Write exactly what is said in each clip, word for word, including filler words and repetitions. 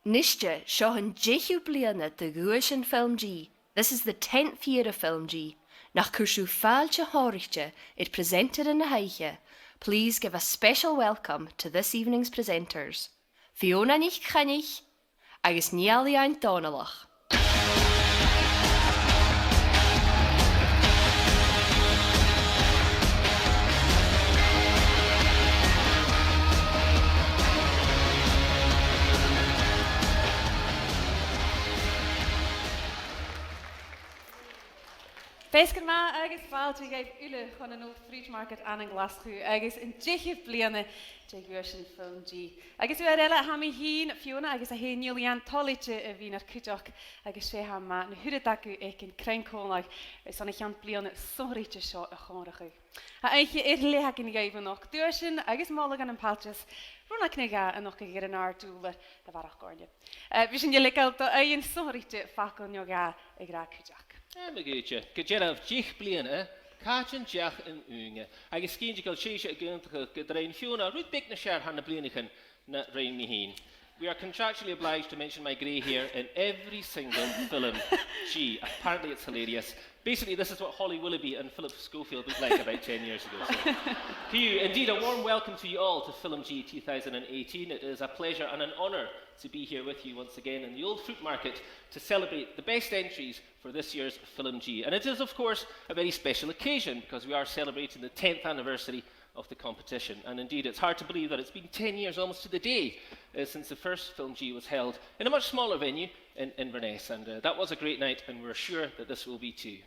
Nise, seo an deicheamh bliadhna de dhuaisean FilmG. This is the tenth year of FilmG. Nach cuir sibh fàilte shònraichte air presenteran na h-oidhche. Please give a special welcome to this evening's presenters, Fiona NicCoinnich agus Niall Iain Dòmhnallach. Feasgar math agus fàilte dhuibh uile chun an Old Fruit Market ann an Glaschu agus an deicheamh bliadhna de dhuaisean FilmG. Agus uair eile, tha mi fhìn, Fiona, agus a h-aon Niall Iain toilichte a bhith nur cuideachd, agus 's e a tha math na h-uiread agaibh aig an cruinn còmhla airson a' cheann-bliadhna sònraichte seo a chomharrachadh. Tha oidhche air leth againn dhuibh a-nochd, duaisean agus moladh ann am pailteas, rùn aig an dà a' nochdadh air an àrd-ùrlar a bharrachd oirnne. Eh, bidh sinn a' leigeil do aon sònraichte facal no dhà a ràdh cuideachd. Eh, ma dh'fhaodte, gu dearbh, deich bliadhna, eh? Càit an deach an ùine? Agus 's cinnteach gu bheil sibhse ag aontachadh gun do rinn Fiona rud beag nas fheàrr na bliadhnaichean na rinn mi fhìn. We are contractually obliged to mention my grey hair in every single FilmG. Apparently it's hilarious. Basically, this is what Holly Willoughby and Philip Schofield looked like about ten years ago. So, to you, indeed, a warm welcome to you all to FilmG two thousand and eighteen. It is a pleasure and an honour to be here with you once again in the Old Fruit Market to celebrate the best entries for this year's FilmG. And it is, of course, a very special occasion because we are celebrating the tenth anniversary of the competition. And indeed, it's hard to believe that it's been ten years almost to the day, uh, since the first FilmG was held in a much smaller venue in Inverness. And, uh, that was a great night, and we're sure that this will be too.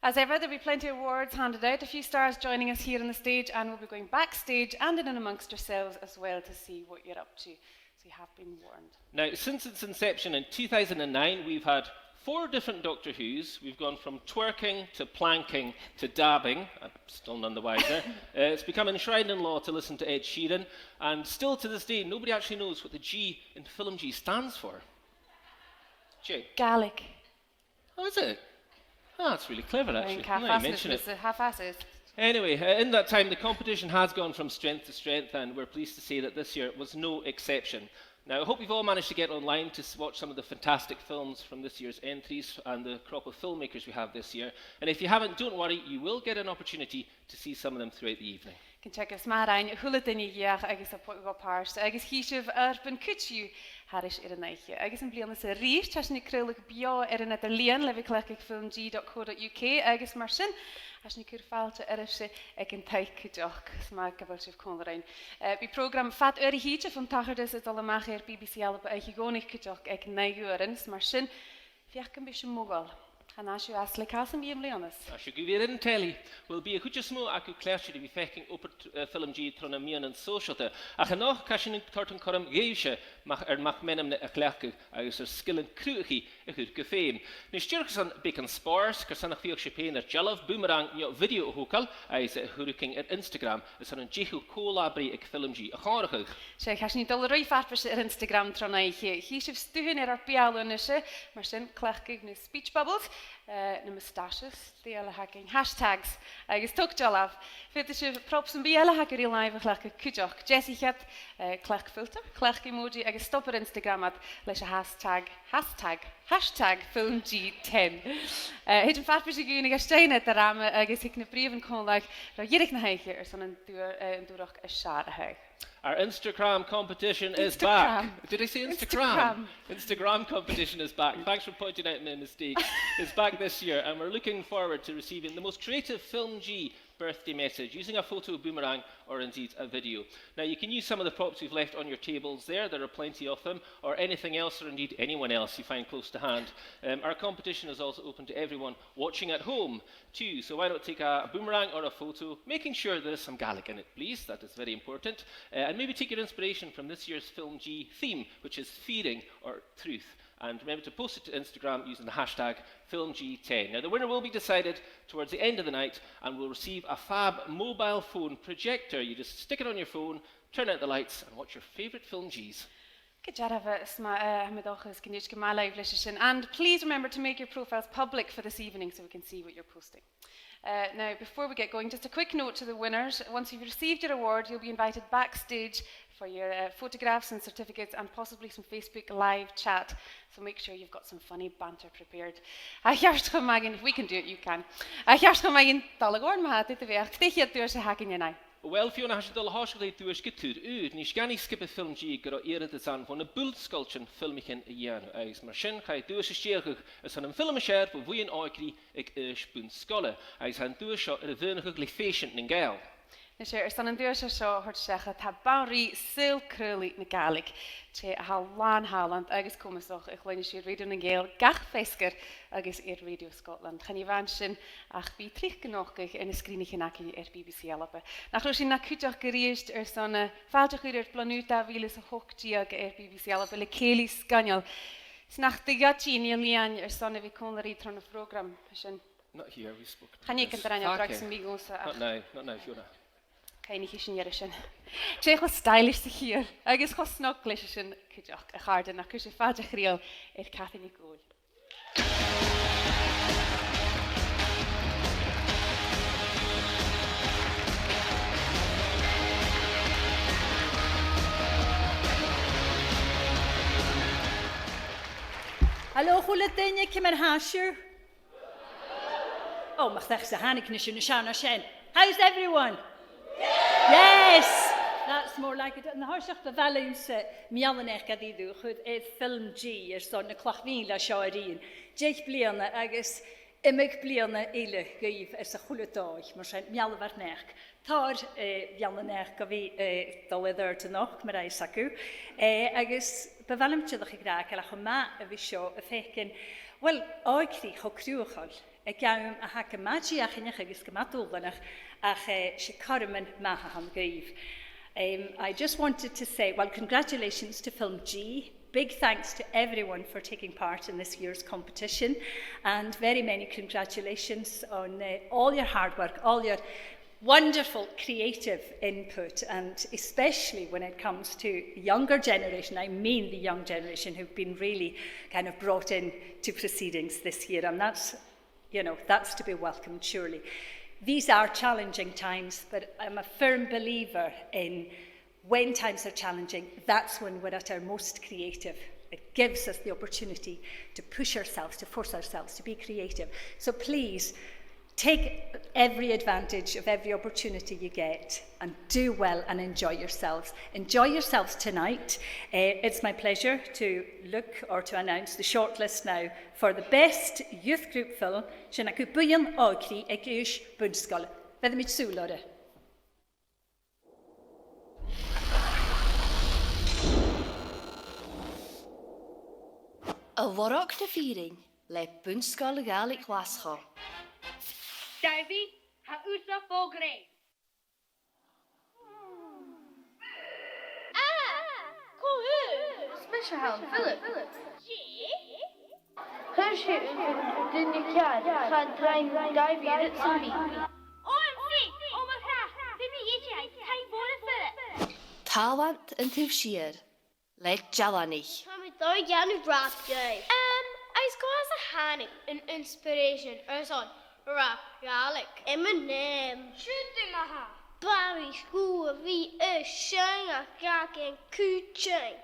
As ever, there'll be plenty of awards handed out, a few stars joining us here on the stage, and we'll be going backstage and in and amongst yourselves as well to see what you're up to. So you have been warned. Now, since its inception in two thousand and nine, we've had four different Doctor Whos. We've gone from twerking to planking to dabbing. I'm still none the wiser. Uh, it's become enshrined in law to listen to Ed Sheeran, and still to this day, nobody actually knows what the G in FilmG stands for. Jay? Gaelic. Oh, is it? Ah, that's really clever, actually. Now you mention it. Half-assed. Anyway, uh, in that time, the competition has gone from strength to strength, and we're pleased to say that this year was no exception. Now, I hope you've all managed to get online to s-, watch some of the fantastic films from this year's entries and the crop of filmmakers we have this year. And if you haven't, don't worry, you will get an opportunity to see some of them throughout the evening. Gun teagamh 's math a rinn a h-uile duine a dh'fheuch agus a bh-, a bhith a' pàirt, agus chì sibh oidhirp an cuid dhiubh thairis air an oidhche. Agus am bliadhna sa rìs, tha sinn a' craoladh beò air an eadar-lìon le bhith a' cleachdadh filmg dot co dot U K, agus mar sin, tha sinn a' cur fàilte oirbhse aig an taigh cuideachd, 's math gu bheil sibh còmhla rinn. Eh, bidh prògram fad uair a thìde fon tachartas a' dol a-mach air B B C Alba oidhche Dhomhnaich cuideachd aig naoi uairean, 's mar sin, feuch gum bi sibh modhail. Chan fhaigh sibh às le cas am bi am bliadhna. Tha sibh gu bhith air an telly. Well, bidh a' chuid as motha agaibh cleachdte ri bhith a' faicinn obair, eh, FilmG tro na meadhanan sòisealta. Ach a-nochd, tha sinn a' toirt an cothrom dhuibhse, mac-, ar mac-meanmna a chleachdadh agus ur sgilean cruthachaidh a chur gu feum. Nis, dìreach airson beagan spòrs, carson nach feuch sibh fhèin air dealbh, boomerang no video a thogail agus a chur thugainn air Instagram airson an deicheamh co-là-breith aig FilmG a chomharrachadh. 'S e, tha sinn a' dol a ruith farpais air Instagram tron oidhche. Chì sibh stuthan air ar beulaibh a-nise, mar sin cleachdaibh na speech bubbles, eh, na moustaches, dè eile a th' againn, hashtags, agus tog dealbh. Faodaidh sibh props sam bith eile a th' agaibh ri làimh a chleachdadh cuideachd. Deasaichibh iad, eh, cleachd filter, cleachd emoji agus stop air Instagram iad leis a' hashtag, hashtag, hashtag film G ten. Eh, thèid am farpais a dhùnadh às dèidh na dràma agus thig na britheamhan còmhla ro dheireadh na h-oidhche airson an dùr-, eh, an dùrachd as fheàrr a thaghadh. Our Instagram competition is back. Instagram. Did I say Instagram? Instagram. Instagram competition is back. Thanks for pointing out my mistakes. It's back this year, and we're looking forward to receiving the most creative FilmG birthday message using a photo, boomerang, or indeed a video. Now, you can use some of the props we've left on your tables there. There are plenty of them, or anything else, or indeed anyone else you find close to hand. Um, our competition is also open to everyone watching at home too, so why not take a, a boomerang or a photo, making sure there is some Gaelic in it, please, that is very important, uh, and maybe take your inspiration from this year's FilmG theme, which is fearing or truth, and remember to post it to Instagram using the hashtag film G ten. Now, the winner will be decided towards the end of the night and will receive a fab mobile phone projector. You just stick it on your phone, turn out the lights, and watch your favourite FilmGs. Gu dearbh, eh, 's math, eh, tha mi an dòchas gun tèid gu math leibh leis a sin. And please remember to make your profiles public for this evening so we can see what you're posting. Uh, now, before we get going, just a quick note to the winners. Once you've received your award, you'll be invited backstage for your, uh, photographs and certificates and possibly some Facebook live chat. So make sure you've got some funny banter prepared. A cheart cho math againn, if we can do it, you can. A cheart cho math againn, Dòmhnall Gòrdan, ma-thà, dè do bheachd? Dè a' chiad duais a th' againn an-diugh? Well, Fiona, tha sinn a' dol a thòiseachadh an duais gu tur ùr. Nis, dh'aithnich sgioba FilmG gun robh iarrtas ann bho na bunsgoiltean filmichean a dhèanamh, agus mar sin chaidh an duais a stèidheachadh airson am film as fheàrr bho bhuidheann òigridh aig aois bun-sgoile, agus tha an duais seo air a mhaoineachadh le fèisean nan Gàidheal. Nise, airson an duais seo a thoirt seachad, tha Banrigh Saoghal Craolaidh na Gàidhlig, tè a tha làn thàlant agus comasach, a chluinneas tu air Radio nan Gàidheal gach feasgar agus air Radio Scotland. Chan e a-mhàin sin, ach bidh tric gun nochdadh air na sgrìonaichean againn air B B C Alba. Nach robh sinn na chuideachd a-rithist airson, eh, fàilte a chur air Bliadhna Ùr dà mhìle 's a h-ochd deug air B B C Alba le cèilidh sgoinneil. 'S nach do ghoid sinn a' lìon airson a bhith còmhla ribh tron a' phrògram sin. Not here, we spoke. Chan eil, yes, gun do rinn e dragh sa mhìos, ach not now, not now, Fiona. Cuimhnichidh sinn air sin. Tè cho stylish 's a chiall, agus cho snog leis a sin cuideachd, a chàirdean, nach cuir sibh fàilte chridheil air Cathy NicDhòmhnaill. Halò, a h-uile duine, ciamar a tha sibh? Ò, mo chreach-sa, thàinig mise na sean a sin. How's everyone? Yes! That's more like it. An toiseach, bu mhath leamsa meal-a-naidheachd a dhèanamh dhuibh air FilmG airson na clach-mhìle seo a ruighinn. Deich bliadhna agus iomadh bliadhna eile dhuibh airson a h-uile dòigh, mar sin, meal-a-naidheachd. Tòrr, eh, mheal-a-naidheachd gu bhith, eh, dol air adhart a-nochd, mar a tha fhios agaibh. Eh, agus bu mhath leam dìreach a ràdh gu bheil e cho math a bhith seo a' faicinn, well, òigridh cho cruthachail, aig àm a tha gu math dìochuimhneach agus gu math dùbhlanach, ach, eh, 's e cothrom math a th' ann dhuibh. Um, I just wanted to say, well, congratulations to FilmG. Big thanks to everyone for taking part in this year's competition, and very many congratulations on, uh, all your hard work, all your wonderful creative input, and especially when it comes to younger generation, I mean the young generation who've been really kind of brought in to proceedings this year, and that's, you know, that's to be welcomed, surely. These are challenging times, but I'm a firm believer in when times are challenging, that's when we're at our most creative. It gives us the opportunity to push ourselves, to force ourselves to be creative. So please, take every advantage of every opportunity you get and do well and enjoy yourselves. Enjoy yourselves tonight. Eh, it's my pleasure to look or to announce the shortlist now for the best youth group film, sin agaibh Buidheann Òigridh aig Aois Bun-sgoile. Bheir mi sùil oirre. A' Lorg na Fìrinn le Bun-sgoil Ghàidhlig Ghlaschu. Davy, tha thusa fo ghreim. Ah! Cò thu? 'S mise a th' ann, Philip. Dè? Chuir sinn an duine ceàrr, cha do rinn Davy rud sam bith. O, am fear, o mo chreach, bidh mi idir, taing mhòr, a Philip. Tàlant an Taobh Siar le Dealanaich. Tha mi dol a dhèanamh rap dhuibh. Um, is cò às a thàinig an inspiration airson rap Gàidhlig? Eminem. Siud thu, ma-thà. Bha mi sgùth a bhith a' seinn ach gach aon cùitean.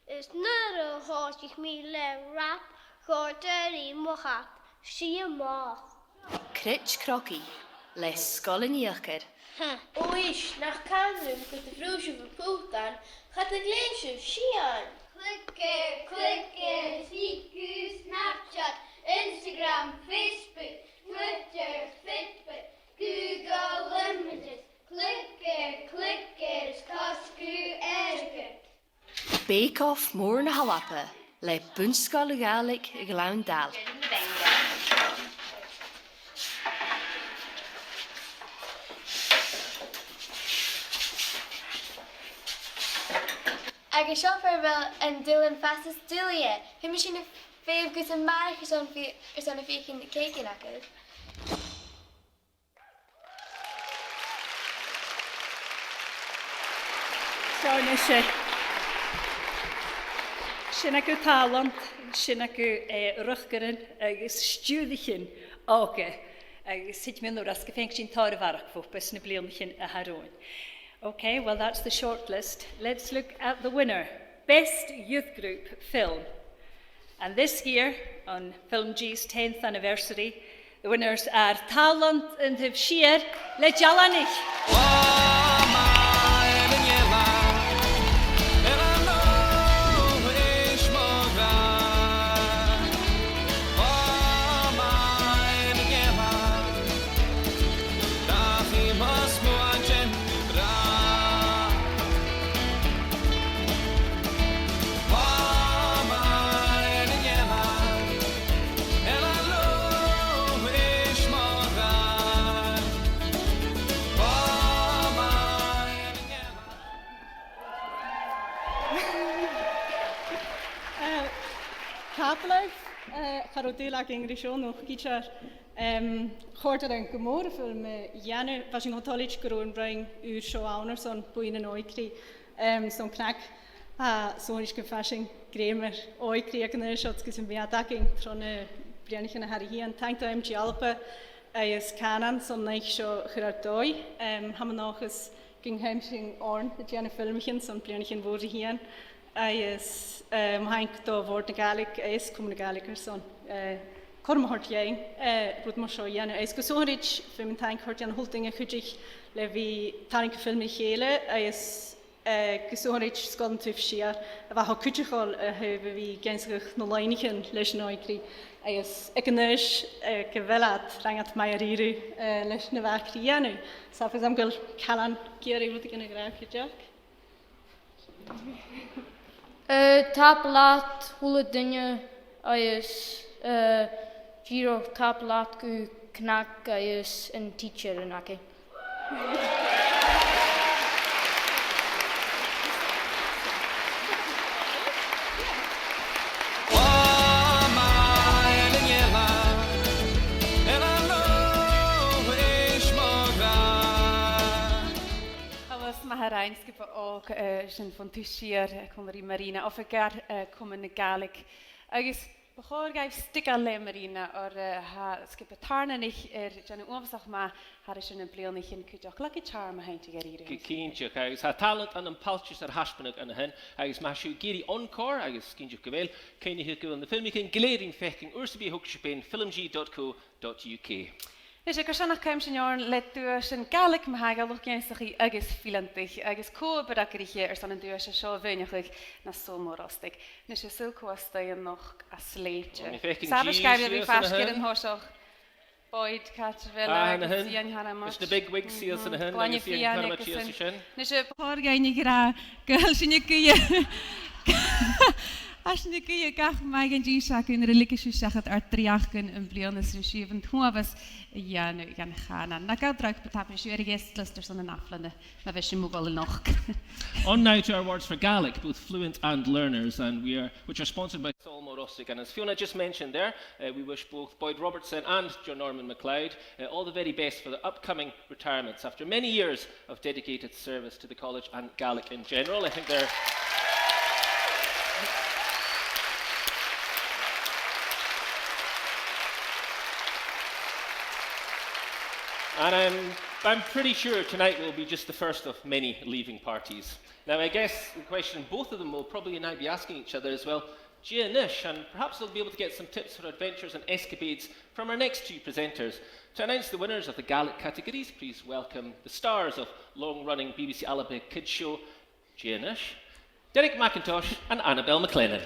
Is nuair a thòisich mi le rap, chòrd e ri mo chat, 's i a-mach. Cruit Crogaidh le Sgoil an Ìochdair. Ha, o, is nach can rium gun do bhrùth sibh am putan, cha do ghleidh sibh sìon. Clicker, clicker, is thig thu Snapchat, Instagram, Facebook, Twitter, Fitbit, Google Images, clicker, clicker, is cosg thu airgead. Bake Off Mòr na h-Alba le Bun-sgoil Ghàidhlig Ghleann Dail. Agus seo far a bheil an dùbhlan fhathast duilich. Feumaidh sinn a' feitheamh gus am maireach airson fi-, airson a' feuchainn na cèicichean agaibh. Seo a-nis e. Sin agaibh tàlant, sin agaibh, eh, riochdaran agus stiùirichean òga, agus thèid mi an uair sin gu faigh sinn tòrr a bharrachd bhuapa anns na bliadhnaichean a tha romhainn. Okay, well, that's the shortlist. Let's look at the winner, Best Youth Group Film. And this year, on FilmG's tenth anniversary, the winners are Tàlant an Taobh Siar le Dealanaich. Eh, tapadh leibh, eh, cha robh dùil againn ri seo a-nochd idir. Em, chòrd e rinn gu mòr am film a dhèanamh, bha sinn cho toilichte gun robh an roinn ùr seo ann airson buidheann an òigridh. Em, 's ann cnag, a, 's ann is gu bheil sinn a' gabhail grèim air òigridh aig an aois seo agus am beachd againn tro na bliadhnaichean a tha ri thighinn. Taing do M G Alba agus Cànan son an oidhche seo a chur air dòigh. Em, tha mi an dòchas gun cùm sinn oirnn a' dèanamh filmichean son bliadhnaichean mòra ri thighinn. Agus, eh, mo thaing do Bhòrd na Gàidhlig agus Comunn na Gàidhlig airson, eh, cothrom a thoirt dhuinn, eh, rud mar seo a dhèanamh. Agus gu sònraichte, feumaidh mi an taing a thoirt dhan a h-uile duine a chuidich le bhith a' tarraing film ri chèile, agus, eh, gu sònraichte Sgoil an Taobh Siar, a bha cho cuideachail a thaobh a bhith ag ionnsachadh na loidhnichean leis an òigridh. Agus aig an aois, eh, gu bheil iad, rinn iad math dha-rìribh, eh, leis na bha iad ri dhèanamh. 'S tha fhios agam gu bheil Cànan ag iarraidh rudeigin a ràdh cuideachd. Eh, tapadh leat a h-uile duine agus, eh, dìreach tapadh leat gu cnag agus an tidsear againn. Agus math a rinn, sgioba òg, eh, sin bhon taobh siar, eh, còmhla ri Marina Oifigear, eh, Comunn na Gàidhlig. Agus bu chòir dhuibh steigeadh le Marina oir, eh, tha sgioba Tàrnanaich air dèanamh uabhasach math thairis air na bliadhnaichean cuideachd. Lucky Charm a th' innte dha-rìribh. Gu cinnteach, agus tha Tàlant ann am pailteas air thaisbeanadh an-sin, agus ma tha sibh ag iarraidh encore, agus cinnteach gu bheil, cuimhnichibh gu bheil na filmichean gu lèir rin faicinn uair sam bith a thog sibh fhèin, filmg dot co dot U K. Nise, gu sònraichte, cùm sinn oirnn le duais Gàidhlig, ma-thà, do luchd-ionnsachaidh agus fileantaich, agus cò a b' fheàrr air a bhith airson an duais seo a mhaoineachadh na Sabhal Mòr Ostaig. Nise, saoil cò as t-aithne a-nochd à Slèite. Sara sgaibh a bhith faisg air an toiseach. Boyd Catterville agus Iain Harmon. Is na big wigs shìos an-sin, agus Iain Harmon shìos an-sin. Nise, bu chòir dhuinn a ràdh gu bheil sinn a' guidhe, tha sinn a' guidhe gach math dhan dithis agaibh nuair a leigeas sibh seachad ur dreuchdan am-bliadhna, 's ris sibh an t-uabhas a dhèanamh dhan chànan. Na gabhaibh dragh, bu tapadh leibh air a' guest list airson an ath-bhliadhna, ma bhios sinn modhail a-nochd. On now to our awards for Gaelic, both fluent and learners, and we are, which are sponsored by Sabhal Mòr Ostaig. And as Fiona just mentioned there, uh, we wish both Boyd Robertson and John Norman MacLeod, uh, all the very best for their upcoming retirements after many years of dedicated service to the college and Gaelic in general. I think they're And, um, I'm pretty sure tonight will be just the first of many leaving parties. Now, I guess the question both of them will probably now be asking each other is, well, dè a-nis, and perhaps they'll be able to get some tips for adventures and escapades from our next two presenters. To announce the winners of the Gaelic categories, please welcome the stars of long-running B B C Alba kids show, Dè a-nis, Derek McIntosh and Annabelle McLennan.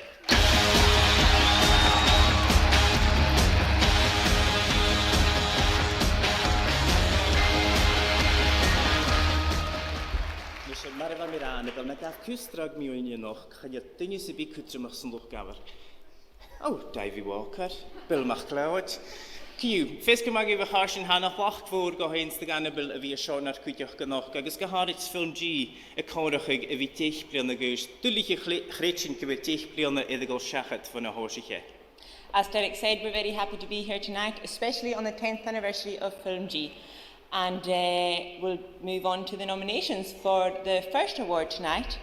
Nise, mar a bha mi ag ràdh, Annabelle, na gabh cus dragh mu dheidhinn a-nochd, chan eil duine sam bith cudromach san luchd-amhair. Ò, Davy Walker, Bill MacLeod. Co-dhiù, feasgar math dhuibh a chàirdean, tha e na thlachd mhòr dhomh fhìn 's do dh'Annabelle a bhith an seo nar cuideachd a-nochd, agus gu h-àraid FilmG a' comharrachadh a bhith deich bliadhna a dh'aois. Duilich a chle-, chreidsinn gu bheil deich bliadhna air a dhol seachad bhon a thòisich e. As Derek said, we're very happy to be here tonight, especially on the tenth anniversary of FilmG. And, eh, we'll move on to the nominations for the first award tonight,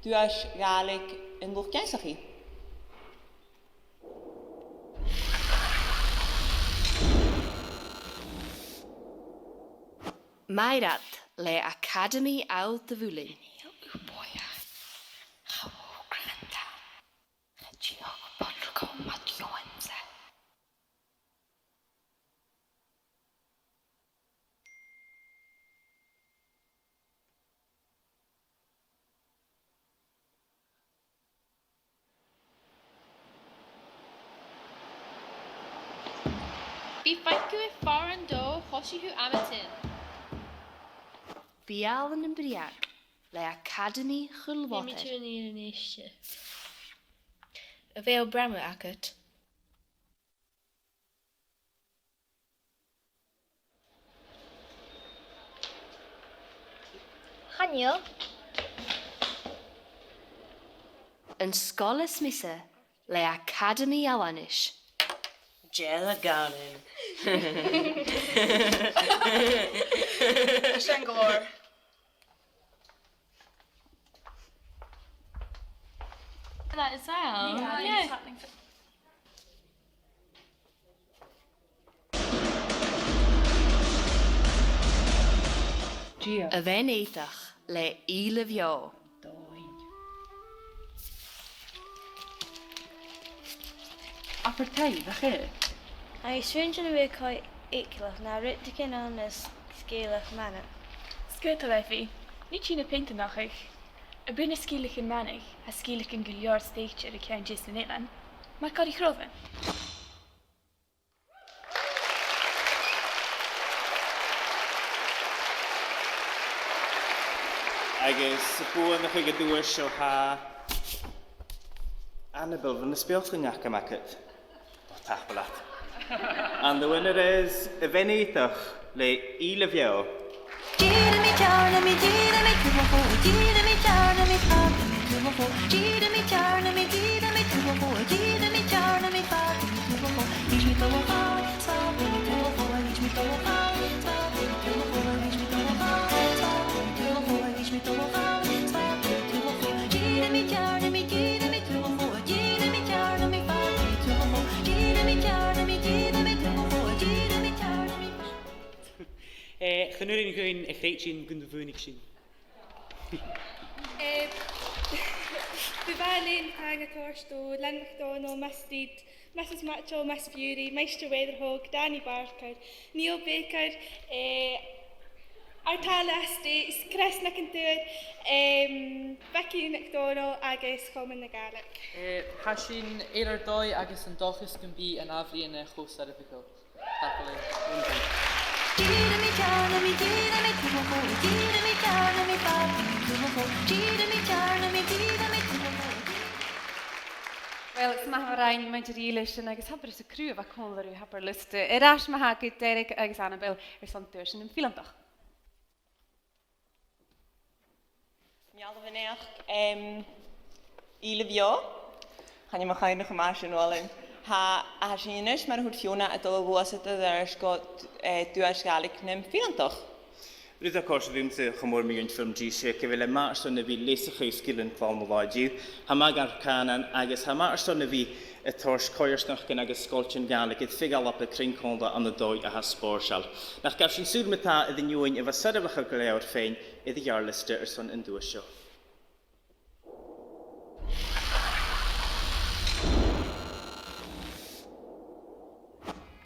Duais Ghàidhlig an Luchd-ionnsachaidh. Mairead le Acadamaidh Allt a' Mhuilinn. Bidh faicinn air fàire an dòigh, tha sibh aig an àm. Beul nam Breug le Acadamaidh Chùil Bhiotair. Nì mi tùr an-dràsta. A bheil bramuir agad? Chan eil. An Sgoil as Miosa le Acadamaidh Ealainnis. Dè tha a' dol ann? Sin glòir. That is well. Yeah, yeah. It's happening. Dia. A' Bhean-aodach le Ìle Bheò. Abair taigh, nach e? Agus smaoinich mi gu bheil e cho eagalach, na rudeigin ann an sgeulachd Manaich. Sgoinneil, a Bhì. Nì sinn na peantair, nach eil? A bhith na sgeulachdan Manaich, tha sgeulachdan gu leòr stèidhichte air ceann a deas nan eilean. Mar còmhradh chròbhan. Agus buannachd aig an duais seo tha Annabel, bheil na speuclairean agam agad? Ò, tapadh leat. And the winner is A' Bhean-aodach le Ìle Bheò. Eh, chan urrainn dhuinn a chreidsinn gun do bhuannaich sinn. Eh, bu mhath leinn taing a thoirt do Lynn MacDonald, Miss Reid, Missus Mitchell, Miss Fury, Maighstir Weatherhawk, Danny Barker, Neil Baker, eh, ar talla-staidh, Chris Nic an Tuath, em, Vicky MacDonald agus Comann na Gàidhlig. Eh, tha sinn air ar dòigh agus an dòchas gum bi an ath-bhliadhna cho soirbheachail. Tapadh leibh. Uill, 's math a rinn muinntir Ìle sin agus abair às a' chriutha a bha còmhla riutha, abair liosta. Air ais ma-thà gu Derek agus Annabel airson duaisean nam fileantach. Meal do naidheachd, em, Ìle Bheò. Chan eil mo chuimhne cho math sin uaim. Tha, tha sinn a-nis, mar a thuirt Fiona, a' dol a ghluasad air ais gu, eh, Duais Ghàidhlig nam fileantach. Rud a tha a' còrdadh riumsa cho mòr mu dheidhinn film G C, gu bheil e math airson a bhith leasachadh sgilean cloinne an-diugh. Tha e math dhan chànan agus tha e math airson a bhith a' toirt coimhearsnachdan agus sgoiltean Gàidhlig air feadh Alba a chruinneachadh ann an dòigh a tha spòrsail. Nach gabh sinn sùil ma-thà air an fheadhainn a bha soirbheachail gu leòr fhaighinn air a' gheàrr-liosta airson an duais seo.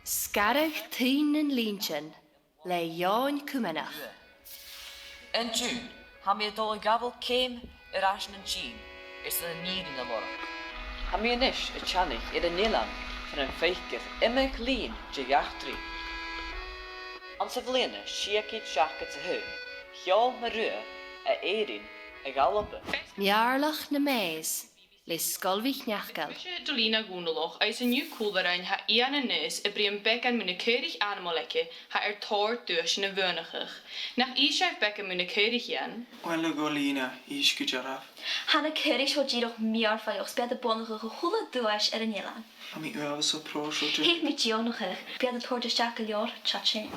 Sgaradh Tuinn nan Linntean le Eòin Cumanach. An-diugh, tha mi a' dol a ghabhail ceum air ais nan tìr, airson an fhìrinn a lorg. Tha mi a-nis a' teannadh air an eilean far am faicear iomadh linn de dh'eachdraidh. Anns a' bhliadhna sia ceud seachdad 's a h-aon, sheòl na Rubha à Èirinn a dh'Alba. Meàrlaich nam Maze le Sgoil MhicNeacail. Is mise Dolina Dhòmhnallach, agus an-diugh còmhla rinn tha Iain Aonghas a' bruidhinn beagan mu na caoraich ainmeil aige a tha air tòrr duaisean a bhuannachadh. Nach innis sibh beagan mu na caoraich, Iain? Uill, a Dholaina, innis gu dearbh. Tha na caoraich seo dìreach mìorbhaileach, 's bidh iad a' buannachadh a h-uile duais air an eilean. Tha mi uabhasach pròiseil. Thèid mi dìon a-mach, bidh iad a' toirt a-steach gu leòr tha sin.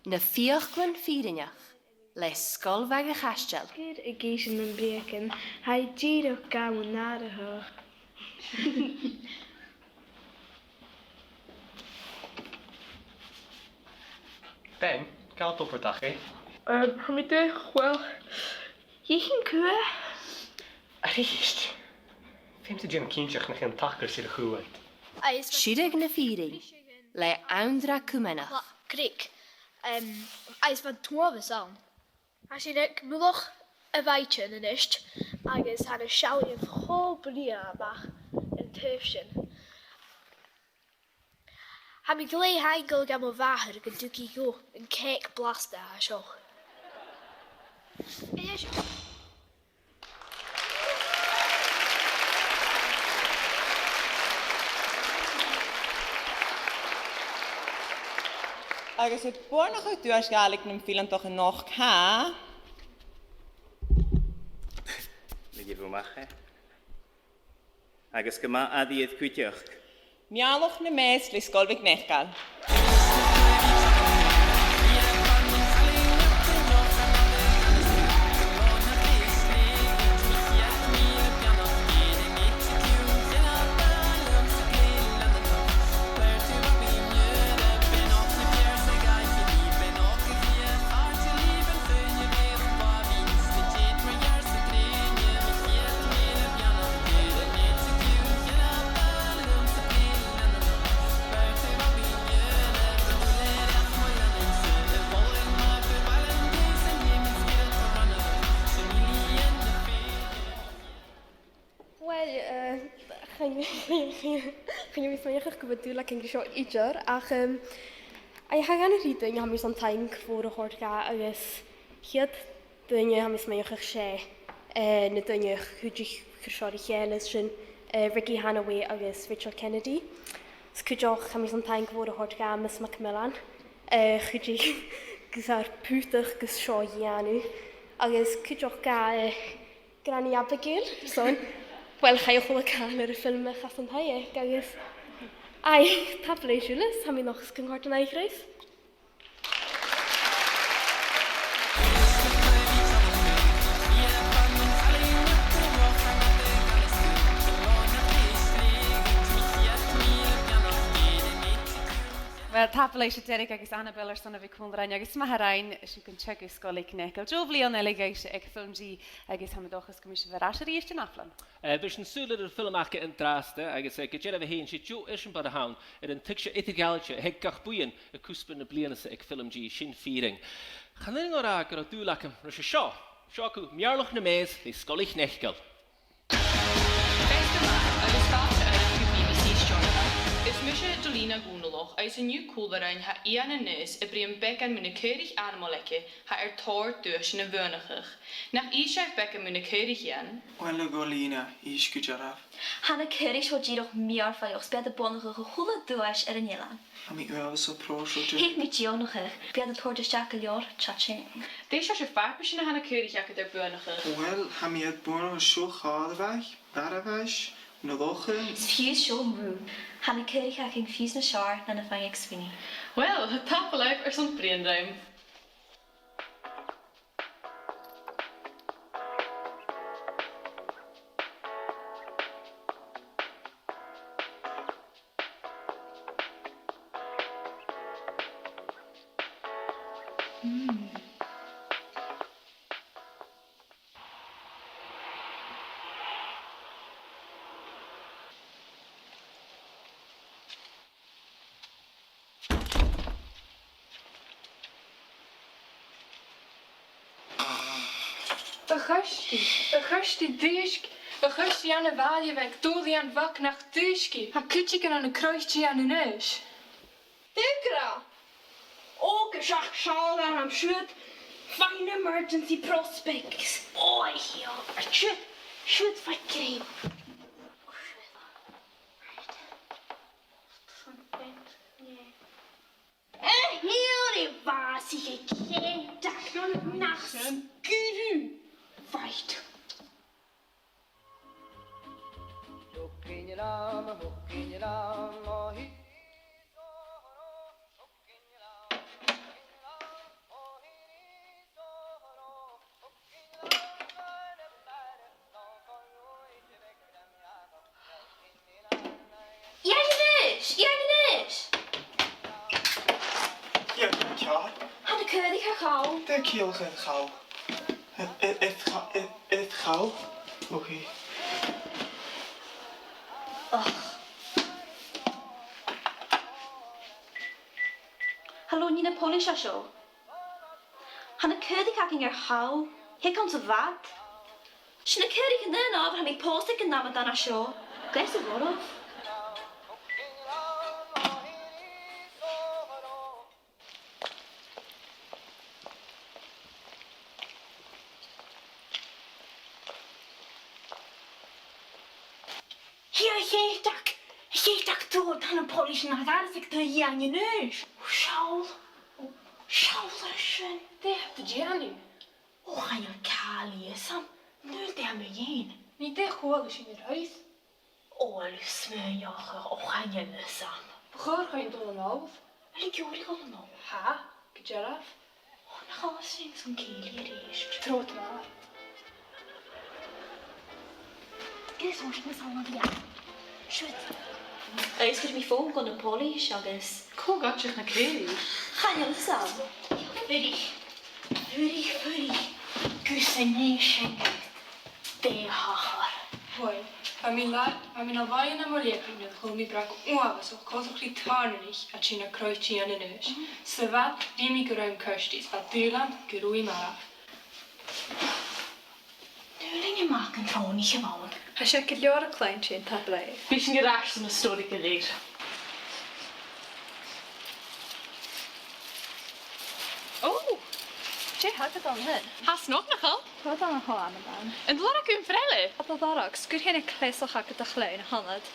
Na Fiaclan Fìrinneach le Sgoil Bhàgh a' Chaisteil. Gur ag èisteachd ri na breugan, tha e dìreach gam nàrachadh. Ben, càit an do thachair? Em, tha mi a' dol a chluich an cù. A-rithist. Feumaidh tu dèanamh cinnteach nach eil an t-acras air a chùl. Sireadh na Fìrinn le Anndra Cuimneach. Greg, em, agus bha an t-uabhas ann. Tha sinn aig mullach a' bhàta a-nis, agus tha na seallaidhean cho brèagha a-mach an taobh sin. Tha mi glè thaingeil dha mo mhàthair gun tug i dhomh an cèic blasta a tha seo. Agus a' buannachadh Duais Ghàidhlig nam Fileantach a-nochd tha... Leigibh a-mach e. Agus gu math air iad cuideachd. Mealladh na Mèis le Sgoil MhicNeacail. Uill, eh, chan, chan, chan eil mi a' smaoineachadh gu bheil dùil agam ri seo idir, ach, em, aidh, tha e gu h-àraidh daoine a tha mi airson taing mhòr a thoirt dha, agus a' chiad duine tha mi a' smaoineachadh, 's e, eh, na daoine a chuidich a chur seo ri chèile, sin, eh, Ricky Hanaway agus Rachel Kennedy. Is cuideachd tha mi airson taing mhòr a thoirt dha Miss Macmillan, eh, a chuidich gus ar putadh gus seo a dhèanamh, agus cuideachd dha, eh, Granny Abigail, son. Uill, chaidh a h-uile càil air a' fhilm a chasan tha e, agus, aidh, tapadh leibh uile, tha mi an dòchas gun còrd an ath-ghruaim. Uill, tapadh leibhse Derek agus Annabel airson a bhith còmhla rinn agus math a rinn sibh gun teagamh Sgoil MhicNeacail. Deagh bhliadhna eile dhuibhse aig FilmG agus tha mi an dòchas gum bi sibh air ais a-rithist an ath-bhliadhna. Eh, bha sinn a' saoilsinn air a' fhilm aca an-dràsta agus, eh, gu dearbh fhèin, 's e deagh eisimpleir a th' ann air an tuigse eadar-dhealaichte a th' aig gach buidheann aig cuspair na bliadhna-sa aig FilmG, sin fìrinn. Chan urrainn dhomh ràdh gun robh dùil agam ris a seo. Seo agaibh Meàrlaich na Mèis le Sgoil MhicNeacail. Feasgar math agus fàilte oirbh gu B B C Steòrnabhagh. Is mise Dolina Dhòmhnallach agus an-diugh còmhla rinn tha Iain Aonghas a' bruidhinn beagan mu na caoraich ainmeil aige a tha air tòrr duaisean a bhuannachadh. Nach innis sibh beagan mu na caoraich, Iain? Uill, a Dholaina, innis gu dearbh. Tha na caoraich seo dìreach mìorbhaileach, 's bidh iad a' buannachadh a h-uile duais air an eilean. Tha mi uabhasach pròiseil. Thèid mi dìreach a-mach, bidh iad a' toirt a-steach gu leòr cha-ching. Dè seòrsa farpaisean a tha na caoraich agad air buannachadh? Uill, tha mi air buannachadh seo, Càrabhagh, Barabhais, na Lochan. Is fiù 's seo an rùm. Tha na caoraich againn fiù 's nas fheàrr na na faighinn aig Sweeney. Uill, tapadh leibh airson bruidhinn rium. A Chiorstaidh, a Chiorstaidh, dùisg, a Chiorstaidh ann am bàillibheag, dòigh ann bhog, nach dùisg thu. Tha cuideigin ann an croit Iain Aonghais. Deirdre! Ò, gu seachd seall orm siud. Fine emergency prospects. Ò, a chiall. Siud, siud, faic grèim. Ò, siud. Right. Something, yeah. A h-uile bàs a chèile nach sguir thu. Right. Iain Aonghais! Iain Aonghais! Dè tha ceàrr? Tha na Caoraich a' chall. Dè tha ciallachadh an chall? Air, air, air cha-, air, air chall? Okay. Och. Halò, nighean a' phoilis a tha seo. Tha na caoraich againn air chall. Thig anns a' bhad. 'S e na caoraich an aon àbhar a tha mi a' pòsadh aig an amadán a tha seo. Greas a bhorb. Thig a' cheudach, a' cheudach, tha na poilis na gharras aig do dhèanamh. Seall, seall air sin. Dè tha iad a' dèanamh? Ò, chan eil càil a dh'fhios agam. Nuair dè tha mi a' dèanamh? Nì, dè chuala sinn air adhart? Ò, a bheil thu a' smaoineachadh, ò, chan eil fhios agam. Bu chòir dhuinn a dhol a-null. A bheil thu ag iarraidh a dhol a-null? Tha, gu dearbh. Ò, nach eil sinn san cèilidh a-rithist. Trobhad a-mach. Greas ort, mas ann a bheil. Siuthad. Agus chuir mi fòn gu na poilis agus... Cò gu dearbh na caoraich? Chan eil fhios agam. Fuirich, fuirich, fuirich. Gus an innis sinn dè thachair. Uill, bha mi la-, bha mi na làithean nam leabaidh nuair a chuala mi breug uabhasach coltach ri tàirneanaich a' tighinn à croitean an Aonais. Sa bhad, bha mi gu robh Kirsty is bha dùil agam gun robh i marbh. Dùil agam gun robh i marbh. Tha seo gu leòr a' cluinntinn, tapadh leibh. Bidh sinn air ais san stòiridh gu lèir. Ò! Dè th' agad an sin? Tha snog, nach eil? Tha, tha, tha, amadán. An lorg thu am freallaidh? Tha, tha, lorg. 'S gur e na cleasaichean agad a chleachd an-diugh.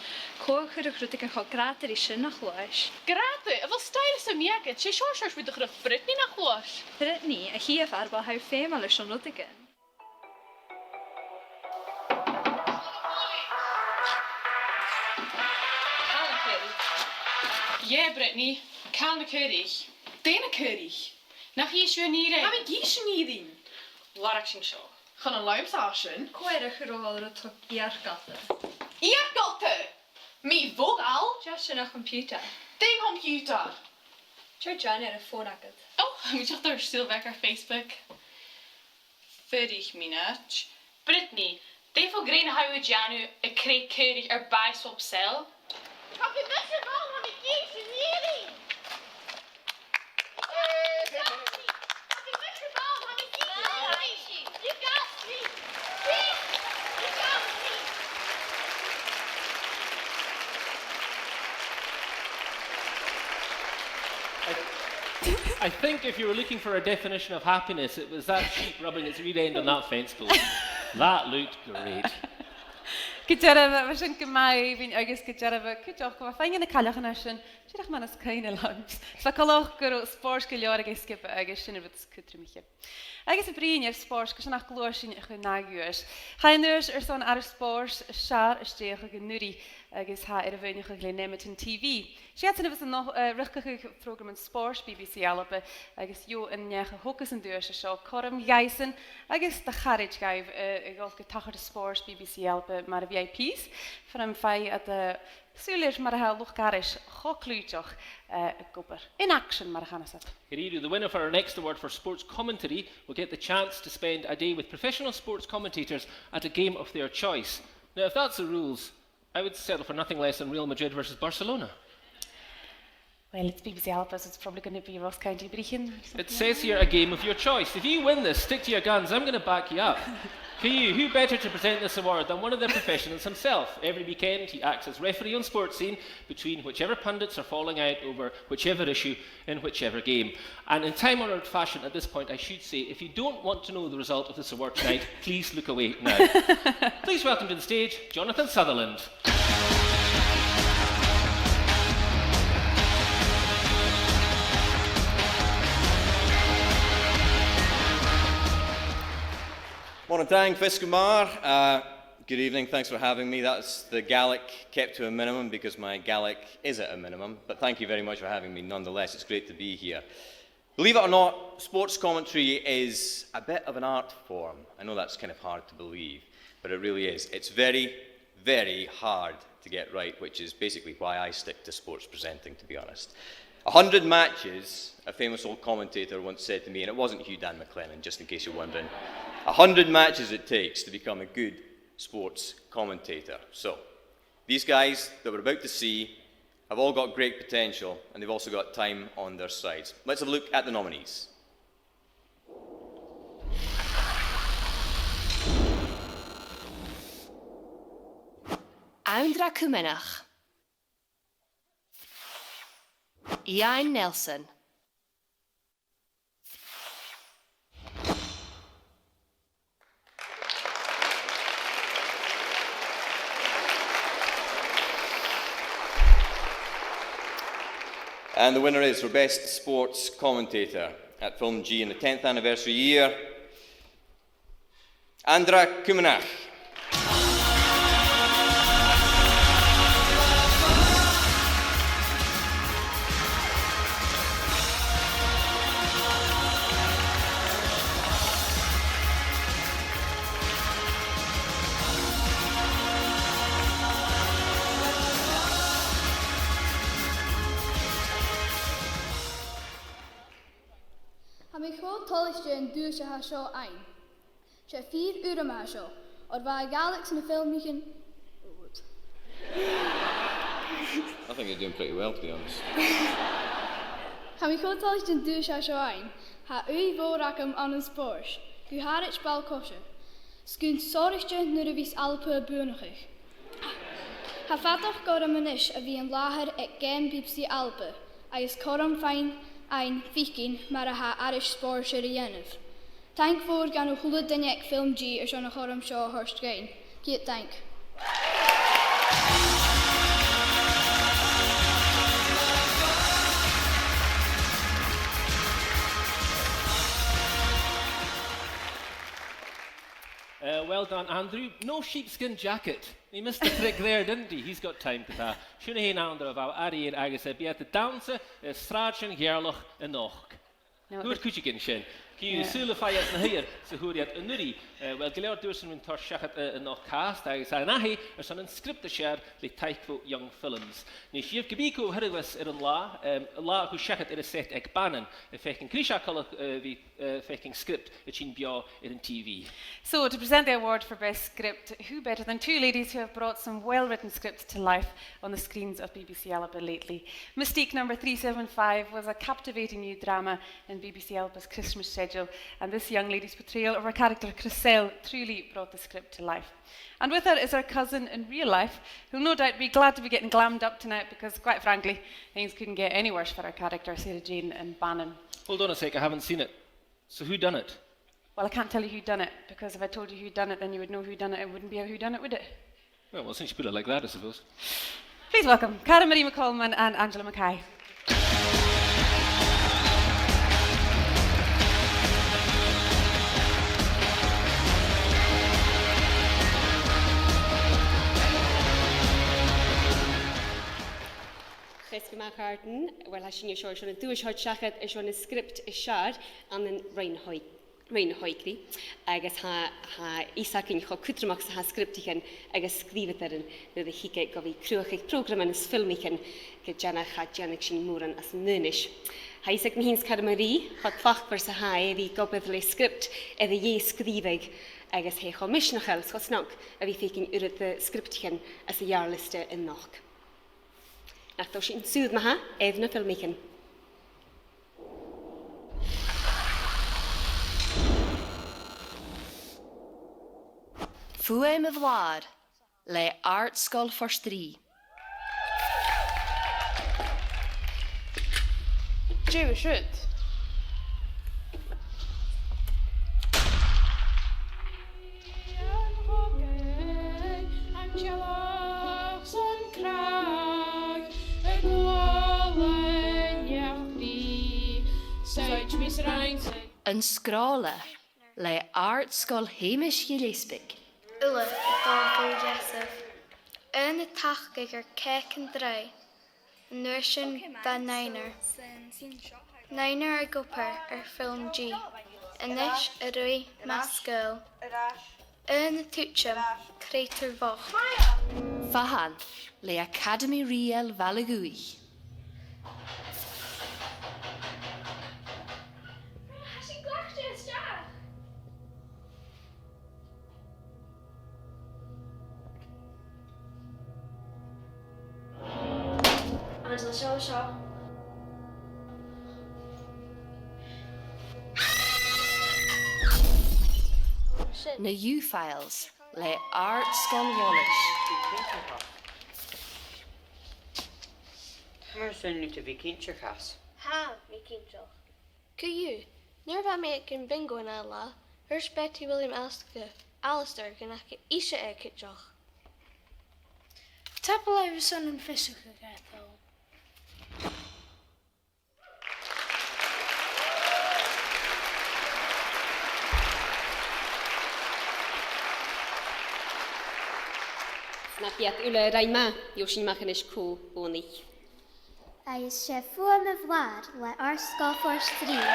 Cò chuireadh rudeigin cho grànda ri sin, nach leig? Grànda? A bheil style sam bith agad? 'S e seo an seòrsa rud a chuireadh Brittany, nach leig? Brittany, a tha fìor fhèin, bha i feumail airson rudeigin. Càit na caoraich? Yeah, Brittany. Càit na caoraich? Dè na caoraich? Nach e seo an fhìrinn? Tha mi ag innse an fhìrinn. Lorg sinn seo. Chan eil an làmh-sa sin. Cò air a chuir thu a-mach rud cho iargalta? Iargalta! Mi a' bhoghail? Dè tha sin, a' chomputer? Dè a' chomputer? Dè tha dèanamh air a' fòn agad? Ò, tha mi dìreach air sùil bheag air Facebook. Fuirich mionaid. Brittany, dè fon ghrèin a tha thu a' dèanamh a' creic caoraich air bàs Wholesale? Tha mi miserable, tha mi ag innse an fhìrinn. You gassed me. You gassed me. Yes, you gassed me. I, I think if you were looking for a definition of happiness, it was that sheep rubbing its rear end on that fence post. That looked great. Gu dearbh, bha sin gu math èibhinn agus gu dearbh, cuideachd, bha feadhainn de na cailleachan sin dìreach mar as cuimhne leams. Is bha coltach gun robh spòrs gu leòr aig an sgioba agus sin an rud as cudromaiche. Agus a' bruidhinn air spòrs, gus nach gluais sinn a chur na ghuais. Chaidh Aonghas airson àrd-spòrs as fheàrr a stèidheachadh an-uiridh agus tha e air a mhaoineachadh le Nemeton T V. 'S iadsan a bhios a' no-, eh, riochdachadh prògraman spòrs B B C Alba agus gheibh an neach a thogas an duais seo cothrom dhaibhsan agus do charaid dhaibh, eh, a dhol gu tachartas spòrs B B C Alba mar V I Ps. Far am faigh iad, eh, sùil air mar a tha luchd-aithris cho cliùiteach, eh, ag obair. In action, mar a chanas iad. Good evening. The winner for our next award for sports commentary will get the chance to spend a day with professional sports commentators at a game of their choice. Now, if that's the rules, I would settle for nothing less than Real Madrid versus Barcelona. Well, it's B B C Alba, so it's probably gonna be Ross County Brechin or something like that. It says here, a game of your choice. If you win this, stick to your guns. I'm gonna back you up. Caoimhe, who better to present this award than one of the professionals himself? Every weekend, he acts as referee on Sports Scene between whichever pundits are falling out over whichever issue in whichever game. And in time-honoured fashion at this point, I should say, if you don't want to know the result of this award tonight, please look away now. Please welcome to the stage, Jonathan Sutherland. Mòran taing, feasgar math. Uh, good evening, thanks for having me. That's the Gaelic kept to a minimum because my Gaelic is at a minimum. But thank you very much for having me nonetheless. It's great to be here. Believe it or not, sports commentary is a bit of an art form. I know that's kind of hard to believe, but it really is. It's very, very hard to get right, which is basically why I stick to sports presenting, to be honest. A hundred matches, a famous old commentator once said to me, and it wasn't Hugh Dan McLennan, just in case you're wondering, a hundred matches it takes to become a good sports commentator. So, these guys that we're about to see have all got great potential, and they've also got time on their sides. Let's have a look at the nominees. Anndra Cuimneach. Iain Nelson. And the winner is for Best Sports Commentator at FilmG in the tenth anniversary year, Anndra Cuimneach. Tha mi cho toilichte an duais a tha seo fhaighinn. 'S e fìor urram a tha seo, oir bha e a' gabhail aig na filmichean. Oh, whoops. I think you're doing pretty well, to be honest. Tha mi cho toilichte an duais a tha seo fhaighinn. Tha ùidh mhòr agam ann an spòrs, gu h-àraid ball-coise. 'S gun sònraichte nuair a bhios Alba a' buannachadh. Tha fadachd orm a-nis a bhith an làthair aig geam B B C Alba, agus cothrom fhaighinn fhaicinn mar a tha aithris spòrs air a dhèanamh. Taing mhòr dhan a h-uile duine aig FilmG airson a' chothrom seo a thoirt dhuinn. Ceud taing. Uh, well done, Andrew. No sheepskin jacket. He missed the trick there, didn't he? He's got time to ta. Siud e fhèin, Anndra, a bha air a dhèanamh agus, eh, bidh iad a' dannsa, eh, Sràid an Ghàidhealach a-nochd. No, thuirt cuideigin sin. Chì thu sùil a' fàidh na h-aoigh 's a fhuair iad an-uiridh. Eh, well, gu leòr duaisean rin toirt seachad, eh, a-nochd fhathast, agus an-dè airson an script as fheàrr le taic bho Young Films. Nise, gum bi cùl air a' bhus air an là, em, là a chur seachad air an set aig Bannon, a' faicinn cùisean coltach, eh, bhith, eh, faicinn script a' tighinn beò air an T V. So, to present the award for Best Script, who better than two ladies who have brought some well-written scripts to life on the screens of B B C Alba lately. Mystique Number Three Seven Five was a captivating new drama in B B C Alba's Christmas schedule, and this young lady's portrayal of her character Chriselle truly brought the script to life. And with her is her cousin in real life, who'll no doubt be glad to be getting glammed up tonight because, quite frankly, things couldn't get any worse for her character, Sarah Jane, in Bannon. Hold on a sec, I haven't seen it. So who done it? Well, I can't tell you who done it, because if I told you who done it, then you would know who done it. It wouldn't be a who done it, would it? Well, well, since you put it like that, I suppose. Please welcome Cara Marie McColman and Angela Mackay. Chì sinn a-mach air an, well, tha sinne seo airson an duais a thoirt seachad airson an script as fheàrr ann an Roinn Hoi-, Roinn Hòigridh, agus tha, tha fios againn cho cudromach 's a tha scriptaichean agus sgrìobhadairean nuair a thig e gu bhith a' cruthachadh prògraman is filmichean gu dèanamh, cha dèanadh sinn mòran às an aonais. Tha fios agam fhìn 's Cara Marie, cho tlachdmhor 's a tha e a bhith ag obair le script air a dhèidh sgrìobhadh, agus tha e cho misneachail 's cho snog a bhith a' faicinn uiread de scriptaichean anns a' gheàrr-liosta a-nochd. Nach toir sinn sùil ma-thà air na filmichean. Fuaim a' Bhlàir le Àrd-sgoil Phort Rìgh. Dè bha siud? An Sgròbhail le Àrd-sgoil Sheumais Ghilleasbaig. Uile a' dol gu gheasaibh. Aon a' tachdadh air cèic an draoidh, an uair sin dà Niner. Niner ag obair air FilmG. A-nis a' ruith mar sgaoil. Aon a' tuiteam creutair bhochd. Fathann le Acadamaidh Rìoghail Bhaile Dhubhthaich. Seo, seo. Na U-Files le Àrd-sgoil Leòdhais. Tha mi a' smaoineachadh gu bheil thu cinnteach às. Tha mi cinnteach. Co-dhiù, nuair a bha mi aig an bingo an ath latha, thuirt Betty William Alasdair gun fhaca ise e cuideachd. Tapadh leibh airson am fiosrachadh, a Dhòmhnaill. 'S na b' iad uile a rinn math, gheibh sinn a-mach a-nis cò bhuannaich. Agus 's e Fuaim a' Bhlàir le Àrd-sgoil Phort Rìgh.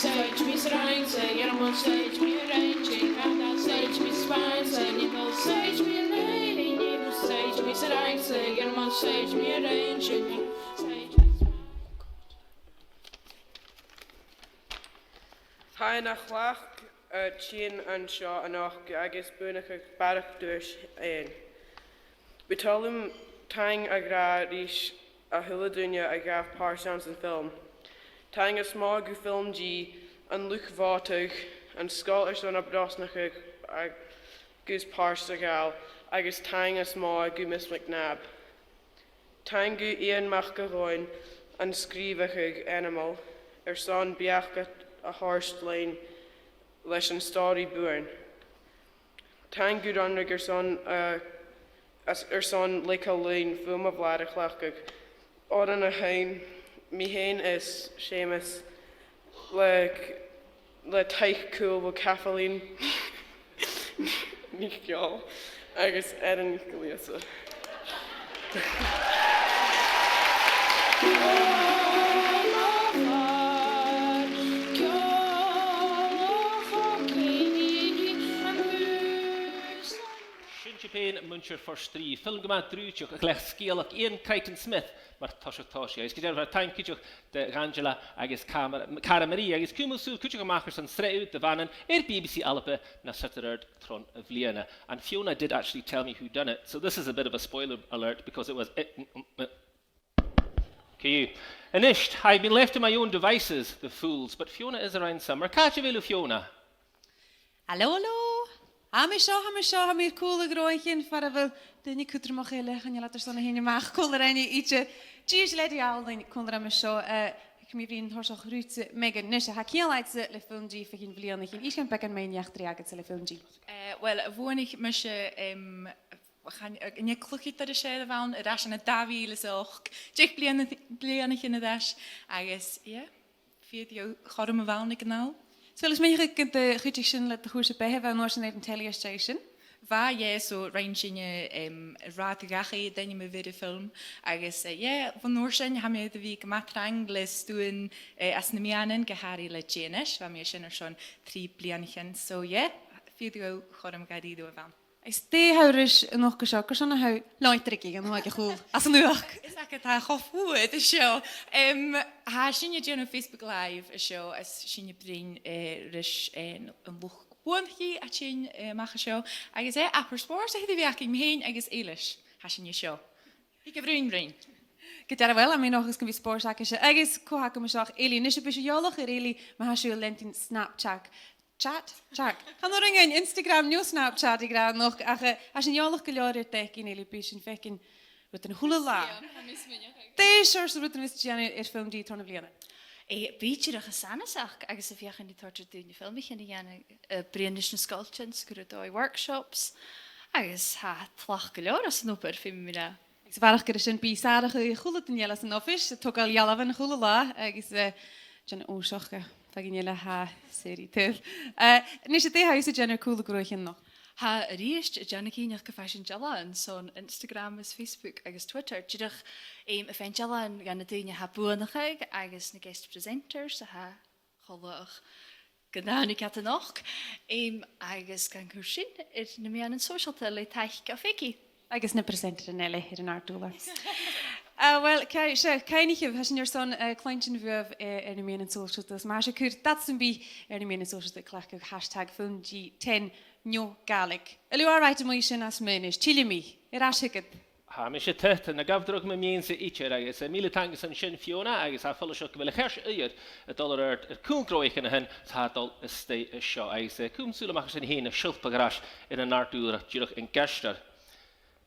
Sàid mi srang sa Ghearmailt, sàid mi a' Fhraingis, Canada, sàid mi Spàinn, sàid mi Iodail, sàid mi an Èirinn, sàid mi srang sa Ghearmailt, sàid mi a' Fhraingis, sàid mi Spàinn. Tha e na chleachdadh tighinn an seo a-nochd agus buannachadh barrachd dhuais fhèin. Bu toil leam taing a ghràdh ris a h-uile duine a ghabh pàirt anns an fhilm. Taing as motha gu FilmG, an luchd-bhòtadh, an sgoil airson a brosnachadh agus pàirt a ghabhail, agus taing as motha gu Miss McNabb. Taing gu Iain Mac a' Ghobhainn, an sgrìobhadair ainmeil, airson beachd a thoirt leinn leis an stòiridh buan. Taing gu Runrig airson, eh, as-, airson leigeil leinn Fuaim a' Bhlàir a chleachdadh. Òran a th' ann, mi fhèin is Seumas, le, le taic-caol bho Chathleen NicNeille agus Erin NicGillÌosa. Sin sibh fhèin, Muinntir Phort Rìgh, film gu math drùidhteach a chleachd sgeulachd Iain Crichton Smith mar toiseach tòiseachaidh. Agus gu dearbh, taing cuideachd do dh'Angela agus Cara, Cara Marie, agus cumaibh sùil cuideachd a-mach airson sreath ùr de Bhannon air B B C Alba na Saturdair tron a' bhliadhna. And Fiona did actually tell me who done it, so this is a bit of a spoiler alert because it was, it, Co-dhiù. A-nis, I've been left to my own devices, the fools, but Fiona is around somewhere. Càit a bheil thu, Fiona? Halò, halò. Tha mi seo, tha mi seo, tha mi air cùl a' ghnothaich far a bheil daoine cudromach eile, chan eil iad airson a thighinn a-mach còmhla rinn idir. Dìreach le dìochuimhn' còmhla rium an seo, eh, tha mi a' bruidhinn an toiseach riutsa, Megan. A-nis, tha ceangal agad le FilmG bho chionn bhliadhnaichean. Innis dhuinn beagan mu dheidhinn an eachdraidh agadsa le FilmG. Eh, well, bhuannaich mise, em, chan, eh, an e cluicheadair a bh' ann, air ais ann an dà mhìle 's a h-ochd, deich bliadhna, bliadhnaichean air ais, agus, yeah, fìor dheagh chothrom a bh' ann aig an àm. So, a bheil thu a' smaoineachadh gun do chuidich sin leat do chùrsa beatha, a bheil thu an uair sin air an telly às dèidh sin? Bha, yeah, so rinn sinne, em, rathad dhachaigh, duine mu mhìr a' fhilm, agus, eh, yeah, bhon uair sin, tha mi air a bhith gu math trang le stuth, eh, anns na meadhanan, gu h-àraidh le Dè a-nis, bha mi an sin airson trì bliadhnaichean, so, yeah, fìor dheagh chothrom gu dearbh a bh' ann. Agus dè tha thu ris a-nochd an seo, carson a tha thu leantainn ri gig an-diugh aig a' chùl, anns an fhuachd? Is e gu bheil e cho fuar an seo. Em, tha sinne a' dèanamh Facebook Live an seo, is sinne a' bruidhinn, eh, ris, eh, an, an luchd-buannachd a' tighinn, eh, a-mach an seo. Agus, eh, abair spòrs a th' air a bhith againn, mi fhèin agus Eilís. Tha sinne an seo. Thig a bhruidhinn rinn. Gu dearbh, uill, tha mi an dòchas gum bi spòrs agaibhse. Agus co-dhiù, tha mi seo, Eilidh, a-nis, am bi sibh eòlach air Eilidh ma tha sibh a' leantainn Snapchat? Chat? Chat. Chan urrainn dhuinn Instagram no Snapchat a ràdh a-nochd, ach, eh, tha sinn eòlach gu leòr air d' fhaicinn, Eilidh, bidh sinn a' faicinn rudan a h-uile latha. Dè seòrsa rudan a bhios tu a' dèanamh air FilmG tron a' bhliadhna? Eh, bidh iad ag iarraidh sanasachd agus a' feuchainn ri toirt air daoine filmichean a dhèanamh, eh, bruidhinn ris na sgoiltean, 's a' cur air dòigh workshops, agus tha tlachd gu leòr às an obair, feumaidh mi ràdh. Agus a bharrachd air sin, bidh Sàrachadh a h-uile duine eile san oifis, a' togail dhealbhan a h-uile latha, agus, eh, dèanamh òraichean, eh, feadhainn eile, tha Sarah taobh. Eh, a-nis, dè tha thusa a' dèanamh air cùl a' ghnothaich a-nochd? Tha a-rithist a' dèanamh cinnteach gum faigh sinn dealbhan son Instagram is Facebook agus Twitter. Dìreach, em, a' faighinn dealbhan dha na daoine a tha a' buannachadh agus na guest presenters a tha cho laghach gun tàinig iad a-nochd. Em, agus gan cur sin air na meadhanan sòisealta le taic o Pheigi. Agus na presenteran eile air an àrd-ùrlar. Ah, well, ca-, seo, cuimhnichibh, tha sinn airson, eh, cluinntinn bhuaibh, eh, air na meadhanan sòisealta. Is ma tha sibh a' cur dad sam bith air na meadhanan sòisealta, cleachdaibh hashtag film G ten no Gaelic. Are you all right a-muigh sin às m' aonais? Tillidh mi. Air ais thugad. Tha mise taghta, na gabh dragh mu mheadhan-sa idir, agus, eh, mìle taing airson sin, Fiona, agus tha e follaiseach gu bheil a' cheart uiread a' dol air adhart air cùl gnothaichean a th' ann, tha a' dol a-staigh an seo, agus, eh, cùm sùil a-mach air sin fhèin, a' siolpadh air ais air an àrd-ùrlar dìreach an-ceartuair.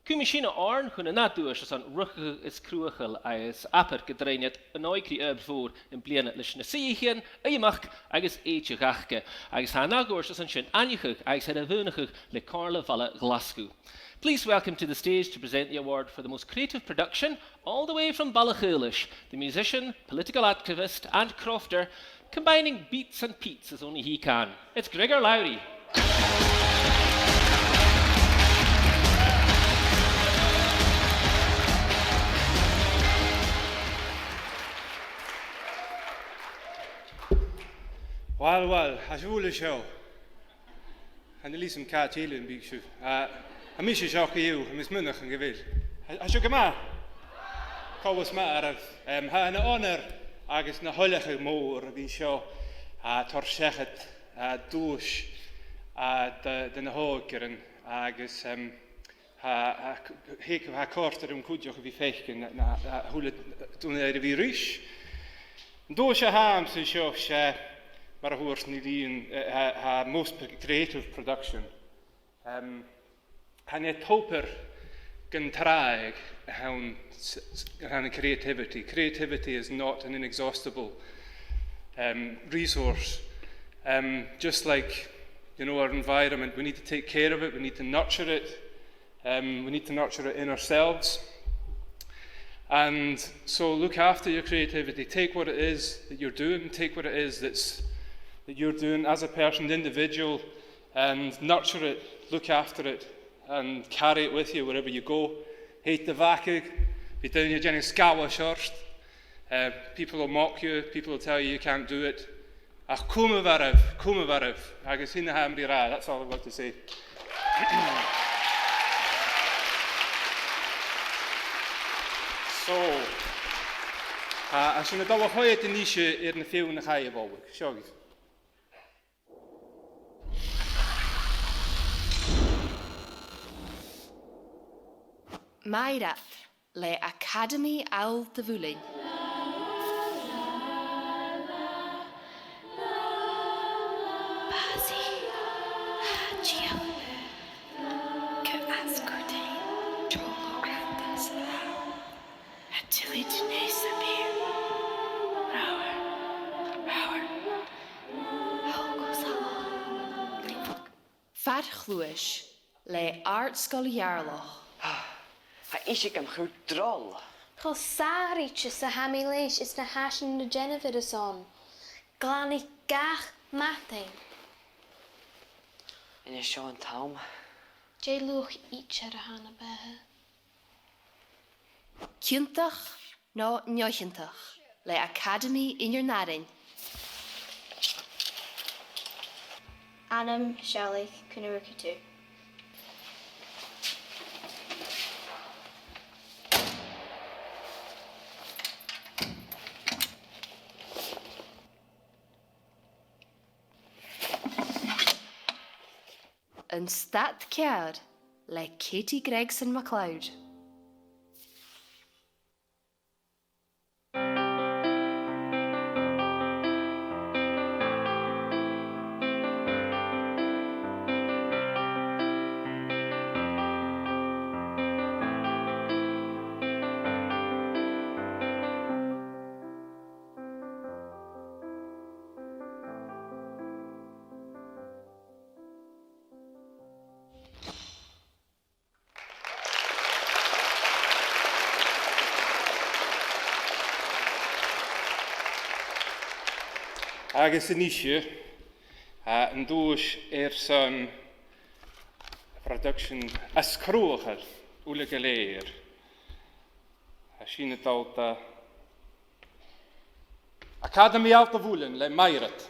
Cumaidh sinn oirnn chun an ath duais airson riochdachadh is cruthachail agus abair gun do rinn iad an òigridh obair mhòr am-bliadhna leis na suidheachaidhean, uidheamachd agus èideadh aca, agus tha an ath dhuais airson sin aithneachadh agus air a mhaoineachadh le Comhairle Bhaile Ghlaschu. Please welcome to the stage to present the award for the most creative production, all the way from Baile a' Chaolais, the musician, political activist and crofter, combining beats and peats as only he can. It's Gregor Lowry. Uill, uill, tha sibh uile seo. Chan eil fhios agam càit eile am bi sibh. Ah, tha mise seo co-dhiù, tha mi a' smaoineachadh gu bheil. Tha, tha sibh gu math? Cò as math oirbh. Em, tha e na onor agus na thoileachadh mòr a bhith seo, ah, a' toirt seachad, ah, duais, ah, do, do na h-òigridh agus, em, tha, tha, tha e a' còrdadh rium cuideachd a bhith a' faicinn na, na, na h-uile duine air a bhith ris. An duais a th' agamsa an seo, 's e, mar a thuirt Nìlín, eh, tha, tha most p-, creative production. Em, chan e tobar gun tràigh a th' ann s-, s-, a th' ann an creativity. Creativity is not an inexhaustible, em, resource. Em, just like, you know, our environment, we need to take care of it, we need to nurture it. Um, we need to nurture it in ourselves. And so look after your creativity. Take what it is that you're doing, take what it is that's, that you're doing as a person, an individual, and nurture it, look after it, and carry it with you wherever you go. Thèid do bhacadh, bidh daoine a' dèanamh sgath ort. Uh, people will mock you, people will tell you you can't do it. Ach cumaibh oirbh, cumaibh oirbh, agus sin na tha mi ag ràdh, that's all I've got to say. So, tha sinn a' dol a choimhead a-nis air na feadhainn a chaidh a mholadh. Seo agaibh. Math ort. Le Acadamaidh Àl do Mhuilinn. Bàsaich, tha diabhal, gu às cùdail, tòrr grànda sa là, a' tilleadh a-nis a bhith, reamhar, reamhar, thall gu salach. Far chluais le Àrd-sgoil Gheàrrloch. Tha ise gam chur droll. Cho sàraichte 's a tha mi leis is na tha sinn a' dèanamh air a son. Glanaidh gach madainn. An e seo an t-àm? Dè luach idir a th' ann, a bheatha? Ciontach no neo-chiontach le Acadamaidh Inbhir Narann. Ainm, sealladh, cùn a rugadh tu. An Stad Ceàrr le Katie Gregson MacLeod. Agus a-nise, eh, an duais airson Production as cruthachail uile gu lèir. Tha sinn a' dol do Acadamaidh Allt a' Mhuilinn le Mairead.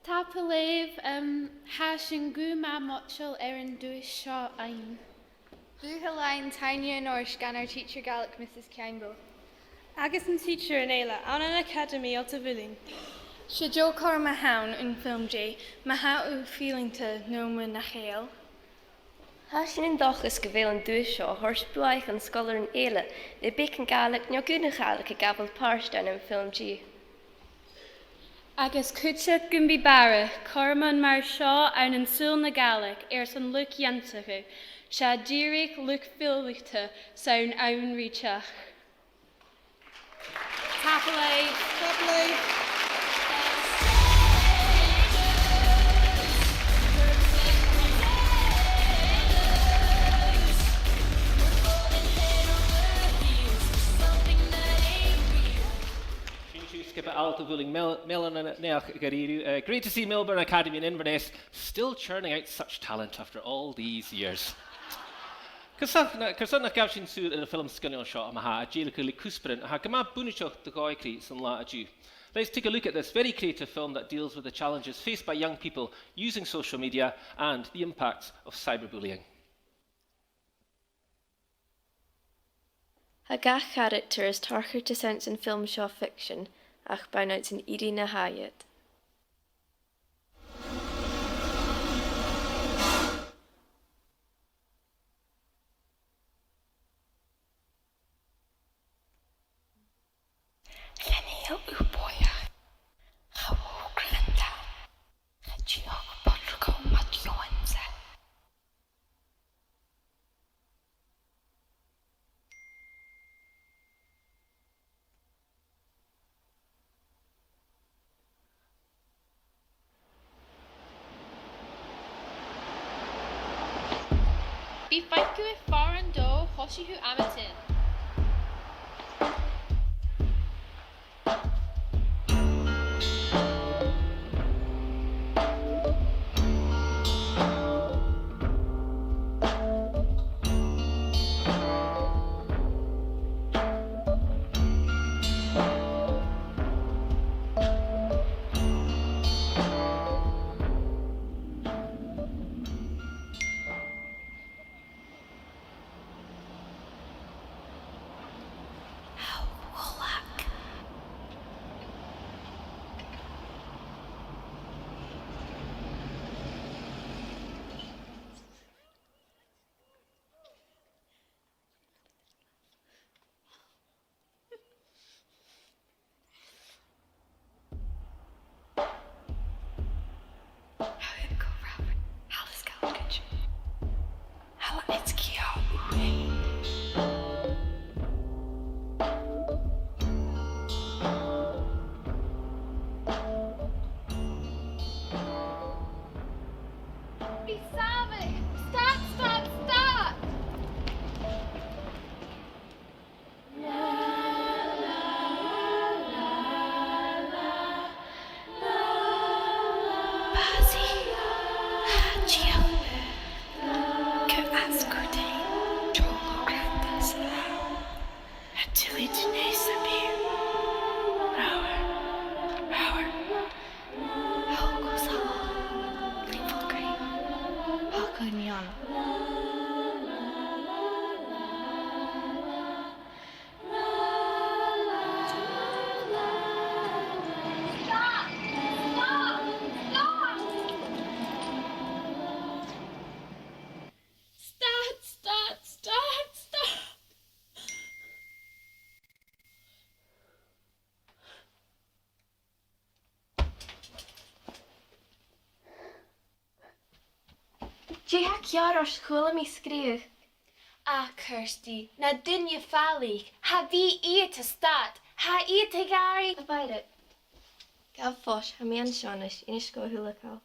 Tapadh leibh, um, tha sinn gu math moiteil air an duais seo fhaighinn. Buachaille an t-aon duais a th' ann, ar teacher Gaelic, Mrs Campbell. Agus an teacher an Fhèill, ann an Acadamaidh Allt a' Mhuilinn. 'S e deagh chothrom a th' ann am film G, ma tha thu fileanta no mu na chèile. Tha sinn an dòchas gu bheil an duais seo a' toirt buaidh air sgoilearan eile le beagan Gàidhlig no gu na Gàidhlig a' gabhail pàirt ann am film G. Agus cuideachd gum bi barrachd cothroman mar seo ann an saoghal na Gàidhlig airson luchd-ionnsachaidh, 's e dìreach luchd-fileanta 's ann ann ri teachd. Tapadh leibh. Tapadh leibh. Sin sibh, sgioba Allt a' Mhuilinn, meal-, meal-a-naidheachd dha-rìribh. Uh, great to see Millburn Academy in Inverness still churning out such talent after all these years. Carson, carson nach gabh sinn sùil air a' fhilm sgoinneil seo a-mhàin, a' dèiligeadh ri cuspairean a tha gu math bunaideach do dhòigh-cruth san latha an-diugh. Let's take a look at this very creative film that deals with the challenges faced by young people using social media and the impacts of cyberbullying. Tha gach caractar as taiceil san fhilm seo ficsean, ach b' ann às an fhìrinn a tha iad. Chan eil thu bòidheach. Cha mhòr gun tàinig. Cha dèan pàirt gu math dhòmhsa. Bidh faicinn air fàire an dòigh a thòisich thu am a' tighinn. Dè tha ceàrr ort? Chuala mi sgreuch. Ach, Kirsty, na duine falaich, cha bhi iad a' stad, tha iad a' gàireachdainn. A Mhairead, gabh fois, tha mi an seo a-nis, innis dhomh a h-uile càil.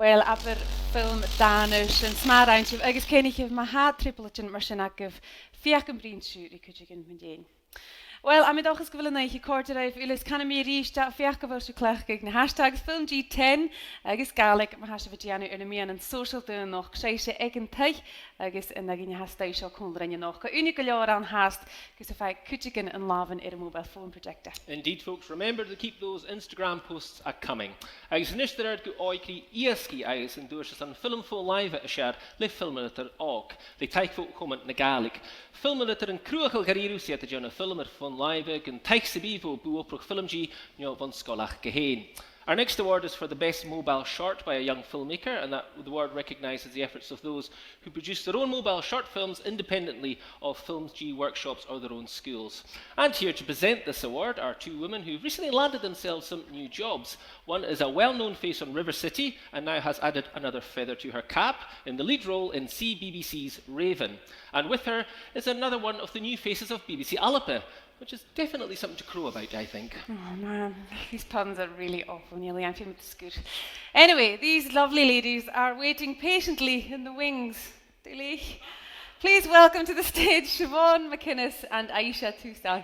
Uill, abair film dàna sin, 's math a rinn sibh, agus cuimhnichibh, ma tha trioblaid mar sin agaibh, feuch am bruidhinn sibh ri cuideigin mu dheidhinn. Uill, tha mi an dòchas gu bheil an oidhche a' còrdadh ribh uile, is canaidh mi a-rithist, feuch a bheil sibh a' cleachdadh na hashtags film G ten agus Gàidhlig, ma tha sibh a' dèanamh air na meadhanan sòisealta a-nochd, 's e seo aig an taigh, agus an aghaidh na h-astaidh seo còmhla rinn a-nochd. Tha ùine gu leòr ann fhathast, gus am faigh cuideigin an làmhan air a mobile phone projector. Indeed, folks, remember to keep those Instagram posts a-coming. Agus a-nis, tha air gu òigridh iasgaich agus an duais airson film fo-làimhe as fheàrr le Filmeadaireachd òg, le taic bho Chomunn na Gàidhlig. Filmeadairean cruthachail dha-rìribh, 's iad a' dèanamh film air fon-làimhe, gun taic sam bith bho bhith ag obrachadh filmidh no bhon sgoil aca fhèin. Our next award is for the best mobile short by a young filmmaker, and that the award recognises the efforts of those who produce their own mobile short films independently of filmidh workshops or their own schools. And here to present this award are two women who've recently landed themselves some new jobs. One is a well-known face on River City and now has added another feather to her cap in the lead role in C B B C's Raven. And with her is another one of the new faces of B B C Alba, which is definitely something to crow about, I think. Oh man, these puns are really awful, nearly. I'm feeling scared. Anyway, these lovely ladies are waiting patiently in the wings. Duilich. Please welcome to the stage Siobhán McInnes and Aisha Toussaint.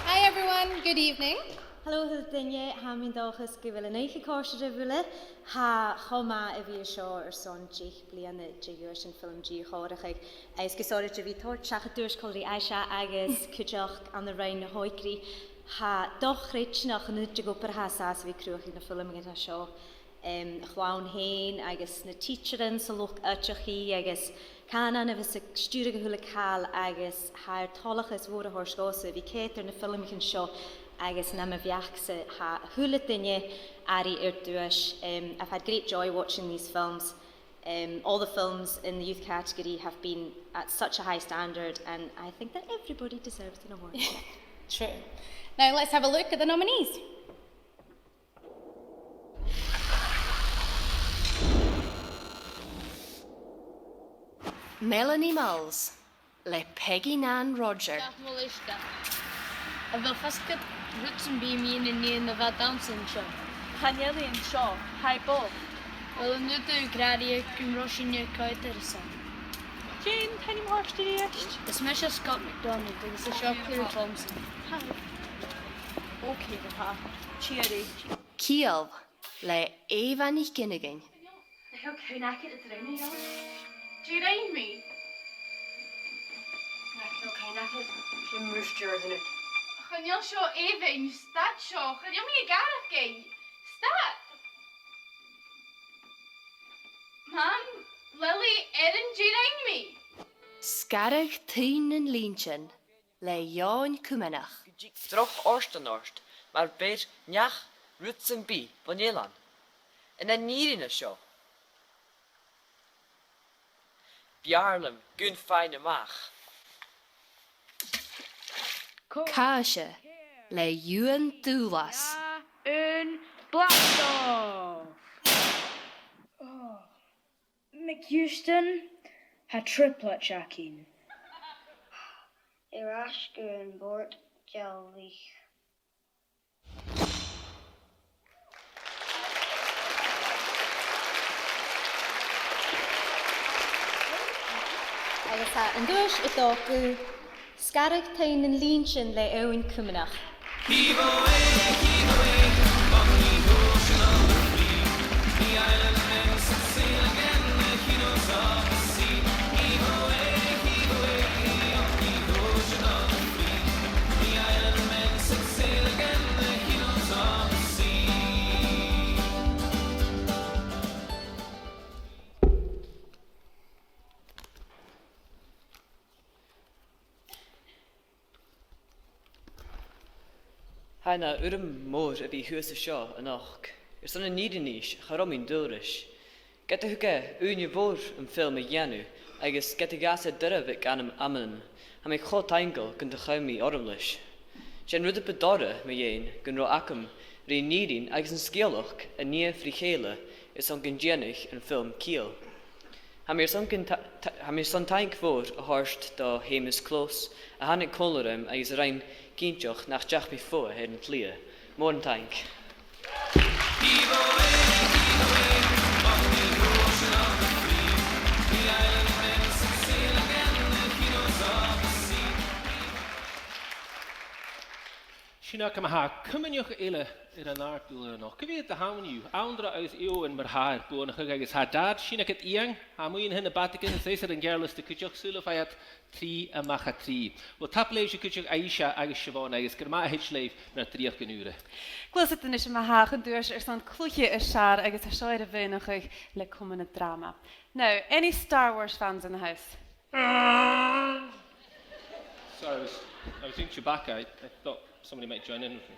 Hi everyone, good evening. Hello, a h-uile duine. Tha mi an dòchas gu bheil an oidhche a' còrdadh ribh uile. Tha e cho math a bhith an seo airson deich bliadhna de dhuais an fhilm a chomharrachadh. Agus gu sònraichte a bhith a' toirt seachad duais còmhla ri Aisha agus cuideachd ann an Roinn na h-Òigridh. Tha e do-chreidsinneach an uiread de dh'obair a tha e an sàs a bhith a' cruthachadh na filmean a tha seo. Em, a' chlann fhèin agus na tidsearan 's an luchd-oideachaidh agus cànan a bhios a' stiùireadh a h-uile càil, agus tha e air toileachas mhòr a thoirt dhòmhsa a bhith a' coimhead air na filmichean seo, agus nam bheachd-sa tha a h-uile duine airidh air duais. Em, I've had great joy watching these films. Um, all the films in the youth category have been at such a high standard, and I think that everybody deserves an award. True. Now let's have a look at the nominees. Melanie Malls. Le Peggy Nan Roger. Gabh mo leisgeul. A bheil fhios agad rud sam bith mu dheidhinn an fheadhainn a bha a' dannsa an seo? Chan eil i an seo, tha i bodh. Uill, an urrainn dhut a ràdh rium gun robh sinn a' coimhead air a son? Dè an t-ainm a th' ort a-rithist? Is mise Scott McDonald agus an seo Claire Thompson. Hi. Ok, tha. Tìoraidh. Ciall le Eva NicFhionghain. Nach eil cuimhne agad an-dràsta, John? Dè rinn mi? Nach eil cuimhne agad? Sin rud stiùiridh. Chan eil seo èibhinn, stad seo, chan eil mi ag atharrachadh. Stad! Mam, Lily, Erin, dè rinn mi? Sgaradh Taigh nan Linntean le Eòin Cuimneach. Droch fhortan ort, mar b' fheàrr neach rud sam bith bhon eilean. An e an fhìrinn a tha seo? B' fheàrr leam gun faighinn a-mach. Càise le Eòghann Dùghlas. An blast off! Oh. McHouston, tha trioblaid againn. Air ais gun bòrd dealaich. Agus tha an duais a' dol gu Sgaradh Taigh nan Linntean le Eòin Cuimneach. Tha e na urram mòr a bhith shuas an seo a-nochd. Airson an fhìrinn a-nis, cha robh mi an dùil ris. Ged a thug e ùine mhòr am film a dhèanamh, agus ged a dh'fhàs e doirbh aig ainm amannan, tha mi cho taingeil gun do chùm mi orm leis. 'S e an rud a bu dorra mu dheidhinn gun robh agam ri an fhìrinn agus an sgeulachd a nighe bho chèile airson gun dèanadh am film ciall. Tha mi airson gun ta-, ta-, tha mi airson taing mhòr a thoirt do Seumas Close, a thàinig còmhla rium agus a rinn cinnteach nach deach mi fodha air an t-slighe. Mòran taing. Sin agaibh, tha cuimhneachadh eile air an àrd-ùrlar a-nochd. Cia mheud a th' ann an-diugh? Anndra agus Eòghann mar tha air buannachadh agus tha Dad, sin agad Iain, tha a-muigh an sin am bàta-gin, is esan air an geàrr-liosta cuideachd, saoilidh mi iad trì a-mach à trì. Uill, tapadh leibhse cuideachd Aisha agus Siobhán agus gur math a thèid leibh nar dreuchd an ùra. Gluaisidh sinn a-nis, ma-thà, chun duais airson cluiche as fheàrr agus tha seo air a mhaoineachadh le Comann na Dràma. Now, any Star Wars fans in the house? Sorry, I was, I was doing Chewbacca. I, I thought somebody might join in with me.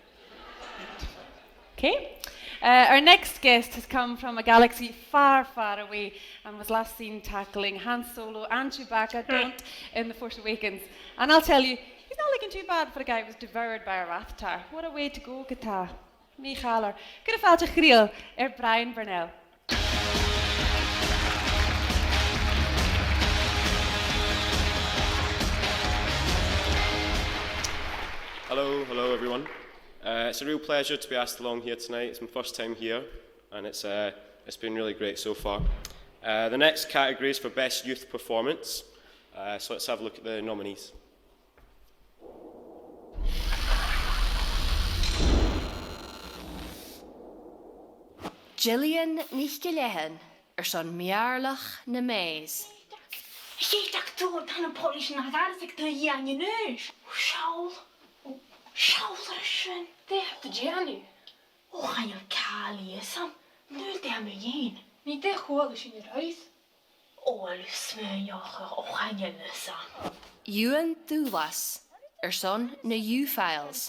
Okay. Uh, our next guest has come from a galaxy far, far away and was last seen tackling Han Solo and Chewbacca, don't, in The Force Awakens. And I'll tell you, he's not looking too bad for a guy who was devoured by a Rathtar. What a way to go, ge-tà. Mì-chàilear. Cuiribh fàilte chridheil air Brian Burnell. Hello, hello everyone. Uh, it's a real pleasure to be asked along here tonight. It's my first time here, and it's, uh, it's been really great so far. Uh, the next category is for Best Youth Performance, uh, so let's have a look at the nominees. Gillian NicIllEathain airson Meàrlaich na Maze. Chì thu, tha na poilis na gàrradh aig do dhèanamh. Seall. Seall air sin. Dè tha thu a' dèanamh? Ò, chan eil càil a dh'fhios agam. Nuair a tha mi fhìn. Nì dè chuala sinn air adhart. Ò, a bheil thu a' smaoineachadh, ò, chan eil fhios agam. Eòghann Dùghlas airson na U-Files.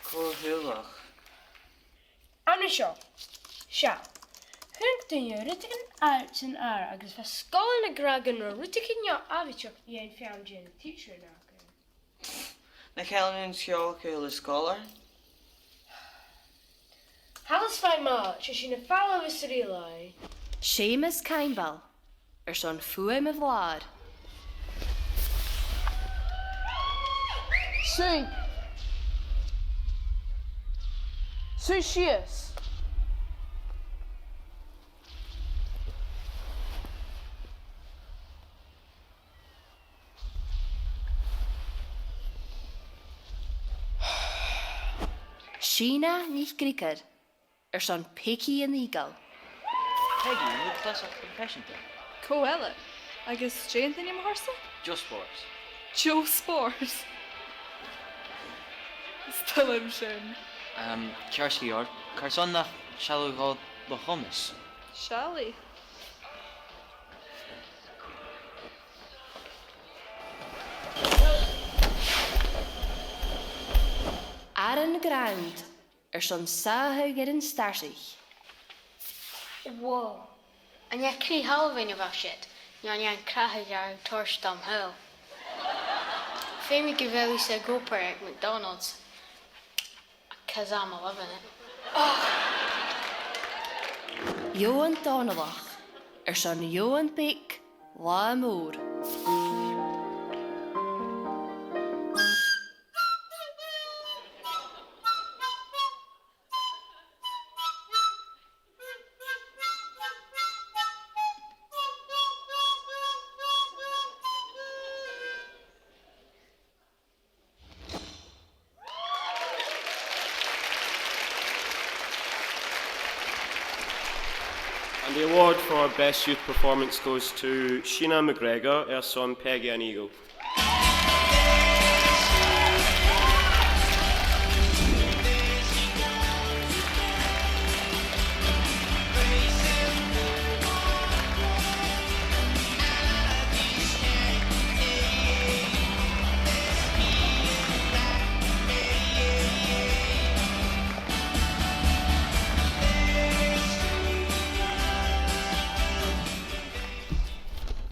Cò thuigeadh? An seo. Seall. Chunnaic duine rudeigin àraid san adhar agus bha sgoilearan ag ràdh gun robh rudeigin neo-àbhaisteach a dhèanamh fhèin dhan teacher aca. Nach eil an sgeul còmhla ris a' sgoilear? Thalla 's faigh mòran, 's e sin a' falbh às an rìl. Seumas Caimbeul airson Fuaim a' Bhlàir. Suidh. Suidh sìos. Sìne NicGriogair airson Peigi an Eagle. Peigi, an robh clasaichean pearsanta? Cò eile? Agus dè an t-ainm a th' ortsa? Joe Sport. Joe Sport? Is toil leam sin. Um, ceart gu leòr. Carson nach seallaidh tu Loch Thomas? Seallaidh. Aaron Grant airson Sàthadh air an Starsaich. Wow. An e crith-thalmhainn a bha siud, no an e an crathadh a tha a' toirt dhomh shaoghal? Feumaidh gu bheil thusa ag obair aig McDonald's. 'Cause I'm loving it. Eòghann Dòmhnallach airson Eòghann Beag Latha Mòr. And the award for Best Youth Performance goes to Sheena McGregor airson Peigi an Eagle.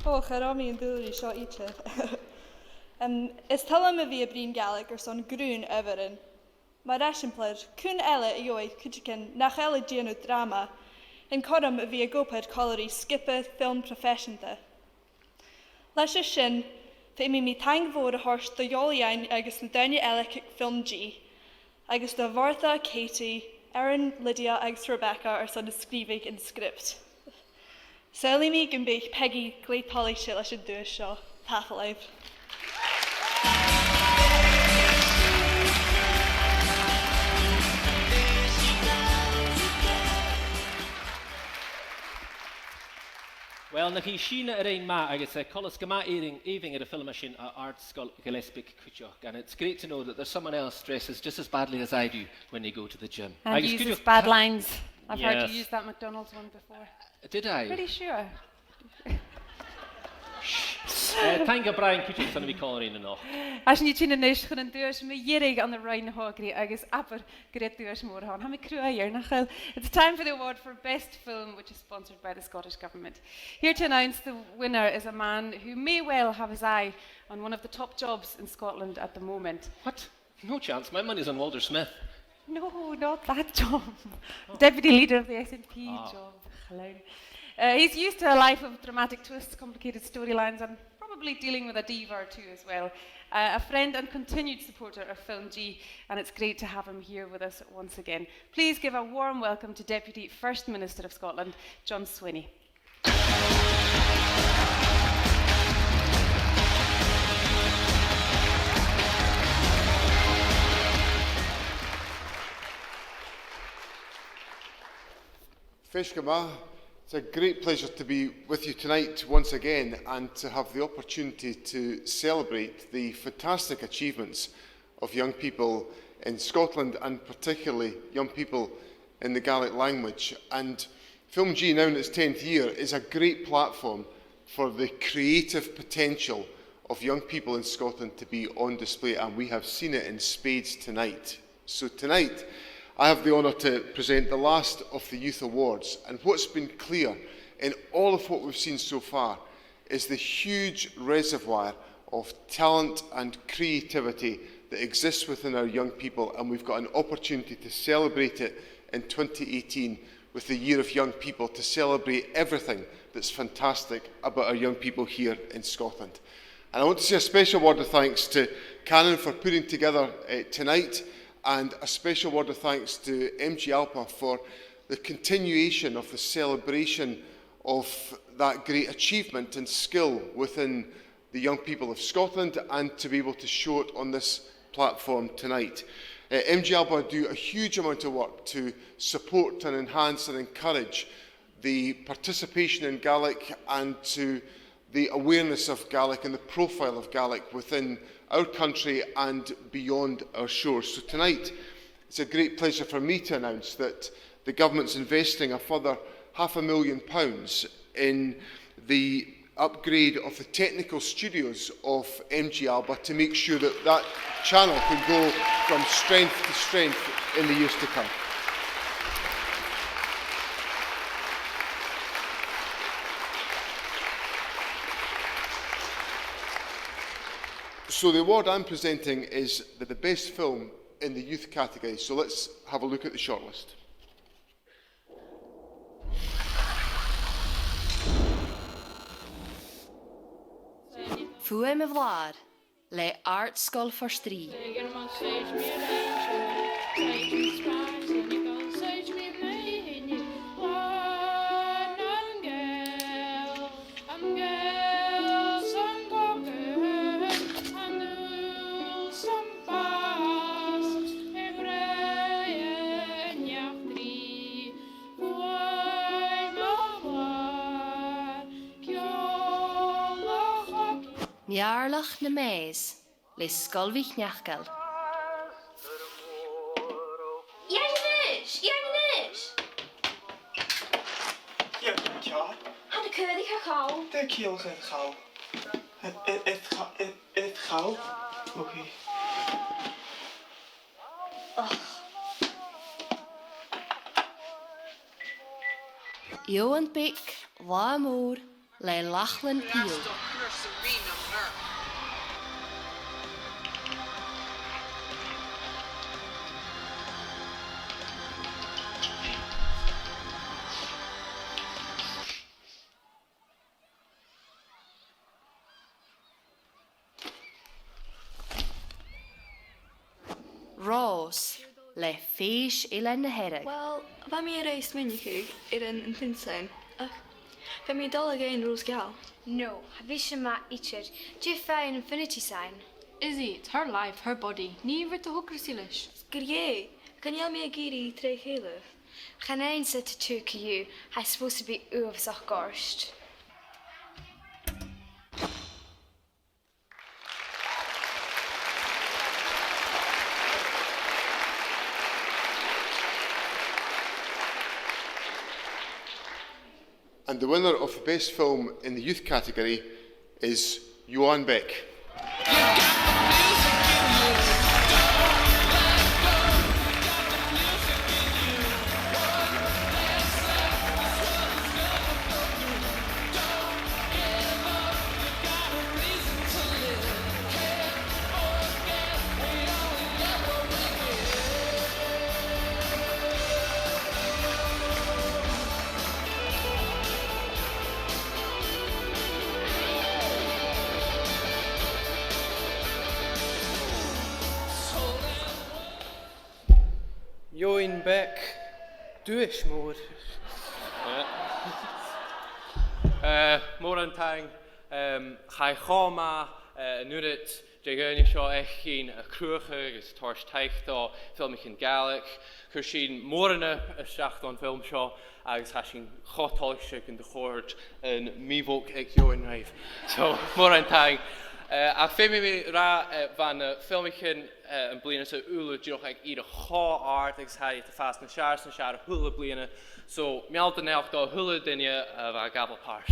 Ò, cha robh mi an dùil ri seo idir. Em, is toil leam a bhith a' bruidhinn Gàidhlig airson grunn adhbharan. Mar eisimpleir, cuin eile a gheibh cuideigin nach eil a' dèanamh dràma an cothrom a bhith ag obair còmhla ri sgioba film proifeiseanta? Leis a sin, feumaidh mi taing mhòr a thoirt do Dhòmhnall Iain agus na daoine eile aig FilmG, agus do Mhàrta, Katie, Erin, Lydia agus Rebecca airson na sgrìobhadh an script. Saoilidh mi gum bi Peigi glè thoilichte leis an duais seo. Tapadh leibh. Uill, nach eil sin a' ruith math agus, eh, coltas gu math èibhinn, èibhinn air a' fhilm sin à Àrd-sgoil Ghilleasbaig cuideachd. And it's great to know that there's someone else dresses just as badly as I do when they go to the gym. And uses bad lines. I've heard you use that McDonald's one before. Did I? Pretty sure. Eh, taing do Bhrian cuideachd airson a bhith còmhla rinn a-nochd. Tha sinn a' tighinn a-nis chun an duais mu dheireadh ann an Roinn na h-Òigridh agus abair gur e duais mòr a th' ann. Tha mi cruaidh air, nach eil? It's time for the award for Best Film, which is sponsored by the Scottish Government. Here to announce the winner is a man who may well have his eye on one of the top jobs in Scotland at the moment. What? No chance. My money's on Walter Smith. No, not that job. Deputy leader of the SNP job. Clown. Uh, he's used to a life of dramatic twists, complicated storylines, and probably dealing with a diva or two as well. Uh, a friend and continued supporter of FilmG, and it's great to have him here with us once again. Please give a warm welcome to Deputy First Minister of Scotland, John Swinney. Fèis gu math. It's a great pleasure to be with you tonight once again and to have the opportunity to celebrate the fantastic achievements of young people in Scotland, and particularly young people in the Gaelic language. And FilmG, now in its tenth year, is a great platform for the creative potential of young people in Scotland to be on display, and we have seen it in spades tonight. So tonight, I have the honour to present the last of the Youth Awards, and what's been clear in all of what we've seen so far is the huge reservoir of talent and creativity that exists within our young people, and we've got an opportunity to celebrate it in twenty eighteen with the Year of Young People, to celebrate everything that's fantastic about our young people here in Scotland. And I want to say a special word of thanks to Canon for putting together, eh, tonight, and a special word of thanks to MG ALBA for the continuation of the celebration of that great achievement and skill within the young people of Scotland, and to be able to show it on this platform tonight. Uh, MG ALBA do a huge amount of work to support and enhance and encourage the participation in Gaelic and to the awareness of Gaelic and the profile of Gaelic within our country and beyond our shores. So tonight, it's a great pleasure for me to announce that the government's investing a further half a million pounds in the upgrade of the technical studios of MG ALBA to make sure that that channel can go from strength to strength in the years to come. So the award I'm presenting is the, the best film in the youth category. So let's have a look at the shortlist. Fuaim a' Bhlàir le Àrd-sgoil Phort Rìgh. Meàrlaich na Mèise le Sgoil MhicNeacail. Iarraidh a-nis! Iarraidh a-nis! Iarraidh ceàrr. Tha na caoraich air chall. Dè tha a' chiall air chall? Air, air, air cha-, air, air chall? Ok. Och. Eòin Beag, Latha Mòr, le Lachlann Peel. Ròs le Fèis Eilean na Hearadh. Uill, bha mi air a smaoineachadh air an, an Prince ann, ach bha mi a' dol a dh'fhaighinn Ròs geal. No, tha mise math idir. Dè am faigh an Infinity Sign? Izzy, it's her life, her body. Nì rud a thogras i leis. Gu dearbh, chan eil mi ag iarraidh tro chèile. Chan ann 's a tha thu co-dhiù, tha e supposed to be uabhasach goirt. And the winner of the best film in the youth category is Johan Beck. Eòghann Beck, duais mòr. Eh, mòran taing, em, chaidh cho math, eh, an uiread de dhaoine seo fhaicinn a' cruthachadh agus toirt taic do fhilmichean Gàidhlig. Chuir sinn mòran a-steach don fhilm seo agus tha sinn cho toilichte gun do chòrd an mì-mhodh aig Eòghann ribh. So, mòran taing. Eh, ach feumaidh mi ràdh, eh, bha na filmichean, eh, am bliadhna sa uile dìreach aig ìre cho àrd agus tha iad a' fàs nas fheàrr 's nas fheàrr a h-uile bliadhna. So, meal do naidheachd do a h-uile duine a bha a' gabhail pàirt.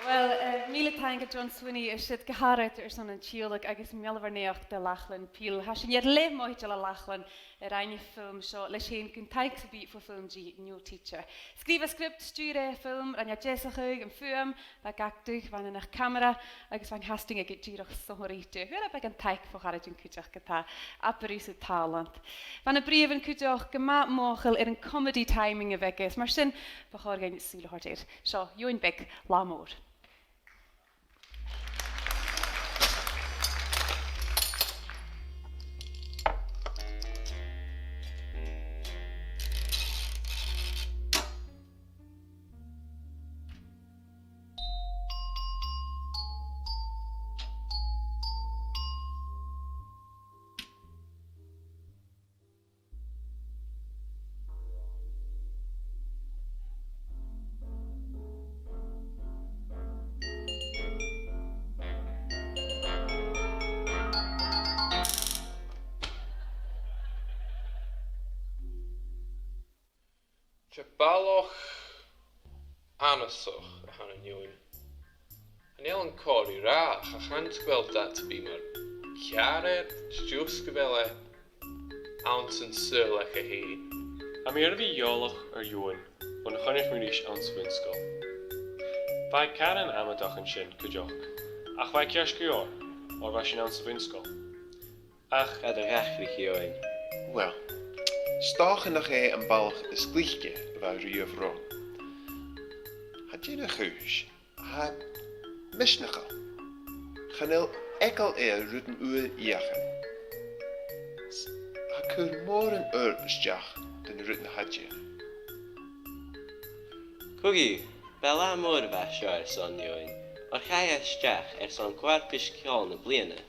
Uill, eh, mìle taing do John Swinney, is iad gu h-àraid airson an tiodhlac agus meal do naidheachd do Lachlann Peel. Tha sinn air leth moiteil le Lachlann a rinn am film seo leis fhèin gun taic sam bith bho FilmG no tidsear. Sgrìobh e sgriobt, stiùir e film, rinn e deasachadh, am fuaim, bha e ag actadh, bha e na camara, agus bha an casting aige dìreach sònraichte. Uill, beagan taic bho charaidean cuideachd, ge-tà, abair thusa tàlant. Bha na britheamhan cuideachd gu math mothachail air a' chomedy timing a bh' aige, is mar sin, bu chòir dhuinn sùil a thoirt air. Seo Eòghann Beck, Latha Mòr. Tha balach annasach a th' ann an Eòghann. Chan eil an còrr ri ràdh, ach chan eil dad a' bhith mar ceàrr air, 's dòcha gu bheil e anns an saoghal aige fhèin. Tha mi air a bhith eòlach air Eòghann bhon a choinnich mi ris anns a' bhun-sgoil. Bha e caran amaideach an sin cuideachd, ach bha e ceart gu leòr, oir bha sinn anns a' bhun-sgoil. Ach càit an do dh'atharraich Eòghann? Uill, 's dòcha nach e am balach as glice a bha riamh romham. Tha e dìreach a' cur, tha e misneachail. Chan eil eagal air rudan ùra fheuchainn. 'S tha e a' cur mòran oirbh a-steach dha na rudan a tha e a' dèanamh. Co-dhiù, b' e latha mòr a bha seo airson Eòghainn, oir chaidh e a-steach airson co-fharpais ceòl na bliadhna.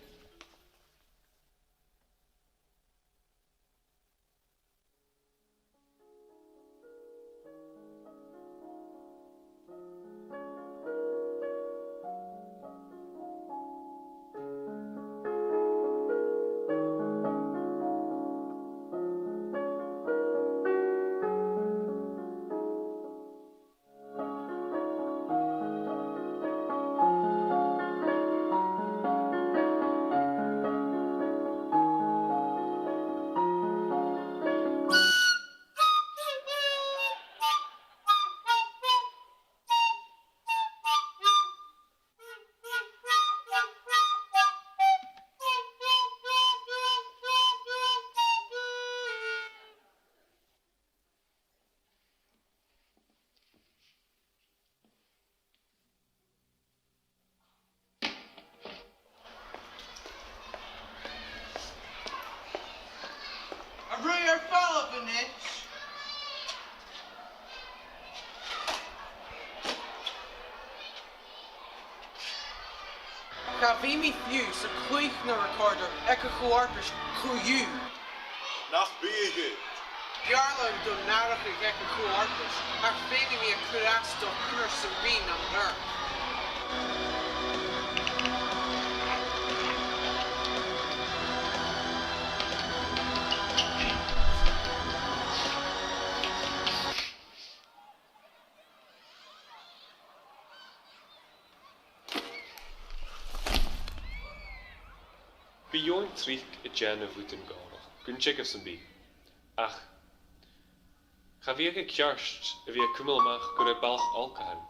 Cha bhi mi fiù 's a' cluich na recorder aig a' cho-fharpais co-dhiù. Nach bi e. B' fheàrr leam dom mhaireachdainn aig a' cho-fharpais, ach feumaidh mi a chur às do chunnart sam bith nam neach. Bidh Eòin tric a' dèanamh rudan gòrach, gun teagamh sam bith. Ach cha bhiodh e ceart a bhith a' cumail a-mach gur e balach olc a th' ann.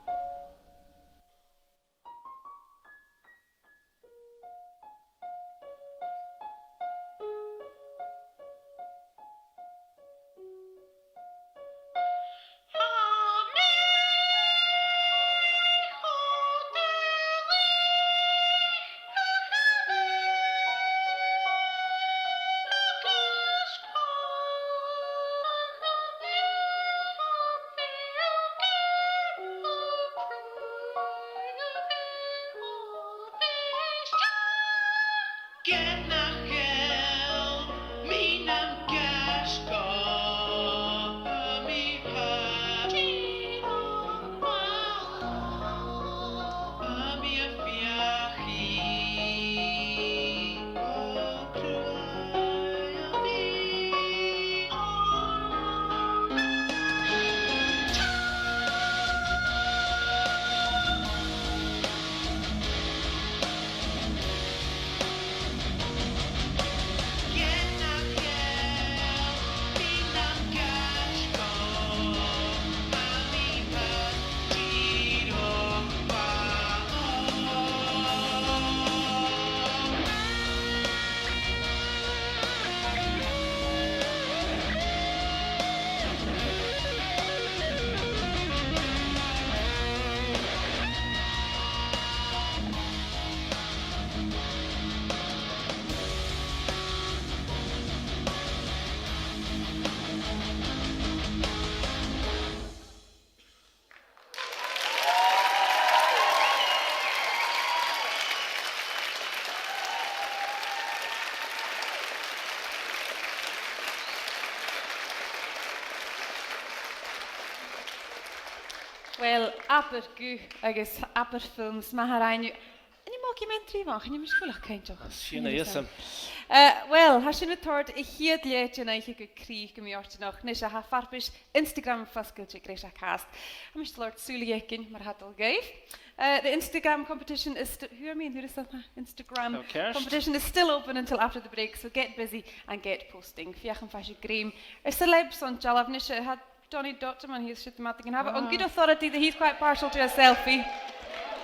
Uill, abair guth agus abair film, 's math a rinn thu. An e mockumentary a bh' ann? Chan eil mise buileach cinnteach. Sin e, yes, um. Eh, uill, tha sinn a' toirt a' chiad leth den oidhche gu crìch gu mì-fhortanach. A-nis, tha farpais Instagram fosgailte ag rèis a' chast. Tha mise a' toirt sùil air a' chùis mar a tha dol dhuibh. Eh, the Instagram competition is sti-, who am I in, who is that? Instagram competition is still open until after the break, so get busy and get posting. Feuch am faigh sibh grèim air celebs on dealbh. A-nis, eh, tha Donnie Dotterman, he's just mad again. Have it on good authority that he's quite partial to a selfie.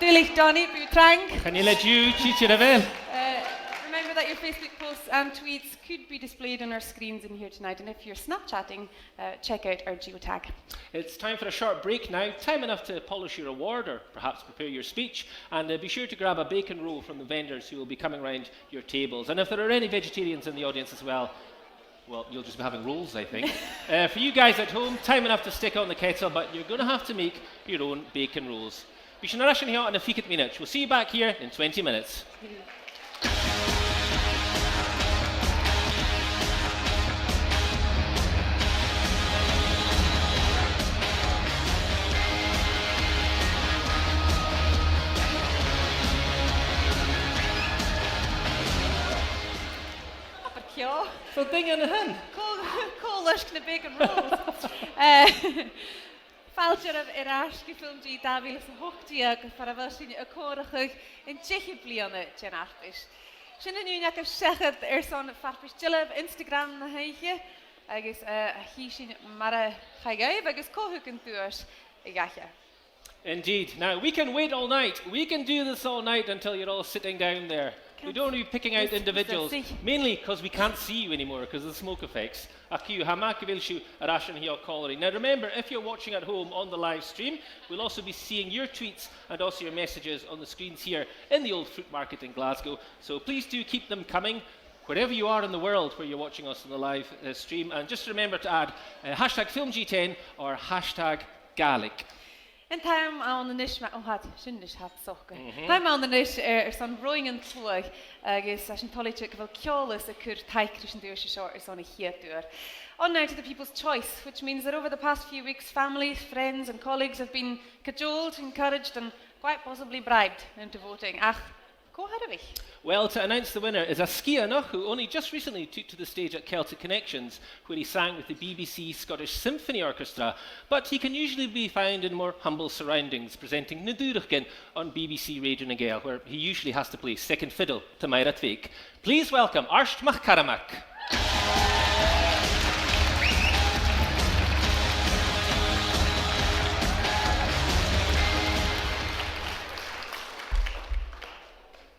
Duilich, Donnie, bidh thu trang. Chan eil e diù, tìde a bheil. Uh, remember that your Facebook posts and tweets could be displayed on our screens in here tonight, and if you're Snapchatting, uh, check out our geotag. It's time for a short break now, time enough to polish your award or perhaps prepare your speech, and, uh, be sure to grab a bacon roll from the vendors who will be coming round your tables. And if there are any vegetarians in the audience as well, well, you'll just be having rolls, I think. Uh, for you guys at home, time enough to stick on the kettle, but you're gonna have to make your own bacon rolls. Bidh sinn air ais an seo ann am fichead mionaid. We'll see you back here in twenty minutes. Abair ceò. Fon duine an sin. Cò, cò loisg na bacon rolls? Eh, fàilte oirbh air ais gu FilmG dà mhìle 's a h-ochd deug, far a bheil sinn a' comharrachadh an deicheamh bliadhna den fharpais. Sin an ùine agaibh seachad airson farpais dealbh Instagram na h-oidhche, agus, eh, chì sinn mar a chaidh dhuibh agus cò thugann duais a dh'aithghearr. Indeed. Now, we can wait all night. We can do this all night until you're all sitting down there. We don't want to be picking out individuals, mainly 'cause we can't see you anymore 'cause of the smoke effects. Ach co-dhiù, tha mi gu bheil sibh air ais an seo còmhla rinn. Now, remember, if you're watching at home on the live stream, we'll also be seeing your tweets and also your messages on the screens here in the Old Fruit Market in Glasgow. So please do keep them coming. Wherever you are in the world where you're watching us on the live, uh, stream, and just remember to add, uh, hashtag film G ten or hashtag Gaelic. An t-àm ann a-nis, ma-, o, tha, sin a-nis, tha e socair. Mhm. An t-àm ann a-nis air, airson Roinn an t-Sluaigh, agus tha sinn toilichte gu bheil Ceòlas a' cur taic ris an duais seo airson a' chiad uair. On now to the People's Choice, which means that over the past few weeks, families, friends and colleagues have been cajoled, encouraged and quite possibly bribed into voting. Ach cò thairbhich? Well, to announce the winner is a Sgitheanach who only just recently took to the stage at Celtic Connections, where he sang with the B B C Scottish Symphony Orchestra, but he can usually be found in more humble surroundings, presenting Na Dùrachdan on B B C Radio nan Gàidheal, where he usually has to play second fiddle to Mairead Bheag. Please welcome Art MacCarmaig.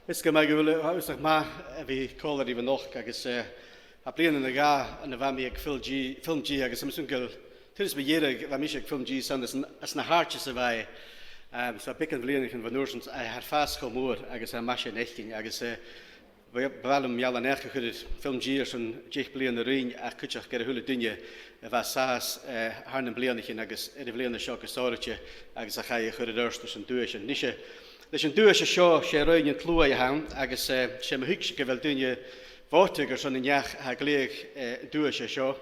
Is gu math, gu bheil e uabhasach math a bhith còmhla ribh a-nochd agus, eh, tha bliadhna no dhà ann a bha mi aig FilmG, FilmG agus tha mi a' smaoineachadh gu bheil, turas mu dheireadh a bha mise aig FilmG 's ann anns an, anns na h-àite 's a bha e. Em, so beagan bhliadhnaichean bhon uair sin, eh, tha e air fàs cho mòr agus tha e math sin fhaicinn agus, eh, b-, b' fheàrr leam meal-a-naidheachd a chur air FilmG airson deich bliadhna a ruighinn ach cuideachd air a h-uile duine a bha an sàs, eh, thar nam bliadhnaichean agus air a' bhliadhna seo gu sònraichte agus a chaidh a chur air adhart leis an duais. A-nis, eh, leis an duais seo, 's e Roinn an t-Sluaigh a th' ann agus, eh, 's e mo thuigse gu bheil daoine a' bhòtadh airson an neach a tha a' gleidheadh, eh, an duais seo.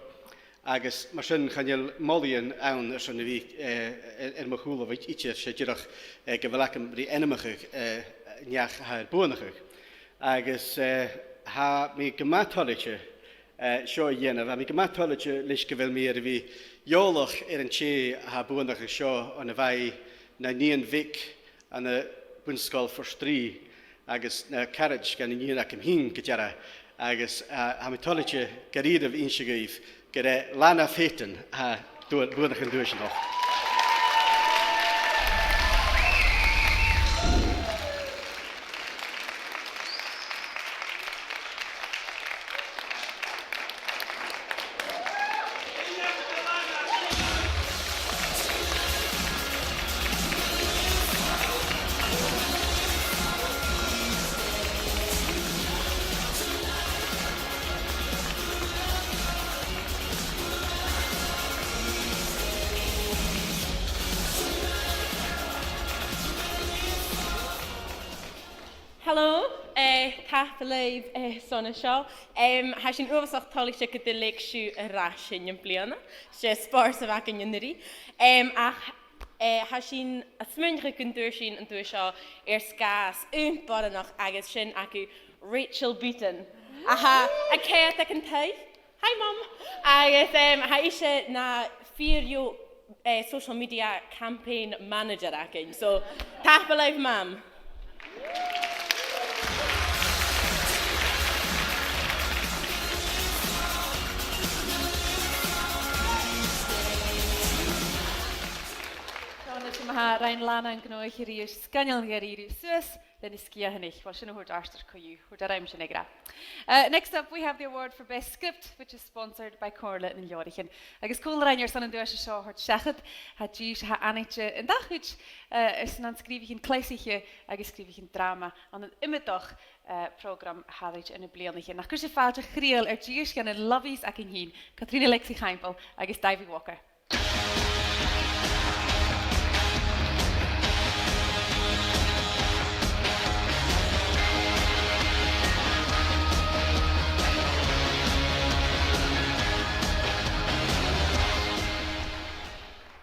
Agus mar sin chan eil molaidhean ann airson a bhith, eh, air, air mo chùlaibh idir, 's e dìreach, eh, gu bheil agam ri ainmeachadh, eh, neach a tha air buannachadh. Agus, eh, tha mi gu math toilichte, eh, seo a dhèanamh. Tha mi gu math toilichte leis gu bheil mi air a bhith eòlach air an tè a tha buannachadh seo on a bha i na nighean bheag ann am Bun-sgoil Phort Rìgh agus na caraid dha na nithean agam fhìn gu dearbh, agus, eh, tha mi toilichte gu dearbh innse dhuibh gur e Lana Phetan a tha a' buannachadh an duais a-nochd. Hello, eh, tapadh leibh, eh, son a seo. Em, tha sinn uabhasach toilichte gun do leig sibh an rathad sinn am-bliadhna. 'S e spòrs a bh' againn an-uiridh. Em, ach, eh, tha sinn a' smaoineachadh gun d' fhuair sinn an duais seo air sgàth 's aon boireannach agus sin agaibh Rachel Beaton. A tha a' coimhead aig an taigh. Hi, Mum. Agus, em, tha ise na fìor dheagh, eh, social media campaign manager againn. So, tapadh leibh, Mam. Seán, is mise, rinn Lana an gnothach a-rithist, sgoinneil gu dearbh suas. Leis na Sgitheanaich, uill, sin a thuirt Artair co-dhiù, thuirt e rium sin ag ràdh. Uh, next up, we have the award for Best Script, which is sponsored by Comhairle nan Leabhraichean. Agus còmhla rinn airson an duais seo a thoirt seachad, tha dithis a tha aithnichte an dà chuid, uh, airson na sgrìobhaichean cleasaiche agus sgrìobhaichean dràma ann an iomadach, uh, prògram a tha air a bhith air na bliadhnaichean. Nach cuir sibh fàilte chridheil air dithis dha na lovies againn fhìn, Catrìona Lexy Chaimbeul agus Daibhidh Walker.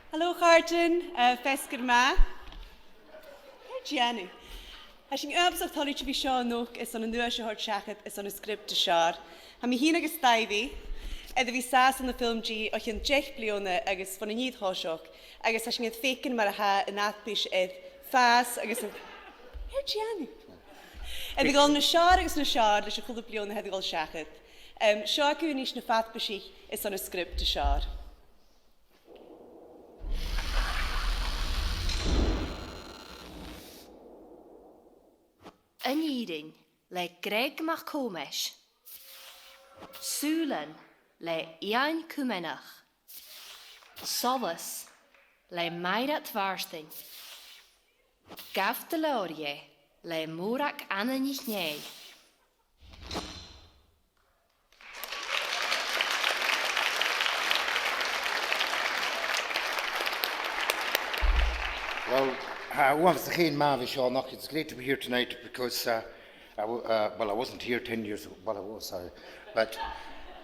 Hello, a chàirdean, uh, feasgar math. Ciamar a tha sibh? Tha sinn uabhasach toilichte a bhith seo a-nochd airson an duais a thoirt seachad airson an script as fheàrr. Tha mi fhìn agus Daibhidh air a bhith an sàs ann am FilmG o chionn deich bliadhna agus bhon an fhìor thoiseach, agus tha sinn air faicinn mar a tha an fhadbais air fàs agus an, air dèanamh. Air a dhol nas fheàrr agus nas fheàrr leis a h-uile bliadhna a tha air a dhol seachad. Em, seo agaibh a-nis na fadbaisich airson an script as fheàrr. An Fhìrinn le Greg MacThòmais. Sùilean le Iain Cuimneach. Solas le Mairead Mhàrtainn. Gabh do Leabhar Dheth le Mòrag Anna NicNèill. Uh, uabhasach fhèin math a bhith seo a-nochd. It's great to be here tonight because, uh, I w-, uh, well, I wasn't here ten years ago. Well, I was, sorry. But,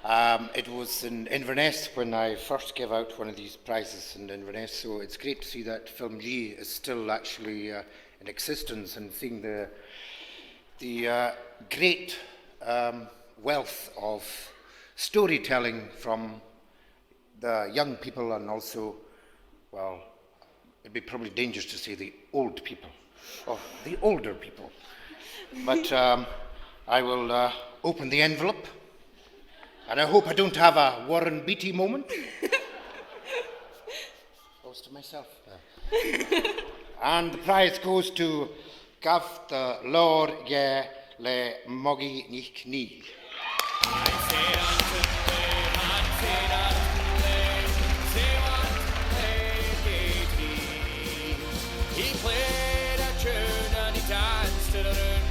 um, it was in Inverness when I first gave out one of these prizes in Inverness, so it's great to see that FilmG is still actually, uh, in existence and seeing the, the, uh, great, um, wealth of storytelling from the young people and also, well, it'd be probably dangerous to say the old people, or the older people. But, um, I will, uh, open the envelope, and I hope I don't have a Warren Beatty moment. Goes to myself. And the prize goes to Gabh do Làr Dhè le Mogaidh NicNèill. He played a tune and he danced it around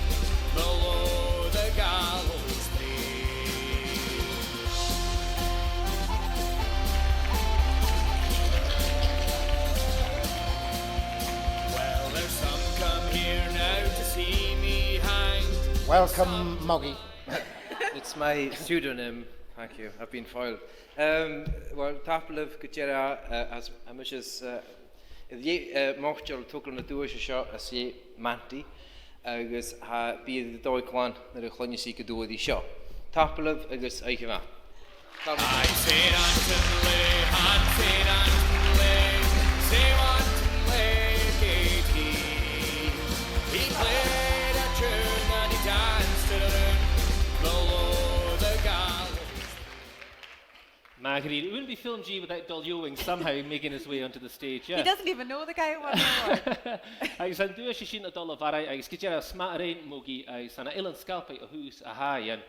below the gallows tree. Well, there's some come here now to see me hanged. Welcome, Moggy. It's my pseudonym. Thank you. I've been foiled. Um, well, tapadh leibh gu dearbh, uh, as, a-nis, uh, a' chiad, uh, mòr-chuid a thug an duais seo às a' Mhantaidh, agus tha, bidh e air a dhol glan nuair a chluinneas sibh gu dè tha seo. Tapadh leibh agus oidhche mhath. I said unto Lee, I said unto Lee, say what Lee gave he. He played a tune and he danced it around below the gallows. Marguerite, it wouldn't be FilmG without Dòmhnall Eòghainn somehow making his way onto the stage, yeah. He doesn't even know the guy who won the award. Agus an duais sin a' dol a Bharraigh, agus gu dearbh 's math a rinn Moggy, agus an Eilean Sgalpaigh a thòisich a-rithist.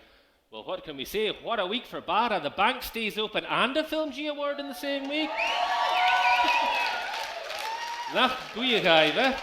Well, what can we say? What a week for Barra. The bank stays open and a FilmG award in the same week. Nach buidhe dhaibh, eh?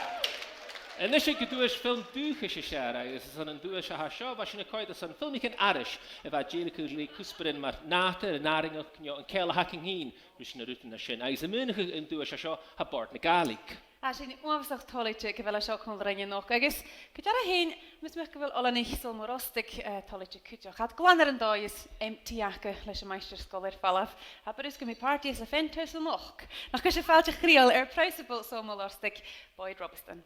A-nis gu duais film dùthchais as fheàrr, agus airson an duais a tha seo, bha sinn a' coimhead airson filmichean aithris a bha a' dèiligeadh ri cuspairean mar nàdar, an àrainneachd, no an ceangal a th' againn fhìn ris na rudan sin. Agus a' maoineachadh an duais a tha seo, tha Bòrd na Gàidhlig. Tha sinn uabhasach toilichte gu bheil e seo còmhla rinn a-nochd, agus gu dearbh fhèin, tha mi a' smaoineachadh gu bheil oileanaich Sabhal Mòr Ostaig, eh, toilichte cuideachd. Tha iad glan air an dòigh is empty aca leis a' mhaighstir-sgoile air falbh. Abair thusa gum bi pàrtaidh sa Fenton a-nochd. Nach cuir sibh fàilte chridheil air Principal Sabhal Mòr Ostaig, Boyd Robasdan.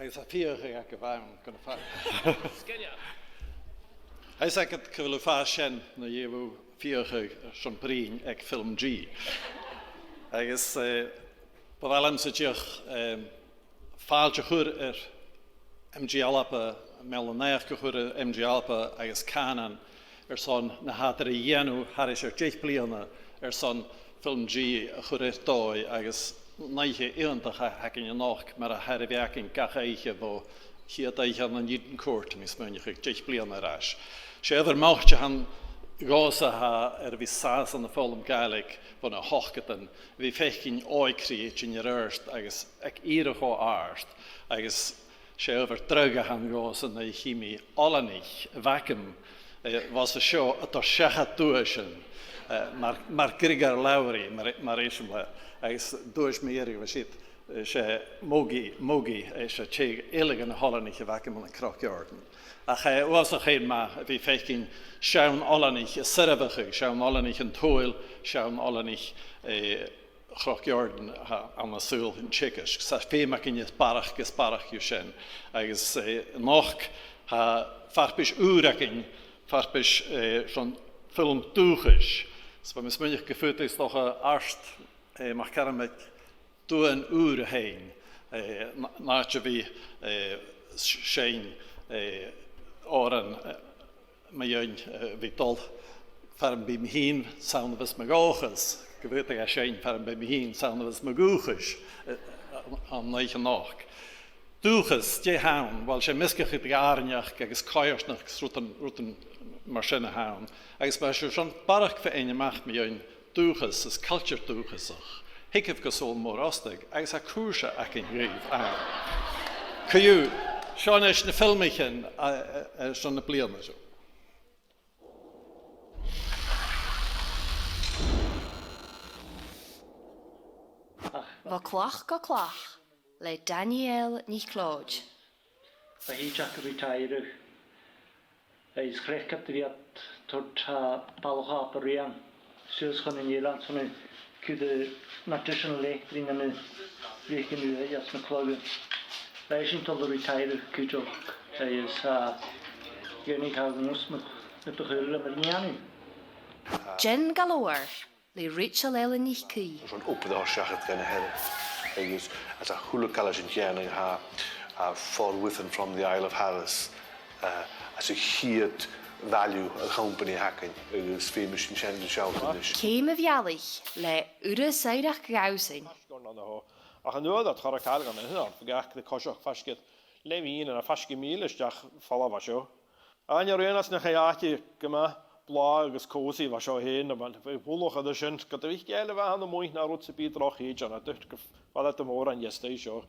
Agus tha fiathachadh agaibh ann gun fhaid. Sgoinneil. Tha fhios agad gu bheil thu a' fàs sean na dhèidh fiathachadh airson bruidhinn aig FilmG. Agus, eh, bu mhath leamsa dìreach, em, fàilte a chur air MG ALBA, meal-a-naidheachd a chur air MG ALBA agus Cànan airson na tha iad air a dhèanamh thairis air deich bliadhna airson FilmG a chur air dòigh, agus an oidhche iongantach a th' againn a-nochd mar a th' air a bhith againn gach oidhche bho chiad oidhche ann an Eden Court, tha mi a' smaoineachadh, deich bliadhna air ais. 'S e adhbhar math a th' ann dhòmhsa a tha air a bhith an sàs ann am foghlam Gàidhlig bho na h-ochdadan, a bhith a' faicinn òigridh a' tighinn air adhart agus aig ìre cho àrd, agus 's e adhbhar dragh a th' ann dhòmhsa nuair a chì mi oileanaich a bh' agam, eh, bho seo a' toirt seachad duaisean, eh, mar, mar Griogair Labhraidh, mar, mar eisimpleir, agus duais mu dheireadh a bha siud, eh, 's e Moggy, Moggy, eh, 's e tè eile dha na h-oileanaich a bh' agam ann an Cnoc Iòrdain. Ach, eh, uabhasach fhèin math a bhith a' faicinn seann oileanaich a' soirbheachadh, seann oileanaich an t-Sabhail, seann oileanaich, eh, Chnoc Iòrdain, tha, ann an saoghal an teagaisg. 'S tha feum againn air barrachd is barrachd dhiubh sin. Agus, eh, a-nochd, tha farpais ùr againn, farpais, eh, son film dùthchais. 'S bha mi a' smaoineachadh gum faodadh, 's dòcha, Art, eh, MacCarmaig duan ùr fhaighinn, eh, an, an àite a bhith, eh, s-, seinn, eh, òran, eh, mu dheidhinn, eh, bhith dol far am bi mi fhìn, 's ann a bhios mo dhòchas gum faodadh e seinn far am bi mi fhìn, 's ann a bhios mo dhùthchas, eh, an, an oidhche a-nochd. Dùthchas, dè th' ann? Uill, 's e measgachadh de dh'àrainneachd agus coimhearsnachd 's rudan, rudan mar sin a th' ann. Agus ma tha sibh airson barrachd fhaighinn a-mach mu dheidhinn dùthchas is cultar dùthchasach, thigibh gu Sabhal Mòr Ostaig agus tha cùrsa againn dhuibh ann. Co-dhiù, seo a-nis na filmichean, a, a, a, airson na bliadhna seo. Bho Chlach gu Clach le Danielle NicLeòid. Bha i dìreach a' retireadh. Agus chleachd iad a bhith a' toirt, eh, balach Obar Dheathain suas chun an eilein 's a' cur an additional electric ann am bruich an uaigh anns na clogain. Bha i sin a' dol a retireadh cuideachd agus, eh, dh'fhaighnich e dhòmhsa an urrainn dhomh a bhith a' dèanamh. Gin Gu Leòr le Rachel Ellen NicAoidh. Son obair a thoirt seachad dhan a' Hearadh. Agus anns a h-uile càil a tha sinn a' dèanamh, tha, tha for with and from the Isle of Harris, eh, anns a' chiad bhailiù a' chompanaidh againn, agus feumaidh sinn sin a shealltainn a-nis. Ceum a' Bhealaich le Urras Oighreachd Ghabhsainn. Ach an uair ud, cha robh càil agam, eh, bha gach coiseachd faisg air leum fhìn, an faisg air mìle a-steach falamh an seo. An uair ud, nach e àite gu math blàth agus cosy a bha seo fhèin, a bha, bha ullachadh an sin, gu dè bhiodh geall a bhith ann a-muigh no rud sam bith droch shìde ann, a' dol gu bhith a' mòran a-staigh seo.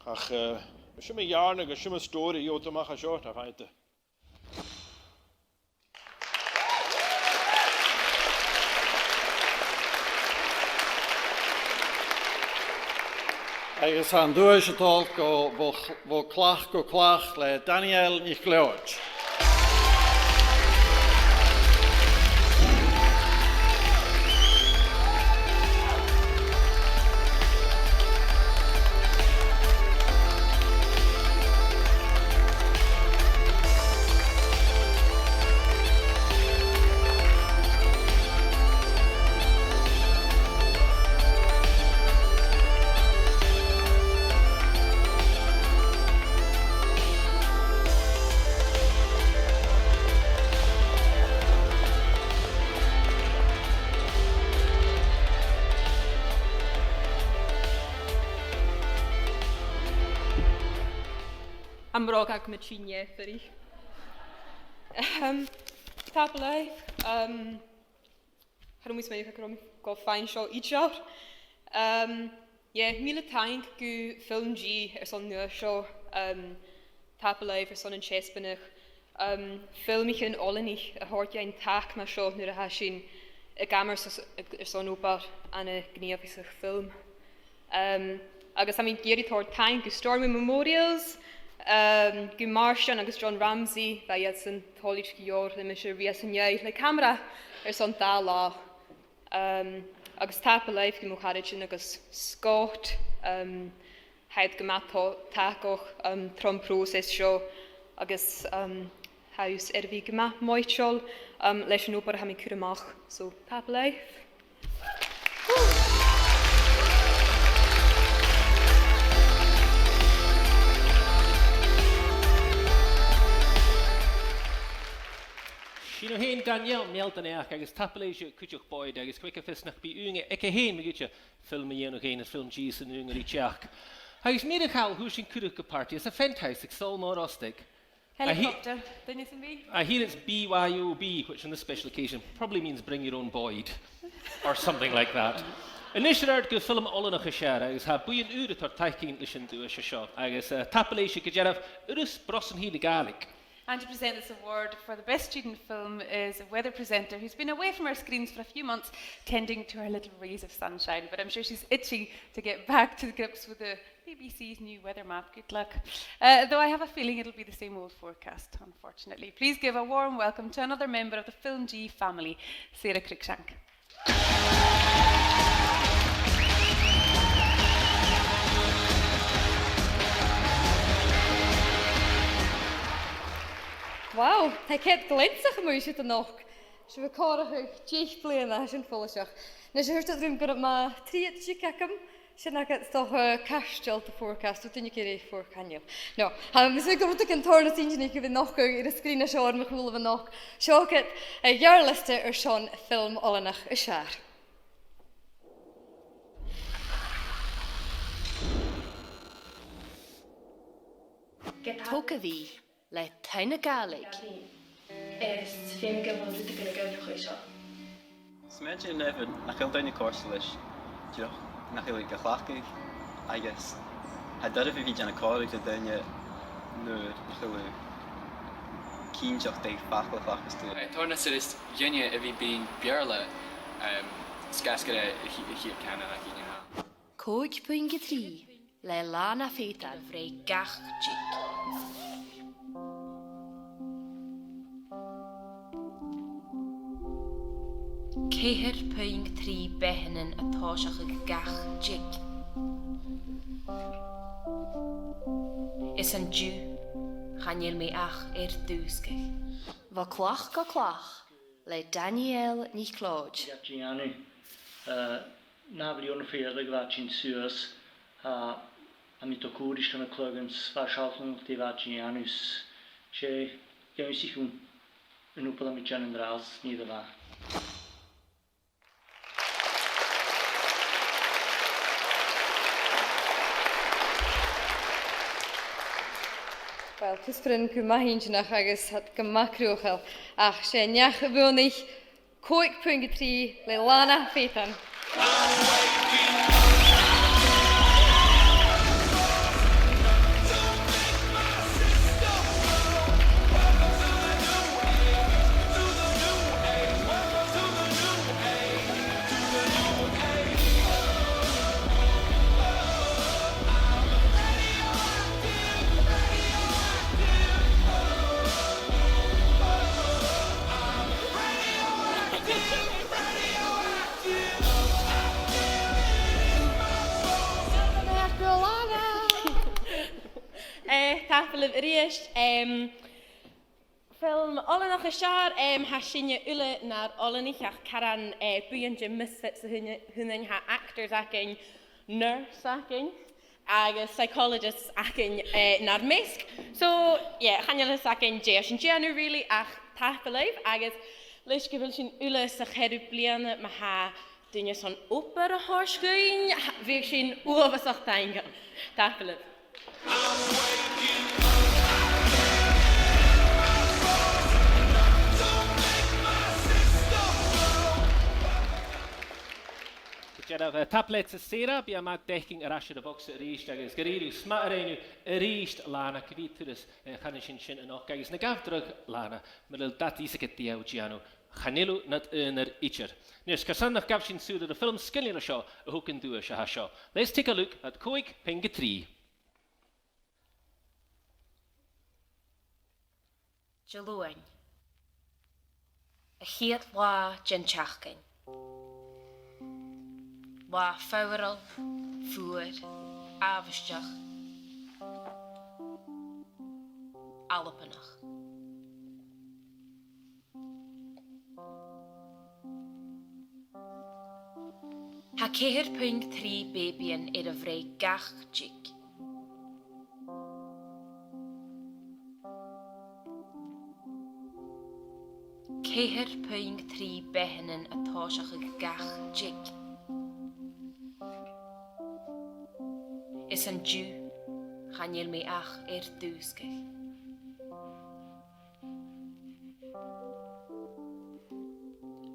Ach, eh, sin mo dhèarnadh agus sin mo stòiridh a dh'fhàg mi a-mach à seo, na fhaide. Agus tha an duais a' dol gu Bho, Bho Chlach gu Clach le Danielle NicLeòid. Am bròg agam a' tighinn, eh, fuirich. Ehm, tapadh leibh, ehm, cha robh mi a' smaoineachadh gun robh mi gu bhith a' faighinn seo idir. Ehm, yeah, mìle taing gu FilmG airson an duais seo, ehm, tapadh leibh airson an taisbeanadh. Ehm, filmichean oileanaich a thoirt dhuinn, tha e math seo nuair a tha sinn ag amharc airson, airson obair ann an gnìomhachas film. Ehm, agus tha mi ag iarraidh a thoirt taing gu Stormont Memorials, ehm, gu Màrtainn agus John Ramsay, bha iadsan toilichte gu leòr le mise a-rithist an-dè le camara airson dà latha. Ehm, agus tapadh leibh gu mo charaidean agus Scott, ehm, tha iad gu math to-, tacach, ehm, tron process seo agus, ehm, tha thusa air a bhith gu math moiteil, ehm, leis an obair a tha mi a' cur a-mach. So, tapadh leibh. Sin thu fhèin, Danielle, meal do naidheachd, agus tapadh leibhse cuideachd, Boyd, agus chì mi gu bheil fios nach bi ùine aige fhèin mu dheireadh film a dhèanamh fhèin, is film dìreach san ùine ri teachd. Agus mar a chì sibh, fhuair sinn cuireadh gu party às a' Fent House aig Sabhal Mòr Ostaig. Helicopter, duine sam bith? I hear it's B Y O B, which on this special occasion probably means bring your own Boyd, or something like that. A-nis air adhart gu film oileanach as fheàrr, agus tha buidheann ùr a' toirt taic dhuinn leis an duais seo, agus, eh, tapadh leibhse gu dearbh, Urras Brosnachaidh na Gàidhlig. And to present this award for the best student film is a weather presenter who's been away from our screens for a few months tending to her little rays of sunshine, but I'm sure she's itching to get back to grips with the B B C's new weather map. Good luck. Uh, though I have a feeling it'll be the same old forecast, unfortunately. Please give a warm welcome to another member of the FilmG family, Sarah Cruickshank. Wow, tha e ceart gu leòr a-nis a-nochd. Sibh a' comharrachadh deich bliadhna, tha sin follaiseach. Nis, thuirt iad rium gun robh mo thrithead tic agam, sin agad, 's dòcha, eh, cairteal de forecast, so duine ag iarraidh forecast, chan eil. No, tha mi a' smaoineachadh gun robh rudeigin tòrr nas inntinniche a bhith a' nochdadh air an sgrìn seo air mo chùlaibh a-nochd. Seo agad, eh, geàrr-liosta airson film oileanach as fheàrr. Togaidh mi le Taigh na Gàidhlig. Is feumaidh gu bheil rudeigin a' gabhail a' chuid seo. Is mi a' dèanamh nach eil daoine cofhurtail leis, dìreach nach eil iad ga chleachdadh, agus Tha e doirbh a bhith a' dèanamh còmhradh ri daoine nuair nach eil thu cinnteach dè am facal a chleachdas tu. Eh, tòrr nas fheàrr air duine a bhith a' bruidhinn Beurla, em, 's gus gur e a' chi-, a' chiad cheann a th' againn. Còig puing a trì le Lana Phedan. Air a' bhreug gach diog. Ceithir puing trì beathannan a' tòiseachadh gach diog. Is an-diugh, chan eil mi ach air dùsgadh. Bho Clach gu Clach le Danielle NicLeòid. Bha e a' dèanamh, eh, na bhliadhna fhèin a bha sinn suas, a, a' mìneachadh cùisean a' chlòimh, 's bha e sealltainn dè bha e a' dèanamh, 's e, dh'ionnsaich thu an obair a bha mi a' dèanamh an-dràsta, nì do bha. Uill, cuspairean gu math inntinneach agus gu math cruthachail, ach 's e neach a bhuannaich. Còig puing a trì le Lana Phedan. Eh, tapadh leibh a-rithist. Em, film oileanach as fheàrr, em, tha sinne uile nar oileanaich, ach caran, eh, buidheann de Misfits a th' annainn, tha actors againn, nurse againn, agus psychologists againn, eh, nar measg. So, yeah, chan eil fhios againn dè tha sinn a' dèanamh really, ach tapadh leibh, agus leis gu bheil sinn uile sa cheathramh bliadhna, ma tha duine son obair a thoirt dhuinn, bhiodh sinn uabhasach taingeil. Tapadh leibh. Gu dearbh, eh, tapadh leatsa, Sarah, bidh e math d' fhaicinn air ais air a' bhogsa a-rithist agus gu dearbh, 's math a rinn thu a-rithist, Lana, gu bhith turas, eh, chanainn sin sin a-nochd agus na gabh dragh, Lana, mura bheil dad fhios agad dè tha thu a' dèanamh, chan eil thu nad aonar idir. Nise, carson nach gabh sinn sùil air a' fhilm sgoinneil seo a thug an duais a tha seo? Let's take a look at Còig Puing a Trì. Diluain. A' chiad latha den t-seachdain. Latha foghrail, fuar, àbhaisteach, Albannach. Tha ceithir puing trì bèibidhean air a bhreith gach diog. Ceithir puing trì beathannan a' tòiseachadh gach diog. Is an-diugh, chan eil mi ach air dùsgadh.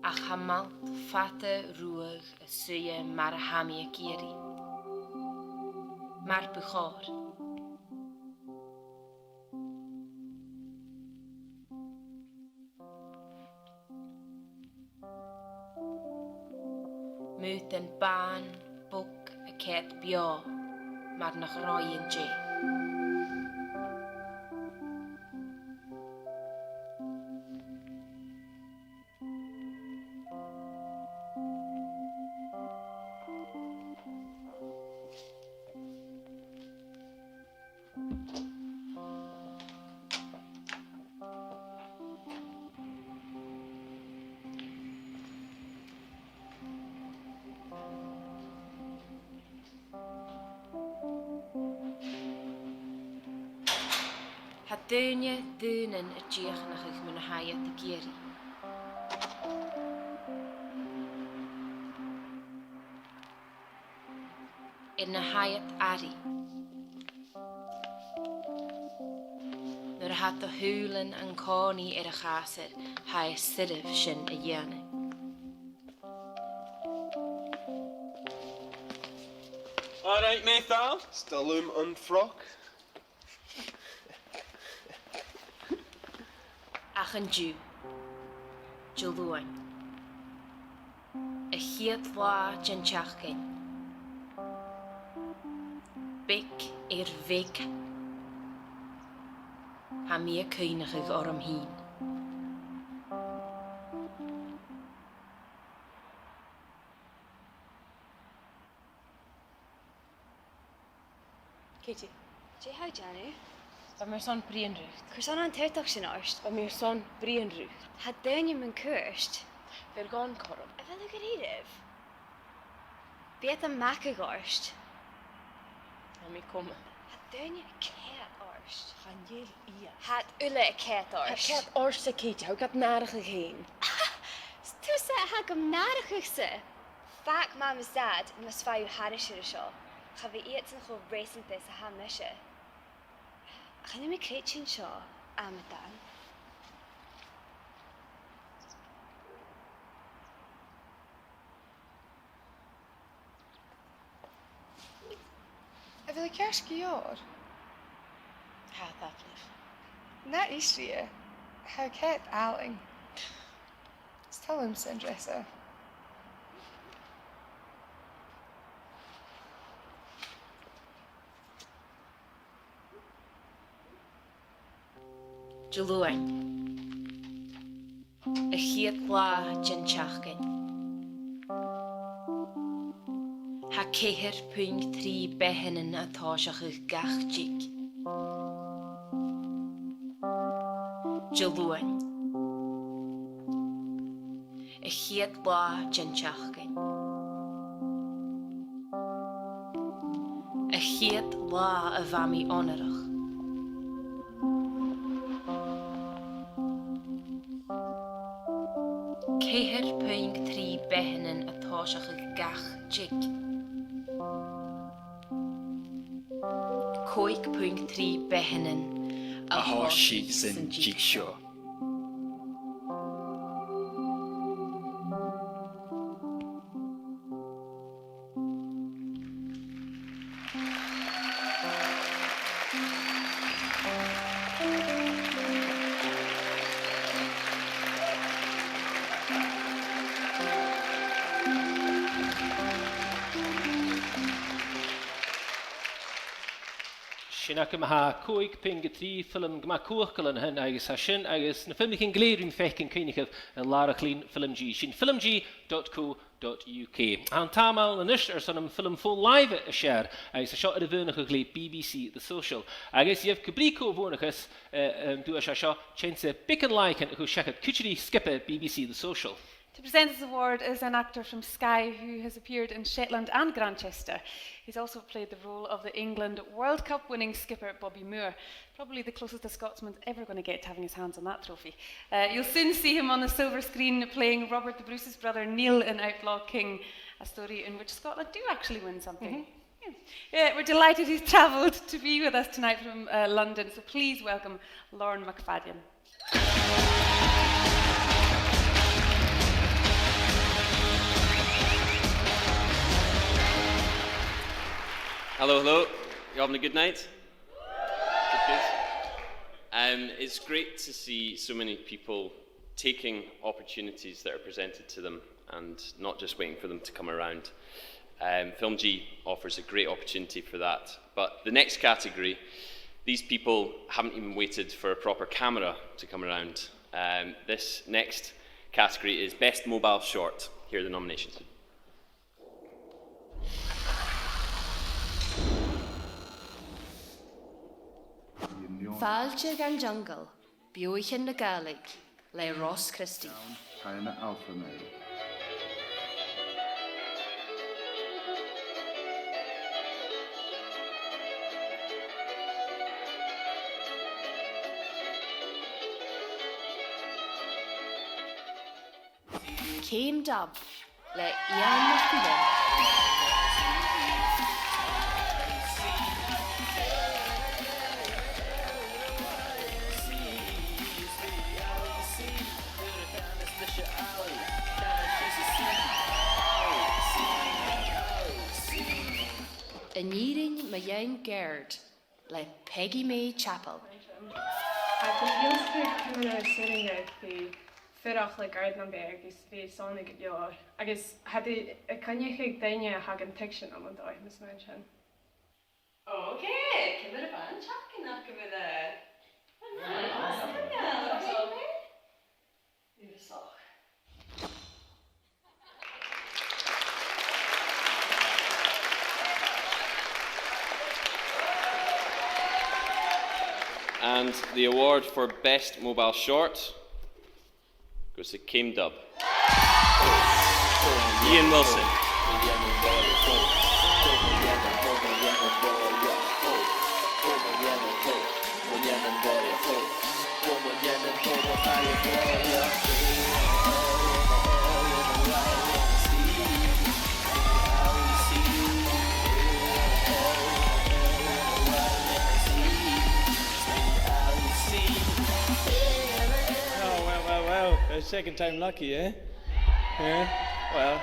Ach tha m' fhalt fada ruadh a' suidhe mar a tha mi ag iarraidh. Mar bu chòir. Mu dheidhinn bàn bog a' coimhead beò mar nach robh i an-dè. Tha daoine daonnan a' dìochuimhneachadh mu na tha iad ag iarraidh. Air na tha iad airidh. Nuair a tha do shùilean an-còmhnaidh air a chàsail, tha e soirbh sin a dhèanamh. All right, mate, Al. Still um on frock. Ach an-diugh, Diluain, a' chiad latha den t-seachdain, beag air bheag, tha mi a' cuimhneachadh orm fhìn. Katie. Dè tha thu a' dèanamh? Bha mi airson bruidhinn riut. Carson an toireadh tu sin ort? Bha mi airson bruidhinn riut. Tha daoine mun cuairt. Bheir dhomh an cothrom. A bheil thu gu dearbh? Bidh iad a' magadh ort. Tha mi coma. Tha daoine a' coimhead ort. Chan eil iad. Tha iad uile a' coimhead ort. Tha iad a' coimhead ortsa, Katie. Tha thu gad nàrachadh fhèin. 'S tusa a tha gam nàrachadh-sa. Fàg Mam is Dad mus faigh thu thairis air a seo. Cha bhi iadsan cho reusanta 's a tha mise. Chan eil mi a' creidsinn seo, amadan. A bheil thu ceart gu leòr? Tha, tapadh leibh. Na ìsle. Tha thu ceart àlainn. 'S toil leamsa an dress-sa. Diluain, a' chiad latha den t-seachdain. Tha ceithir puing trì beathannan a' tòiseachadh gach diog. Diluain, a' chiad latha den t-seachdain. A' chiad latha a bha mi onarach. Ceithir puing trì beathannan a' tòiseachadh gach diog. Còig puing trì beathannan a thòisich san diog seo. Sin agaibh, tha còig puing trì film gu math cumhachdail an sin, agus tha sin agus na filmichean gu lèir rim faighinn, cuimhnichibh, an làrach-lìn FilmG. Sin filmg dot co dot uk. Tha an t-àm ann a-nis airson am film fo-làimhe a shear, agus tha seo air a bhuannachadh le B B C The Social. Agus gheibh cò brìgh cò bhuannachas, eh, an duais a tha seo, seansa beagan làithean a chur seachad, cuide ri sgioba B B C The Social. To present this award is an actor from Skye who has appeared in Shetland and Grantchester. He's also played the role of the England World Cup winning skipper Bobby Moore. Probably the closest a Scotsman's ever gonna get to having his hands on that trophy. Uh, you'll soon see him on the silver screen playing Robert the Bruce's brother Neil in Outlaw King, a story in which Scotland do actually win something. Mm-hmm. Yeah. Uh, we're delighted he's travelled to be with us tonight from, uh, London, so please welcome Lorne MacFadyen. Hello, hello. You having a good night? Good, good. Um, it's great to see so many people taking opportunities that are presented to them and not just waiting for them to come around. Um, FilmG offers a great opportunity for that. But the next category, these people haven't even waited for a proper camera to come around. Um, this next category is Best Mobile Short. Here are the nominations. Fàilte dhan Jungle, beathaichean na Gàidhlig, le Ross Christie. China Alpha Male. Ceum Dub le Iain MacFhionghain. A' An Fhìrinn mu Dheidhinn Gèard le Peggy May Chappell. Tha e a' ciallachadh ciamar a tha sìreadh a' fuireach le gàirdeanan beaga agus bidh sona gu leòr. Agus tha e a' coinneachadh daoine a thagann tuigsinn an dòigh, mas math sin. Okay, ciamar a bha an t-seachdain agaibh? An-dràsta. An-dràsta. And the award for Best Mobile Short goes to Came Dub. Ian Wilson. Oh, well, well, well. A second time lucky, eh? Yeah? Well,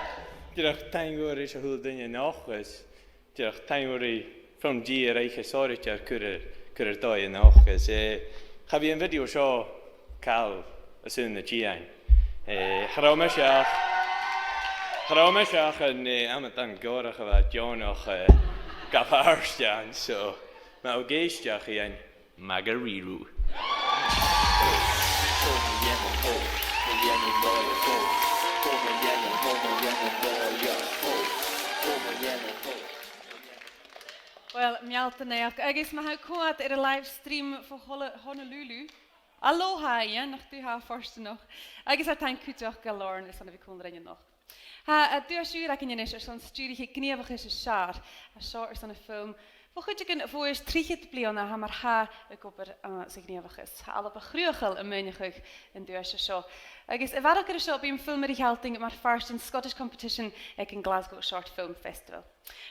dìreach taing mhòr ris a h-uile duine a-nochd, is dìreach taing mhòr ri FilmG air oidhche shònraichte air cur air, cur air dòigh a-nochd, is, eh, cha bhi am video seo càil às aonais na tìde. Eh, cha robh mise ach, cha robh mise ach an, eh, amadan gòrach a bha deònach, eh, gabh àirde ann, so, ma tha thu ag èisteachd, Iain, math dha-rìribh. Uill, meal do naidheachd, agus ma tha thu a' coimhead air an live stream bho Hol-, Honolulu, aloha, Iain, nach tu a tha fortanach, agus air taing cuideachd gu Lorne airson a bhith còmhla rinn a-nochd. Tha an duais ùr againn a-nis airson stiùiriche gnìomhachais as fheàrr, a tha seo airson am film bho chuideigin bho aois trithead bliadhna a tha mar-thà ag obair, eh, sa ghnìomhachas. Tha Alba Chruthachail a' maoineachadh an duais seo. Agus a bharrachd air seo, bidh am film air a shealltainn mar phàirt den Scottish competition aig an Glasgow Short Film Festival.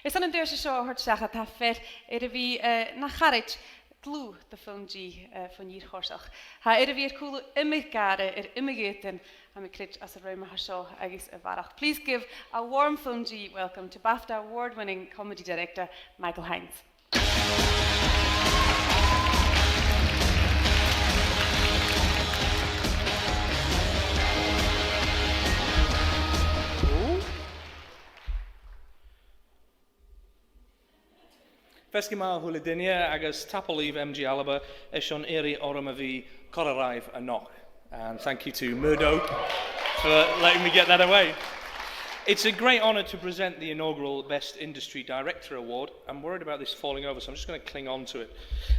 Airson an duais seo a thoirt seachad, tha fear air a bhith, eh, na charaid dlùth do FilmG, eh, fon fhìor chorsa. Tha e air a bhith air cùlaibh iomadh gàire air iomadh aodann, tha mi a' creids, anns an rùm a tha seo agus a bharrachd. Please give a warm FilmG welcome to BAFTA award-winning comedy director Michael Hinds. Feasgar math a h-uile duine agus tapadh leibh MG Alba airson iarraidh orm a bhith còmhla ribh a-nochd. And thank you to Murdo for letting me get that away. It's a great honour to present the inaugural Best Industry Director Award. I'm worried about this falling over, so I'm just gonna cling on to it.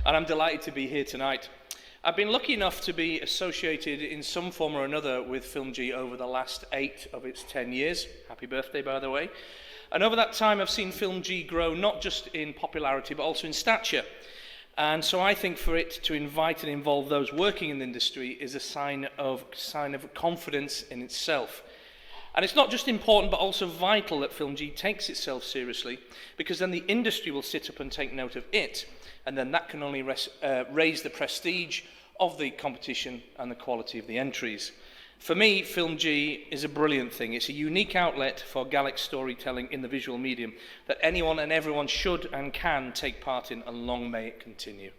And I'm delighted to be here tonight. I've been lucky enough to be associated in some form or another with FilmG over the last eight of its ten years. Happy birthday, by the way. And over that time, I've seen FilmG grow not just in popularity, but also in stature. And so I think for it to invite and involve those working in the industry is a sign of, sign of confidence in itself. And it's not just important, but also vital that FilmG takes itself seriously, because then the industry will sit up and take note of it, and then that can only res-, uh, raise the prestige of the competition and the quality of the entries. For me, FilmG is a brilliant thing. It's a unique outlet for Gaelic storytelling in the visual medium that anyone and everyone should and can take part in, and long may it continue.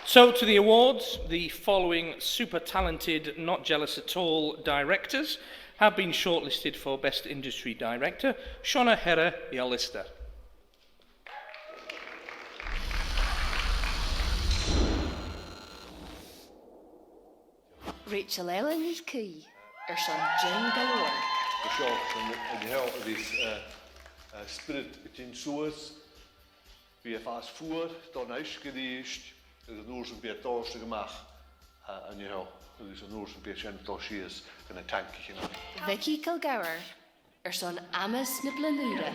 So, to the awards, the following super talented, not jealous at all directors have been shortlisted for Best Industry Director: Shona Hera Eolister, Rachel Ellen NicAoidh airson Jim Gilmore. Seo, an, an seo a bhios, eh, eh, spiorad a' tighinn suas, bidh e a' fàs fuar, don uisge a-rithist, agus an uair sin bidh e a' dòrtadh a-mach, eh, an seo, agus an uair sin bidh sin a' dol sìos gu na tancaichean. Vicky Kilgour airson Amas na Bliadhn' Ùire.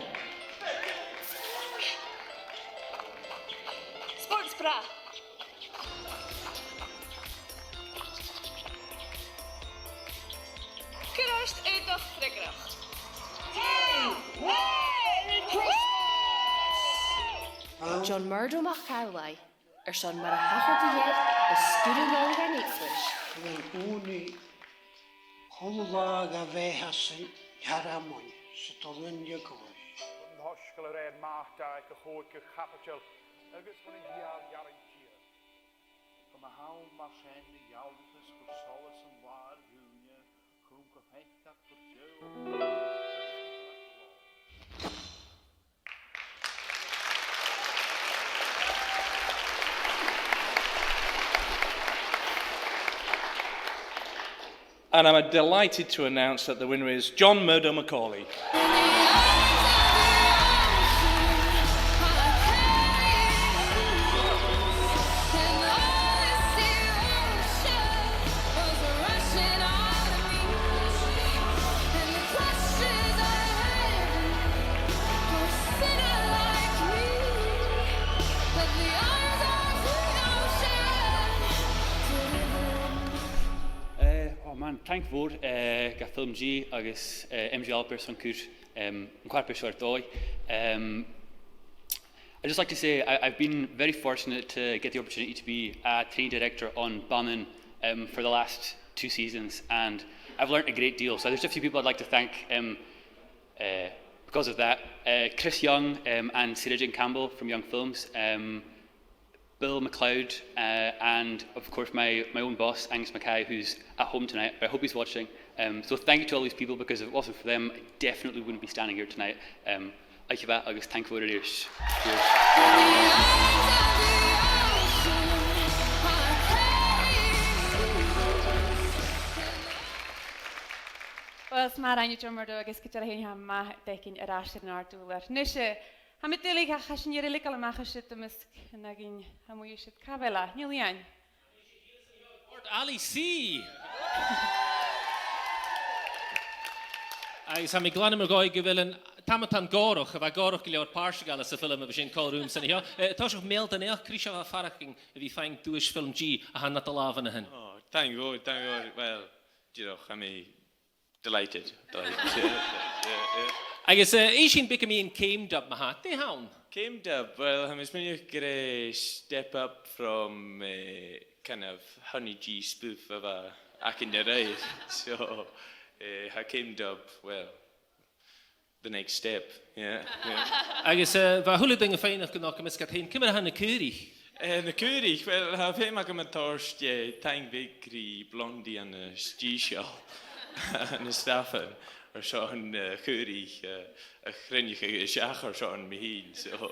Spòrs brath. Cuir ort aodach freagarrach. John Murdo MacAmhlaigh Airson mar a thachair do Dhia, is sgur a dhol dha Netflix. Bha an ùrnaigh a h-uile latha a' bheatha san t-searmon, 's a' dol an eaglais. An t-soisgeul air aon màrtair aig a' chòigeamh caibideil, agus bhon a' gheàrr-earrainn Dia. Gum b' ann mar sin a gheall gu solas an là air ùine, chum gu feictear gur deagh And I'm delighted to announce that the winner is John Murdo Macaulay. Eh, oh man, taing mhòr, eh, do FilmG agus, eh, M G Albert airson cur, em, an coimhearsnachd seo air dòigh. Em, I'd just like to say I, I've been very fortunate to get the opportunity to be a training director on Bannon, um, for the last two seasons, and I've learnt a great deal. So there's just a few people I'd like to thank, um, uh, because of that. Uh, Chris Young, um, and Sarah Jane Campbell from Young Films, um, Bill MacLeod, uh, and of course my, my own boss, Angus Mackay, who's at home tonight. I hope he's watching. Um, so thank you to all these people, because if it wasn't for them, I definitely wouldn't be standing here tonight. Um, oidhche mhath agus taing mhòr a-rithist. Cheers. Uill, 's math a rinn thu, John Murdo, agus gu dearbh fhèin tha e math a bhith air ais air an àrd-ùrlar. Nise, tha mi duilich ach tha sinn air a leigeil a-mach à siud am measg nan aghaidh a-muigh siud. Càit a bheil e? Neil Iain. Port Alice. Agus tha mi glan air mo dhòigh gu bheil an t-amadán gòrach, a bha gòrach gu leòr, pàirt a ghabhail sa fhilm a bha sinn còmhla rium-sa an seo. Eh, tòiseachadh, meal do naidheachd, cruinneachadh fhèin, a bhith faighinn duais FilmG a tha nad làmhan a-nis. Oh, taing mhòr, taing mhòr. Well, dìreach, tha mi delighted, delighted. Yeah, yeah, yeah. Agus, eh, innsidh beagan mu dheidhinn Came Dub, ma-thà. Dè th' ann? Came Dub, well, tha mi a' smaoineachadh gur e step up from, eh, kind of Honey G spoof a bha againn air adhart. So, eh, tha Came Dub, well, the next step, yeah, yeah. Agus, eh, bha a h-uile duine a' faighneachd a-nochd am measg iad fhèin, ciamar a tha na caoraich? Eh, na caoraich, well, tha feum agam a thoirt, eh, taing bheag ri Blondie ann an Stisel, ann an Stafainn, airson, eh, caoraich, eh, a chruinneachadh a-steach airson mi fhìn, so.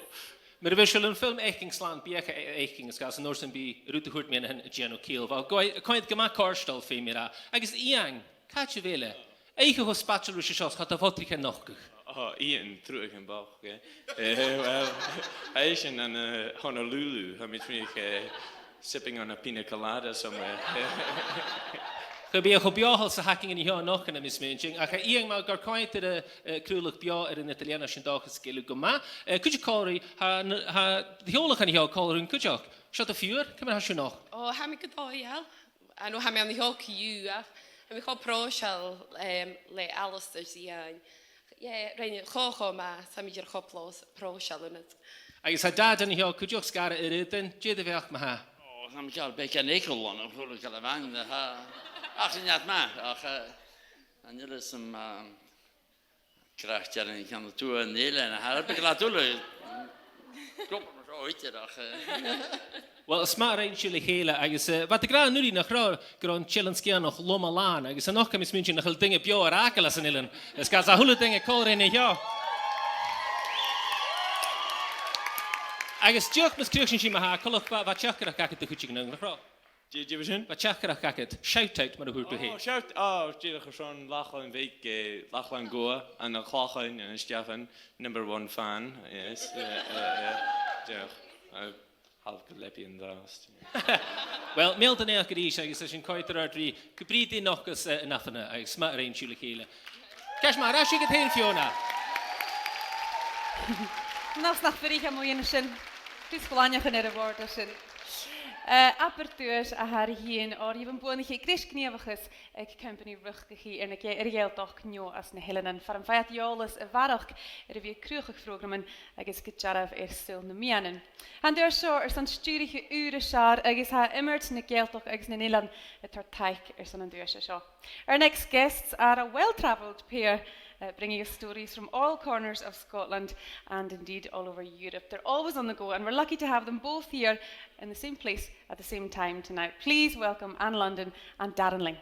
Mar a bheil sibh an film fhaicinn, slàn beathach fhaicinn, is gu bheil an uair sin bidh rud a thuirt mi an sin a' dèanamh ciall. Bha e gu, coimhead gu math cofhurtail feumaidh mi ràdh. Agus Iain, càit a bheil e? Oidhche cho spaideil ris a seo, 's cha do phodraig e nochdadh. Oh, Iain, truaghan bochd, eh? Eh, well, tha esan ann an, eh, Honolulu, tha mi a' smaoineachadh, eh, sipping on a pina colada somewhere. Cha bhi e cho beothail 's a th' againn an seo a-nochd, tha mi a' smaoineachadh, ach, eh, Iain, ma tha thu ag cur, eh, eh, craoladh beò air an Itailianach sin, 's dòcha gu bheil thu gu math. Eh, cuideachd còmhla ri, tha, tha, tha d' eòlach an seo còmhla rinn cuideachd. Seo do phiuthar, ciamar a tha sibh a-nochd? Oh, tha mi gu dòigheil. An uair sin, tha mi an seo co-dhiù, ach tha mi cho pròiseil, em, le Alasdair is Iain. Yeah, rinn e cho, cho math, tha mi dìreach cho plòs-, pròiseil an-diugh. Agus tha Dad an seo cuideachd, sgaradh air aodann, dè do bheachd ma-thà? Oh, tha mi a' gabhail beagan eagal ann, a h-uile càil a bh' ann, tha. Ach chan eil math, ach, eh, an uile sin, um, Craic dearg an ceann a tuath an eilein, a tha ar beag lat uile. Club mar seo idir ach, eh. Uill, is math a rinn sibh le chèile agus, eh, bha iad ag ràdh an-uiridh nach robh, gun robh an t-Eilean Sgitheanach loma-làn, agus a-nochd tha mi a' smaointinn nach eil duine beò air fhàgail às an eilean, is gus a h-uile duine còmhla rinn an seo. Agus dìreach mus crìochnaich sinn ma-thà, coltach bha, bha teachdaireachd agad a chuideigin, nach robh? Dè, dè bha sin? Bha teachdaireachd agad. Shout out, mar a thuirt thu fhèin. Oh, shout, oh, dìreach airson Lachlann Bhig, eh, Lachlann Gobha, ann an Clachan, ann an Stafainn, number one fan, yes, yeah, yeah, yeah. Dìreach, eh, tha gu lepi an-dràsta. Uill, meal do naidheachd a-rithist agus tha sinn a' coimhead air adhart ri co-dhiù a-nochd, eh, an ath-bhliadhna, agus 's math a rinn sibh le chèile. Ceart ma-thà, a-rithist, sibh fhèin, Fiona. An-dràsta, nach furasta a-muigh an sin. Cus glainneach air a' bhòrd an sin. Eh, abair duais a tha ri thighinn oirbh am buannaicheadh greis gnìomhachais aig Companaidh Riochdachaidh air na Gà-, air a' Ghàidhealtachd no às na h-Eileanan, far am faigh iad eòlas a bharrachd air a bhith a' cruthachadh phrògraman agus gu dearbh air saoghal nam meadhanan. Tha an duais seo airson stiùiriche ùr as fheàrr agus tha iomairt na Gàidhealtachd agus nan eilean a' toirt taic airson an duais seo. Our next guests are a well-travelled pair, uh, bringing us stories from all corners of Scotland and indeed all over Europe. They're always on the go, and we're lucky to have them both here in the same place at the same time tonight. Please welcome Anne London and Darren Laing.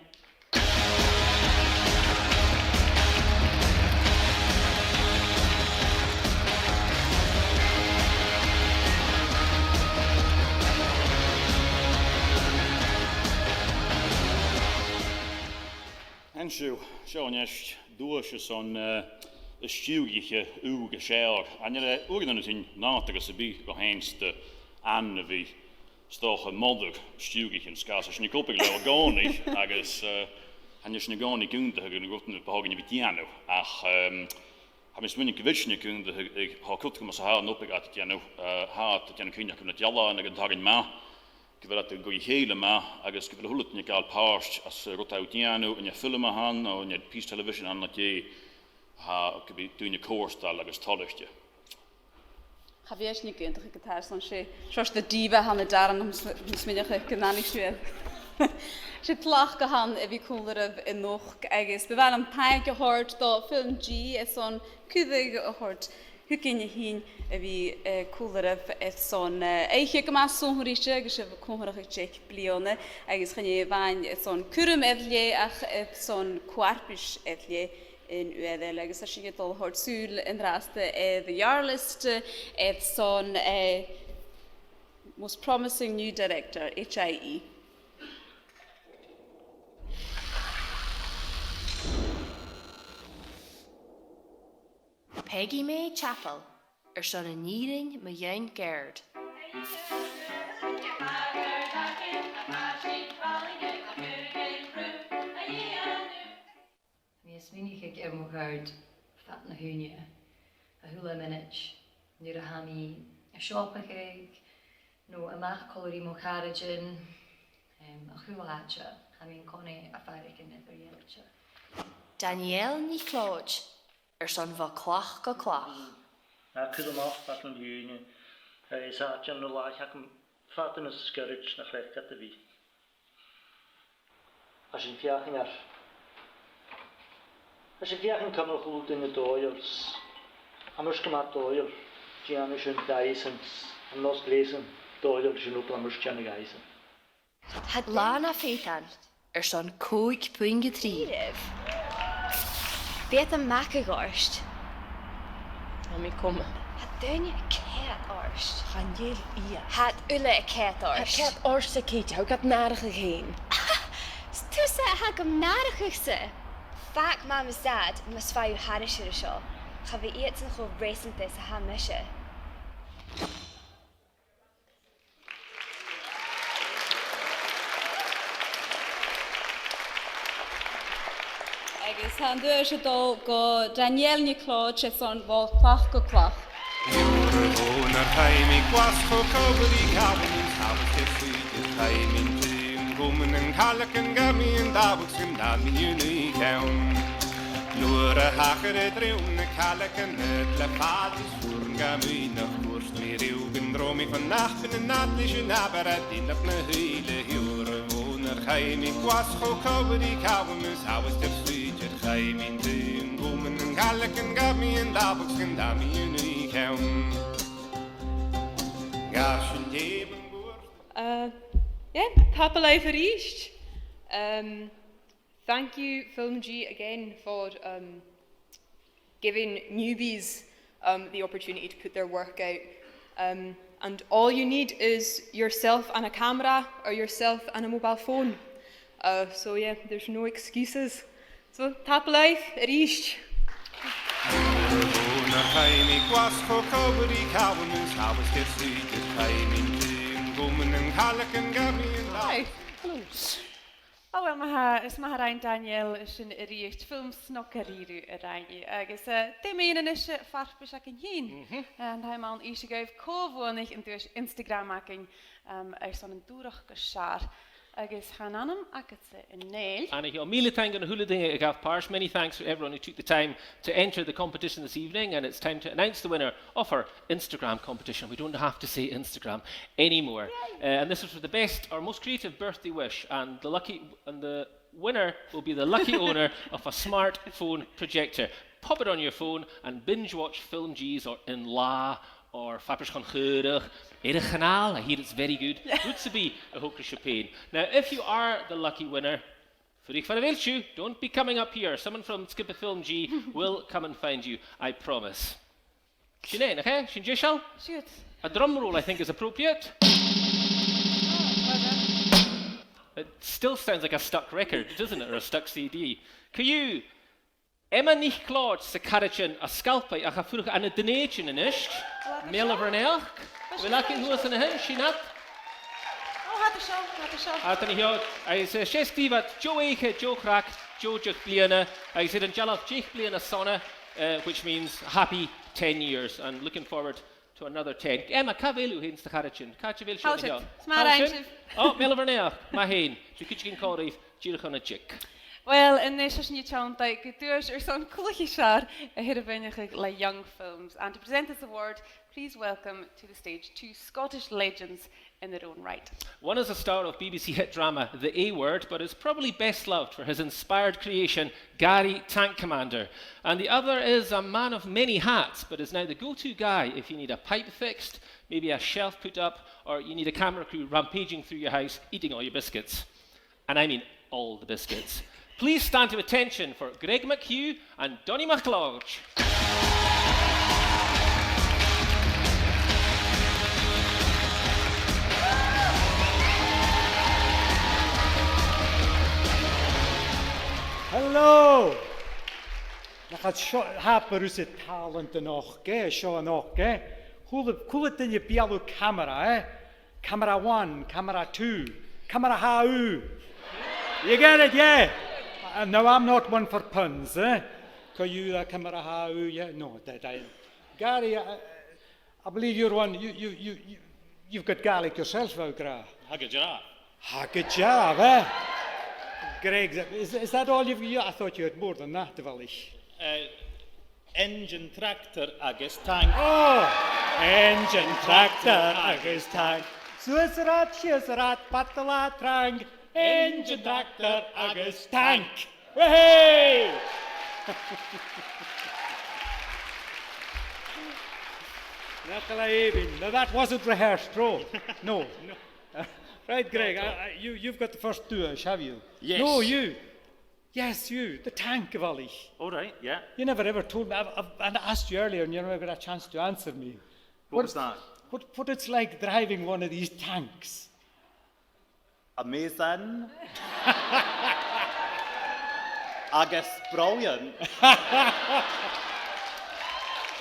An seo, seo a-nis duais airson, eh, stiùiriche ùr as fheàrr. Chan eil e uaireannan a' tighinn nàdarra sam bith gu h-àraidh, 's e Anne a bhios a' stobadh mòr stiùiriche an sgàth 's a tha sinn ag obair leatha an-còmhnaidh, agus, eh, chan eil sinn an-còmhnaidh ag aontachadh gun robh rud a b' fheàrr dhuinn a bhith a' dèanamh. Ach, ehm, tha mi a' smaoineachadh gu bheil sinn ag aontachadh, eh, tha e coltach gu bheil sinn a' dèanamh, eh, tha sinn a' dèanamh cinnteach gu bheil na dealbhan aig an taigh math, gu bheil iad a' dol ri chèile math, agus gu bheil a h-uile duine a' gabhail pàirt anns an rud a tha thu a' dèanamh, an e film a th' ann, no an e pìos telebhisean a th' ann, no dè, tha, gum bi daoine cofhurtail agus toilichte. Cha bhi sinn ag aontachadh gu tàir son, 's e seòrsa de dhiva a th' ann an Darren, tha mi a' smaoineachadh gun aithnich sibh e. 'S e tlachd a th' ann a bhith còmhla ribh a-nochd agus bu mhath leam taing a thoirt do Film G airson cuireadh a thoirt thugainn a thighinn a bhith, eh, còmhla ribh airson, eh, oidhche gu math sònraichte agus sibh a' comharrachadh deich bliadhna agus chan e a-mhàin airson cuirm air leth ach airson co-fharpais air leth an uair eile, agus tha sinn a' dol a thoirt sùil an-dràsta air The Yarlist, eh, airson, eh, Most Promising New Director, H I E. Peggy May Chappell, airson An Fhìrinn mu Dheidhinn Gàrd. Tha mi a' smaoineachadh air mo chàirdean fad na h-ùine, a h-uile mionaid, nuair a tha mi a' siopadh no a-mach còmhla ri mo charaidean, em, a h-uile àite, tha mi an-còmhnaidh a' faireachdainn eadar-dhealaichte. Danielle NicLeòid, airson Bho Chlach gu Clach. Tha cuid a-mach fad na h-ùine, eh, is àite an latha agam fada nas sgioraid na chleachd iad a bhith. Tha sinn a' feuchainn air, tha sinn a' feuchainn cumail a h-uile duine dòigheil, tha mar gu math dòigheil, dèanamh sin dhaibhsan, an nòs ghlèasan dòigheil sin obair a mar sin dhaibhsan. Tha Lana Feithean airson còig puing a trì. Bidh iad a' magadh ort. Tha mi coma. Tha daoine a' coimhead ort. Chan eil iad. Tha iad uile a' coimhead ort. Tha iad a' coimhead ortsa, Katie, tha thu gad nàrachadh fhèin. 'S tusa a tha gam nàrachadh-sa. Fàg Mam is Dad mus faigh thu thairis air a seo. Cha bhi iadsan cho reusanta 's a tha mise. Agus tha an duais a' dol gu Danielle NicLeòid airson Bho Chlach gu Clach. Ùr bhon ar chaidh mi Glaschu, Calgary, Cavan, Tallaght air Suidhe, chaidh mi an taobh an comain, an Cailleach, an Gàrr, an Dàmhaig, 's an Dàmhaig an aon cheann. Nuair a thachair e tron a' Chailleach an Ead le fàileadh, 's fhuair an Gàrr nach cuairt mi riamh gun robh mi fon Alba, an Alba leis an Abra, dìnnear na h-Uillt. Ùr bhon ar chaidh mi Glaschu, Calgary, Cavan, Tallaght air Suidhe, chaidh mi an taobh an comain, an Cailleach, an Gàrr, an Dàmhaig, 's an Dàmhaig an aon cheann. Gus an tèid an cuairt. Uh, yeah, tapadh leibh a-rithist. Um, Thank you, Film G, again for, um, giving newbies, um, the opportunity to put their work out. Um, and all you need is yourself and a camera or yourself and a mobile phone. Uh, so yeah, there's no excuses. So, tapadh leibh a-rithist. Ùr bhon ar chaidh mi Glaschu, Calgary, Cavan, Tallaght air Suidhe, chaidh mi an taobh an comain, an Cailleach, an Gàrr, an Dàmhaig. Hi. Hello. O, uill, ma-thà, is math a rinn Daniel sin a-rithist, film snog a-rithist a rinn e, agus, eh, dè mu dheidhinn a-nis, eh, farpais againn fhìn. Mhm. Eh, an t-àm ann innse dhuibh cò bhuannaich an duais Instagram againn, em, airson an dùrachd as fheàrr. Agus tha an t-ainm agadsa a-nis. Anna, o, mìle taing dhan a h-uile duine a ghabh pàirt. Many thanks to everyone who took the time to enter the competition this evening, and it's time to announce the winner of our Instagram competition. We don't have to say Instagram anymore. Yay. Uh, and this is for the best or most creative birthday wish, and the lucky, and the winner will be the lucky owner of a smartphone projector. Pop it on your phone and binge watch FilmG's or An Là or Farpais Chonchúrach air a' chanàl. I hear it's very good. Rud sam bith a thogras sibh fhèin. Now, if you are the lucky winner, fuirich far a bheil sibh, don't be coming up here. Someone from sgioba FilmG will come and find you, I promise. Sin e, nach e? Sin deiseil? Siud. A drum roll, I think, is appropriate. Oh, well done. It still sounds like a stuck record, doesn't it? Or a stuck C D. Co-dhiù, Emma NicLeòid 's a caraidean à Sgalpaigh, ach a' fuireach ann an Dùn Èideann a-nis. Meal a' Bhreathnaich. A bheil againn shuas an sin, Sinead? O, tha iad an seo, tha iad an seo. Tha iad an seo. Agus, eh, 's e sgrìobhadair deagh oidhche, deagh chreag, deagh deich bliadhna, agus air an dealbh deich bliadhna sona, eh, which means happy ten years, and looking forward to another ten. Emma, càit a bheil thu fhèin 's do charaidean? Càit a bheil sibh an seo? Thalla sibh. 'S math a rinn sibh. O, Meal a' Bhreathnaich, math fhèin. Tha cuideigin còmhla ribh, dìreach ann an diog. Well, a-nis, tha sinn a' tionndadh gu duais airson cluiche as fheàrr a tha air a mhaoineachadh le Young Films. And to present this award, please welcome to the stage two Scottish legends in their own right. One is a star of B B C hit drama The A Word, but is probably best loved for his inspired creation, Gàrraidh Tank Commander. And the other is a man of many hats, but is now the go-to guy if you need a pipe fixed, maybe a shelf put up, or you need a camera crew rampaging through your house, eating all your biscuits. And I mean all the biscuits. Please stand to attention for Greg McHugh and Donnie MacLeòid. Hello! Nach eil seo, tha barús tàlant a-nochd, eh, seo a-nochd, eh? A h-uile, a h-uile duine a' beulaibh camara, eh? Camera one, camera two, camera tha thu. You get it, yeah? Uh, no, I'm not one for puns, eh? Co-dhiù, camera tha thu, yeah? No, that, that, Gàrraidh, uh, I believe you're one, you, you, you, you, you've got Gaelic yourself, a bheil thu ag ràdh. Tha gu dearbh. Tha gu dearbh, eh? Greg, is, is that all you've, you, I thought you had more than that, a bhalaich. Uh, Engine, tractor agus tank. Oh! Engine, tractor agus tank. Suas an rathad, sìos an rathad, bad an là trang. Engine, tractor agus tank. Wahey! Nach eil e èibhinn. Now that wasn't rehearsed, no. No. Right, Greg, I, I, you, you've got the first duais, have you? Yes. No, you. Yes, you, the tank, a bhalaich. All right, yeah. You never ever told me. I've, I've, I asked you earlier and you never got a chance to answer me. What was that? What, what it's like driving one of these tanks? Amazing. Agus brilliant.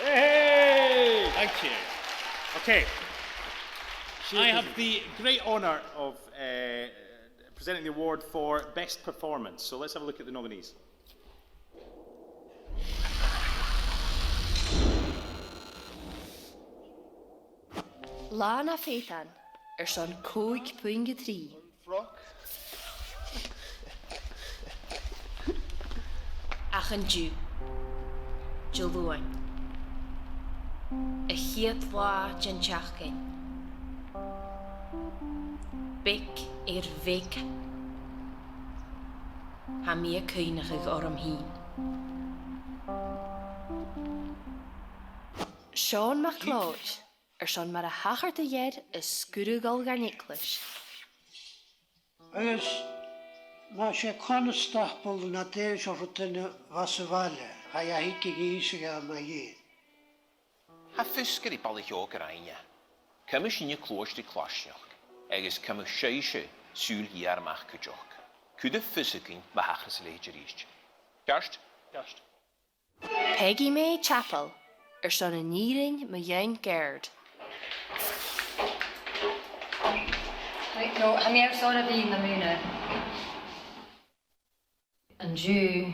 Hey! Thank you. Okay. I have the great honour of, uh, presenting the award for Best Performance. So let's have a look at the nominees. Là na Faotainn, airson còig puing a trì. Ach an-diugh, Diluain, a' chiad latha den t-seachdain, beag air bheag, tha mi a' cuimhneachadh orm fhìn. Seán MacLeòid, airson mar a thachair do dh'fhear a sguir a dhol dhan eaglais. Agus mas e constable no dè seòrsa duine a bha sa bhaile, chaidh a thighinn a dh'innse dha mu dheidhinn. Tha fios gur e balaich òg a rinn e. Cuimhnich sinne a' cluasteadh claisneachd, agus cuimhnich sibhse sùil gheur a-mach cuideachd. Cuiribh fios thugainn ma thachras a leithid a-rithist. Ceart? Ceart. Peigidh mi chapel airson an fhìrinn mu dheidhinn Gerd. Right, no, tha mi airson a bhith nam aonar. An-diugh,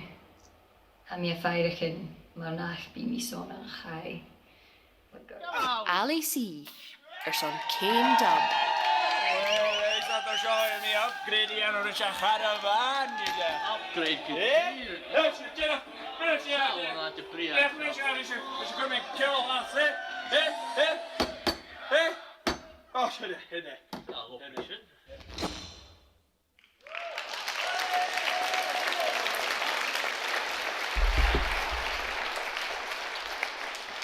tha mi a' faireachdainn mar nach bi mi sona an chaidh. Alice airson Ceum Dub. Well, is that the show in the upgrade again, or is a caravan, is it? Upgrade, good. Eh? Yes, you did it. Yes, you did it. Yes, you did it. Yes, you did it. Eh? Eh? Eh? Oh, sorry, in there.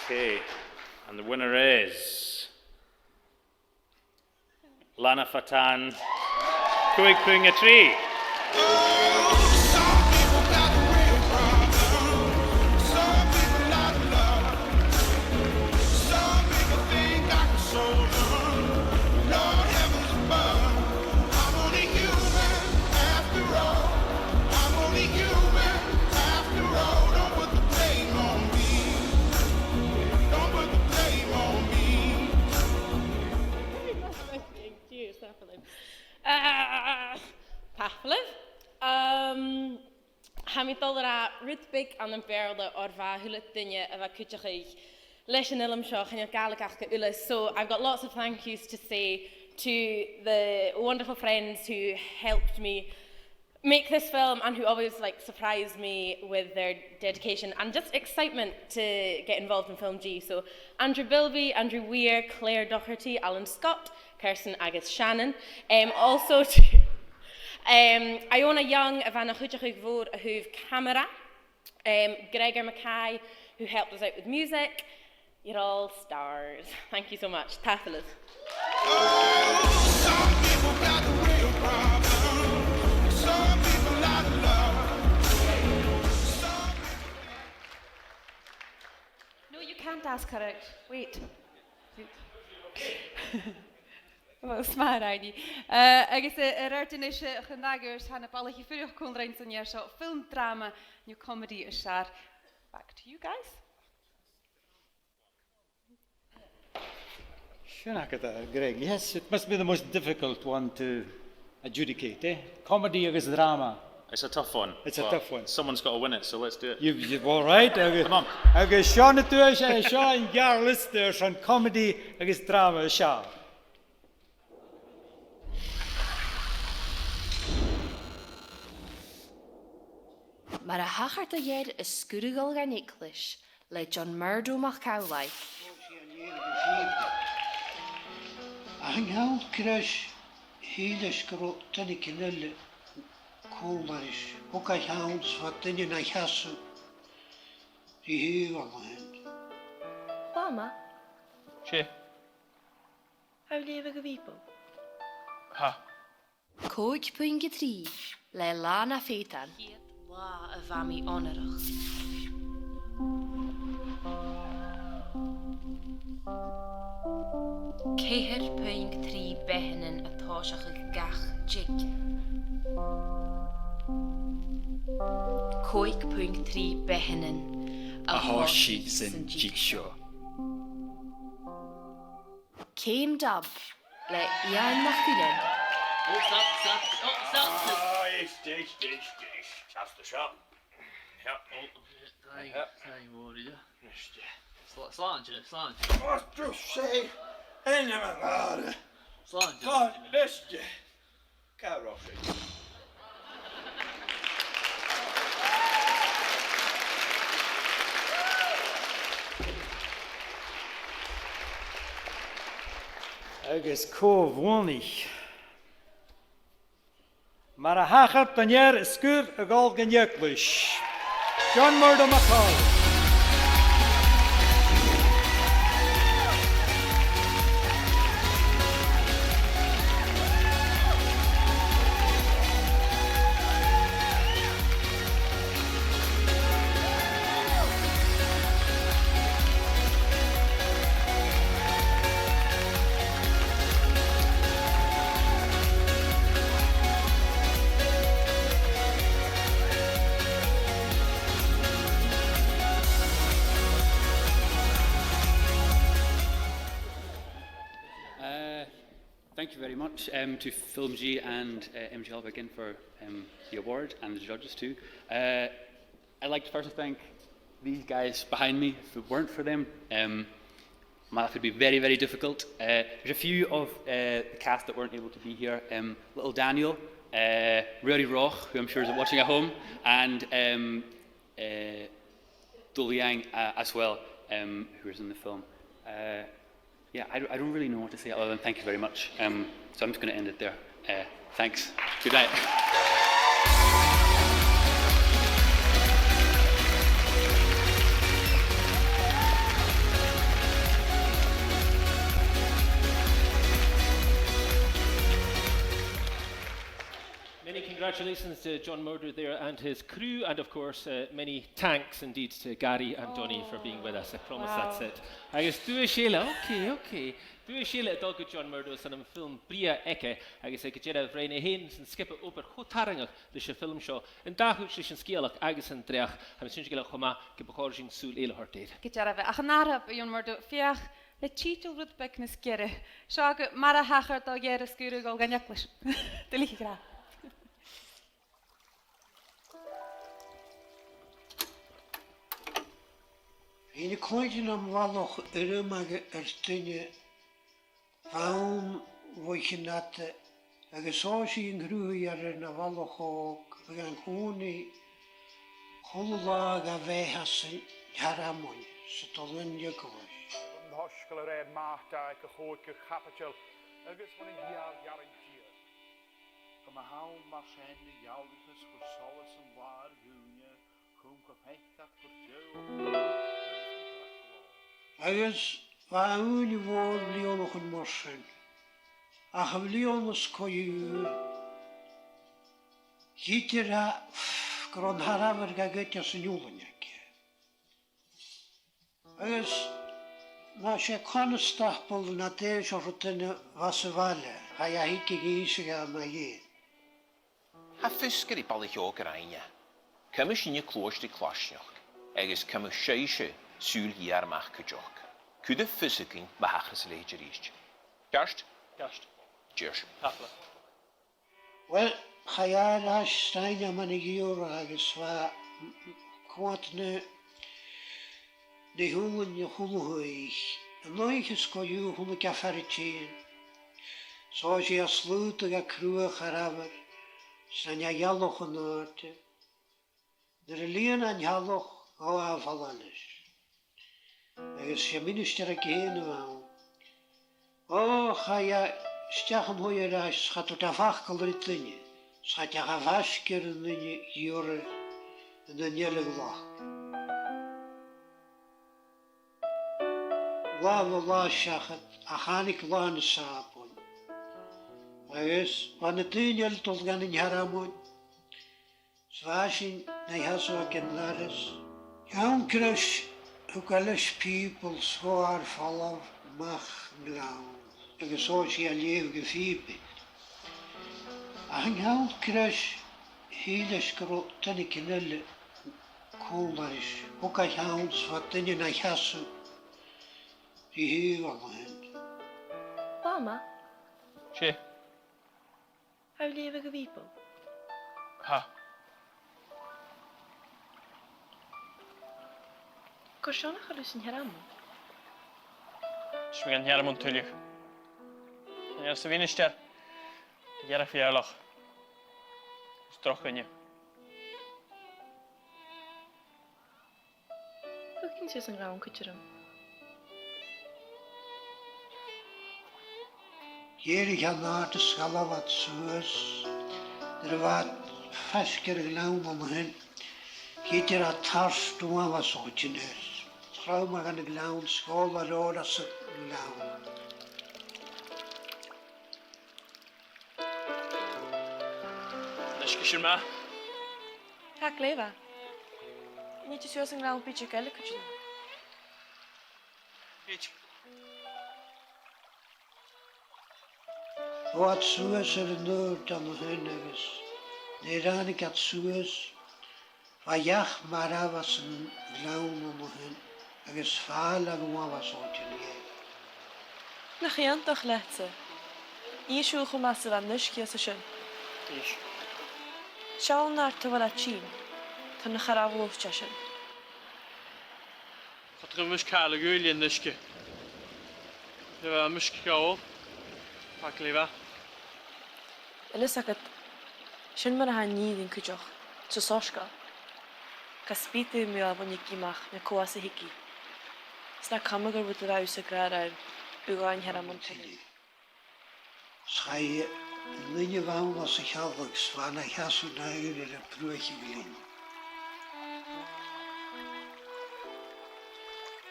Okay, and the winner is Lana Fatan, còig puing a trì. Cheers, tapadh leibh. Ah, tapadh leibh. Um, tha mi a' dol a ràdh rud beag ann am Beurla oir bha a h-uile duine a bha a' cuideachadh leis an fhilm seo, chan eil Gàidhlig aca uile. So I've got lots of thank yous to say to the wonderful friends who helped me make this film and who always, like, surprise me with their dedication and just excitement to get involved in Film G. So Andrew Bilby, Andrew Weir, Claire Doherty, Alan Scott, Kirsten agus Shannon. Um, also to, um, Iona Young, a bha na chuideachadh mhòr a thaobh camara. Um, Gregor Mackay, who helped us out with music. You're all stars. Thank you so much. Tapadh leibh. No, you can't ask her out. Wait. Wait. Well, 's math a rinn i. Uh, agus, uh, air adhart a-nis, uh, chun an ath ghoireas, tha na balaich a' fuireach còmhla rinn san fhear seo, film, drama, no comedy as fheàrr. Back to you guys. Sin agad e, Greg. Yes, it must be the most difficult one to adjudicate, eh? Comedy agus drama. It's a tough one. It's a tough one. Someone's got to win it, so let's do it. You've, you've all right. Agus, come on. Agus seo na duais, eh, seo an geàrr-liosta airson comedy agus drama, seo. Mar a thachair do Gheir is Sgur a dhol dhan eaglais, le John Murdo MacAmhlaigh. Ach an ceann greis, shíl e gu robh duine eile còmhla ris. Thog e a cheann 's bha duine na sheasamh ri thaobh an sin. Mama. Tha thu a' leughadh a' Bhìobaill? Tha. Còig puing a trì le Lana Fatan. Ciad là a bha mi onarach. Ceithir puing trì beathannan a' tòiseachadh gach jig. Còig puing trì beathannan a thòisich san jig seo. Ceum Dub le Iain MacIlleathain. Oh, stop, stop, oh, stop. Ah, yes, yes, yes, yes. That's the shot. Yep. Oh, thank, thank you, Mòrag. Yes, yeah. Sla-, slàinte, slàinte. Oh, just say, ain't him a bother. Slàinte. Slàinte, yes, yeah. Càit an robh sinn? Agus cò bhuannaich? Mar a thachair don fhear as Sgur a dhol dhan eaglais. John Murdo MacAmhlaigh. Thank you very much, um, to FilmG and, uh, M G Help again for, um, the award and the judges too. Uh, I'd like to first thank these guys behind me. If it weren't for them, um, my life would be very, very difficult. Uh, there's a few of, uh, the cast that weren't able to be here. Um, little Daniel, uh, Ruairidh Roch, who I'm sure is watching at home, and, um, uh, Doliang, uh, as well, um, who is in the film. Uh, yeah, I, I don't really know what to say other than thank you very much. Um, so I'm just gonna end it there. Uh, thanks. Good night. Many congratulations to John Murdo there and his crew, and of course, uh, many thanks indeed to Gary and Donnie for being with us. I promise that's it. Agus duais eile, okay, okay. Duais eile a' dol gu John Murdo airson am film brèagha aige, agus aig an deireadh rinn e fhèin 's an sgioba obair cho tarraingeach leis a' fhilm seo, an dà chuid leis an sgeulachd agus an dreach, tha mi a' smaoineachadh gu bheil e cho math gum bu chòir dhuinn sùil eile a thoirt air. Gu dearbh, ach an ath-fhreagairt, a John Murdo, feuch le tiotal rud beag nas giorra. Seo agad Mar a Thachair do Dheireadh Sgaoileadh a dhol dhan Eaglais. Duilich a ghràidh. Bha e na chluinntinn am bhalach uair a bha air duine bhonn bho chionn fhada agus thòisich an cruthaithear air na bhalach òg a bha gan còmhnaidh a h-uile latha a bhith às an t-searmon 's a' dol dhan eaglais. An t-soisgeul a rèir Màthaid aig a' chòigeamh caibideil agus bhon an gheàrr-earrainn Dia. Gum b' ann mar sin a ghealltanas gur solas an là ar dhuine, chum gu feictear gur deagh agus bha ùine mhòr bhliadhnaichean mar sin, ach a' bhliadhna as còignear, dh'fhaodadh gur e an t-searbhar a gheibheadh an t-ulaidh aige. Agus mas e constable no dè seòrsa duine a bha sa bhaile, chaidh a thighinn a dh'innse dha mu dheidhinn. Tha fios gur e balaich òg a rinn e. Cumaidh sinne cluas ri claisneachd, agus cumaidh sibhse sùil gheur a-mach cuideachd. Cuiridh fios thugainn ma thachras a leithid a-rithist. Ceart? Ceart. Dìreach. Tapadh leibh. Uill, chaidh e air ais 's rinn e mar a dh'iarradh agus bha, m-, m-, cuid de na, de dh'ulaidh a chuala e. An oidhche as còignear chunnaic e fear a' tighinn. 'S thòisich e a' slaodadh a cruach a shearbhair, 's rinn e a' ghealach an àite. Nuair a lìon e an t-sealladh, ghabh e am falach leis. Agus 's e ministear aige fhèin a bh' ann. Ò, chaidh e a-steach an taigh air ais, 's cha tuirt e facal ri duine, 's cha deach e faisg air an duine a dh'iarr air an duine eile a ghlacadh. Latha bho latha seachad, ach thàinig latha na Sàbaid. Agus bha na daoine eile a' dol dhan an t-searmon, 's bha sinn na sheasamh aig an doras. Ceann greis, thug e leis Bìoball 's ghabh e air falbh a-mach an gleann. Agus thòisich e a' leughadh a' Bhìobaill. Ach an ceann greis, shìl e gun robh duine eile còmhla ris. Thog e a cheann 's bha duine na sheasamh ri thaobh an sin. Mama. 'S e. Tha thu a' leughadh a' Bhìobaill? Tha. Carson a chaidh thu dhan t-searmon? Is mi dhan t-searmon tuilleadh. Chan eil sa mhinistear. Dhearg-Bheurlach. Is droch dhuine. Thugainn suas an gleann cuide rium. Dh'èirich e an àirde 's ghabh iad suas. Nuair a bha iad faisg air a' ghleann an sin, dh'fhaodadh e tart uamhas a thoirt air. Chrom e dhan a' ghleann 's dh'òl e leotha às a' ghleann. An uisge sin math? Tha glè mhath. Nì sinn suas an gleann bìdeag eile cuide rium. Bìdeag. Dh'fhalbh iad suas air an adhar an sin agus nuair a thàinig iad suas, bha each marbh às an gleann an sin agus fàileadh uamhas a thoirt air. Nach iongantach leatsa. Innis dhomh cho math 's a bha an t-uisge às a sin. Innis. Seall nar tobhar a' tighinn, tha na charbh-bhòt a' tighinn. Cha do chuir mise càil a dh'uile an uisge. Le bha am uisge gabhail. Fàg le bha. Eil fhios agad, sin mar a tha an nì rin cuideachd, sa soisgeul. Gus am bi thu mu a' bhuineadh a-mach na cò às a thig i. 'S nach coma gur rud a bha thusa ag ràdh rium, ugh an t-searmon tuilleadh. Chaidh an linne a bh' ann às a' chealg 's bha e na sheasamh na h-uile le bruach a' ghlinn.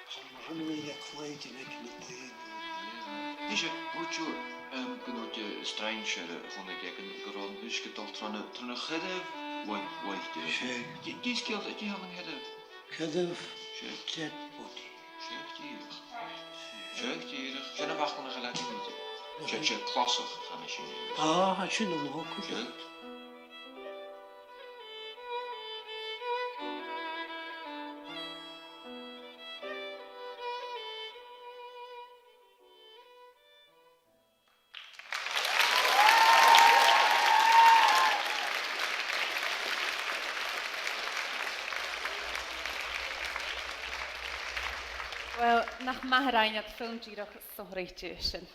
Chan eil mi a' cluinntinn aig na daoine. Nise, thuirt thu, em, gun tuirt, eh, Strainsear, eh, a chunnaic e gun, gun robh an t-uisge a' dol tron, tron a' chuirm, bhuain, bhuain, eh. Seadh. Dè, dè an sgeul, dè th' ann an cuirm? Cuirm. Seadh. Dead body. Seadh, dìreach. Seadh, dìreach. Sin am facal nach eil againn idir. Seadh, seadh, closach, chan e sin. Ah, tha sin an-diugh. Seadh. Uill, nach math a rinn iad film dìreach sònraichte sin.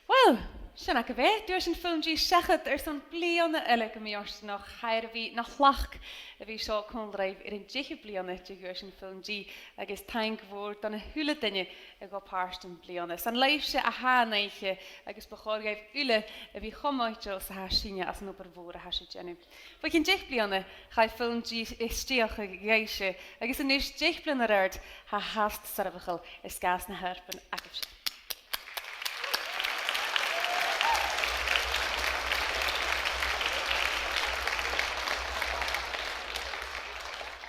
Uill, sin agaibh e, Duaisean FilmG seachad airson bliadhna eile gu mì-fhortanach. Tha e air a bhith na thlachd a bhith seo còmhla ribh air an deicheamh bliadhna de Dhuaisean FilmG, agus taing mhòr dhan a h-uile duine a ghabh pàirt am bliadhna. 'S ann leibhse a tha an oidhche, agus bu chòir dhuibh uile a bhith cho moiteil 's a tha sinne às an obair mhòr a tha sibh a' dèanamh. Bho chionn deich bliadhna, chaidh FilmG a stèidheachadh dhuibhse, agus a-nis, deich bliadhna air adhart, tha e fhathast soirbheachail air sgàth 's na h-oidhirpean agaibhse.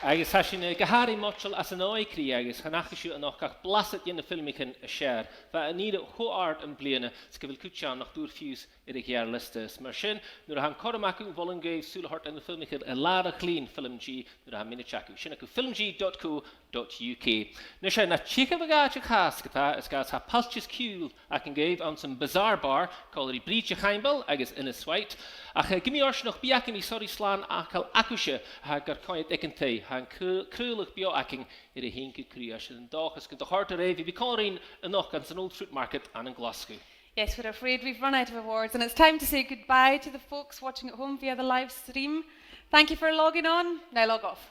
Agus tha sinn, eh, gu h-àraidh moiteil às an dòigh cridhe, agus chan fhaca sibh a-nochd ach blasad dhe na filmichean as fheàrr. Bha an ìre cho àrd am bliadhna, 's gu bheil cuid ann nach d' fhuair fiù 's air a' gheàrr-liosta. Is mar sin, nuair a tha an cothrom agaibh, mholainn dhuibh sùil a thoirt air na filmichean a làrach-lìn FilmG nuair a tha mionaid agaibh. Sin agaibh filmg dot co dot uk. Nise, na tìogaibh a dh'àite a chas ge-tà, is gus tha pailteas ciùil againn dhuibh anns a' Bazaar Bar, còmhla ri Brìde Chaimbeul agus Innes White. Ach, eh, gu mì-fhortanach, bidh againn ri sòrraidh slàn fhacail agaibhse a tha gar coimhead aig an taigh. Tha an cr-, craoladh beò againn air a thighinn gu cridhe. Tha sinn an dòchas gun do chòrd e ribh a bhith còmhla rinn a-nochd anns an Old Fruit Market ann an Glaschu. Yes, we're afraid we've run out of awards, and it's time to say goodbye to the folks watching at home via the live stream. Thank you for logging on. Now log off.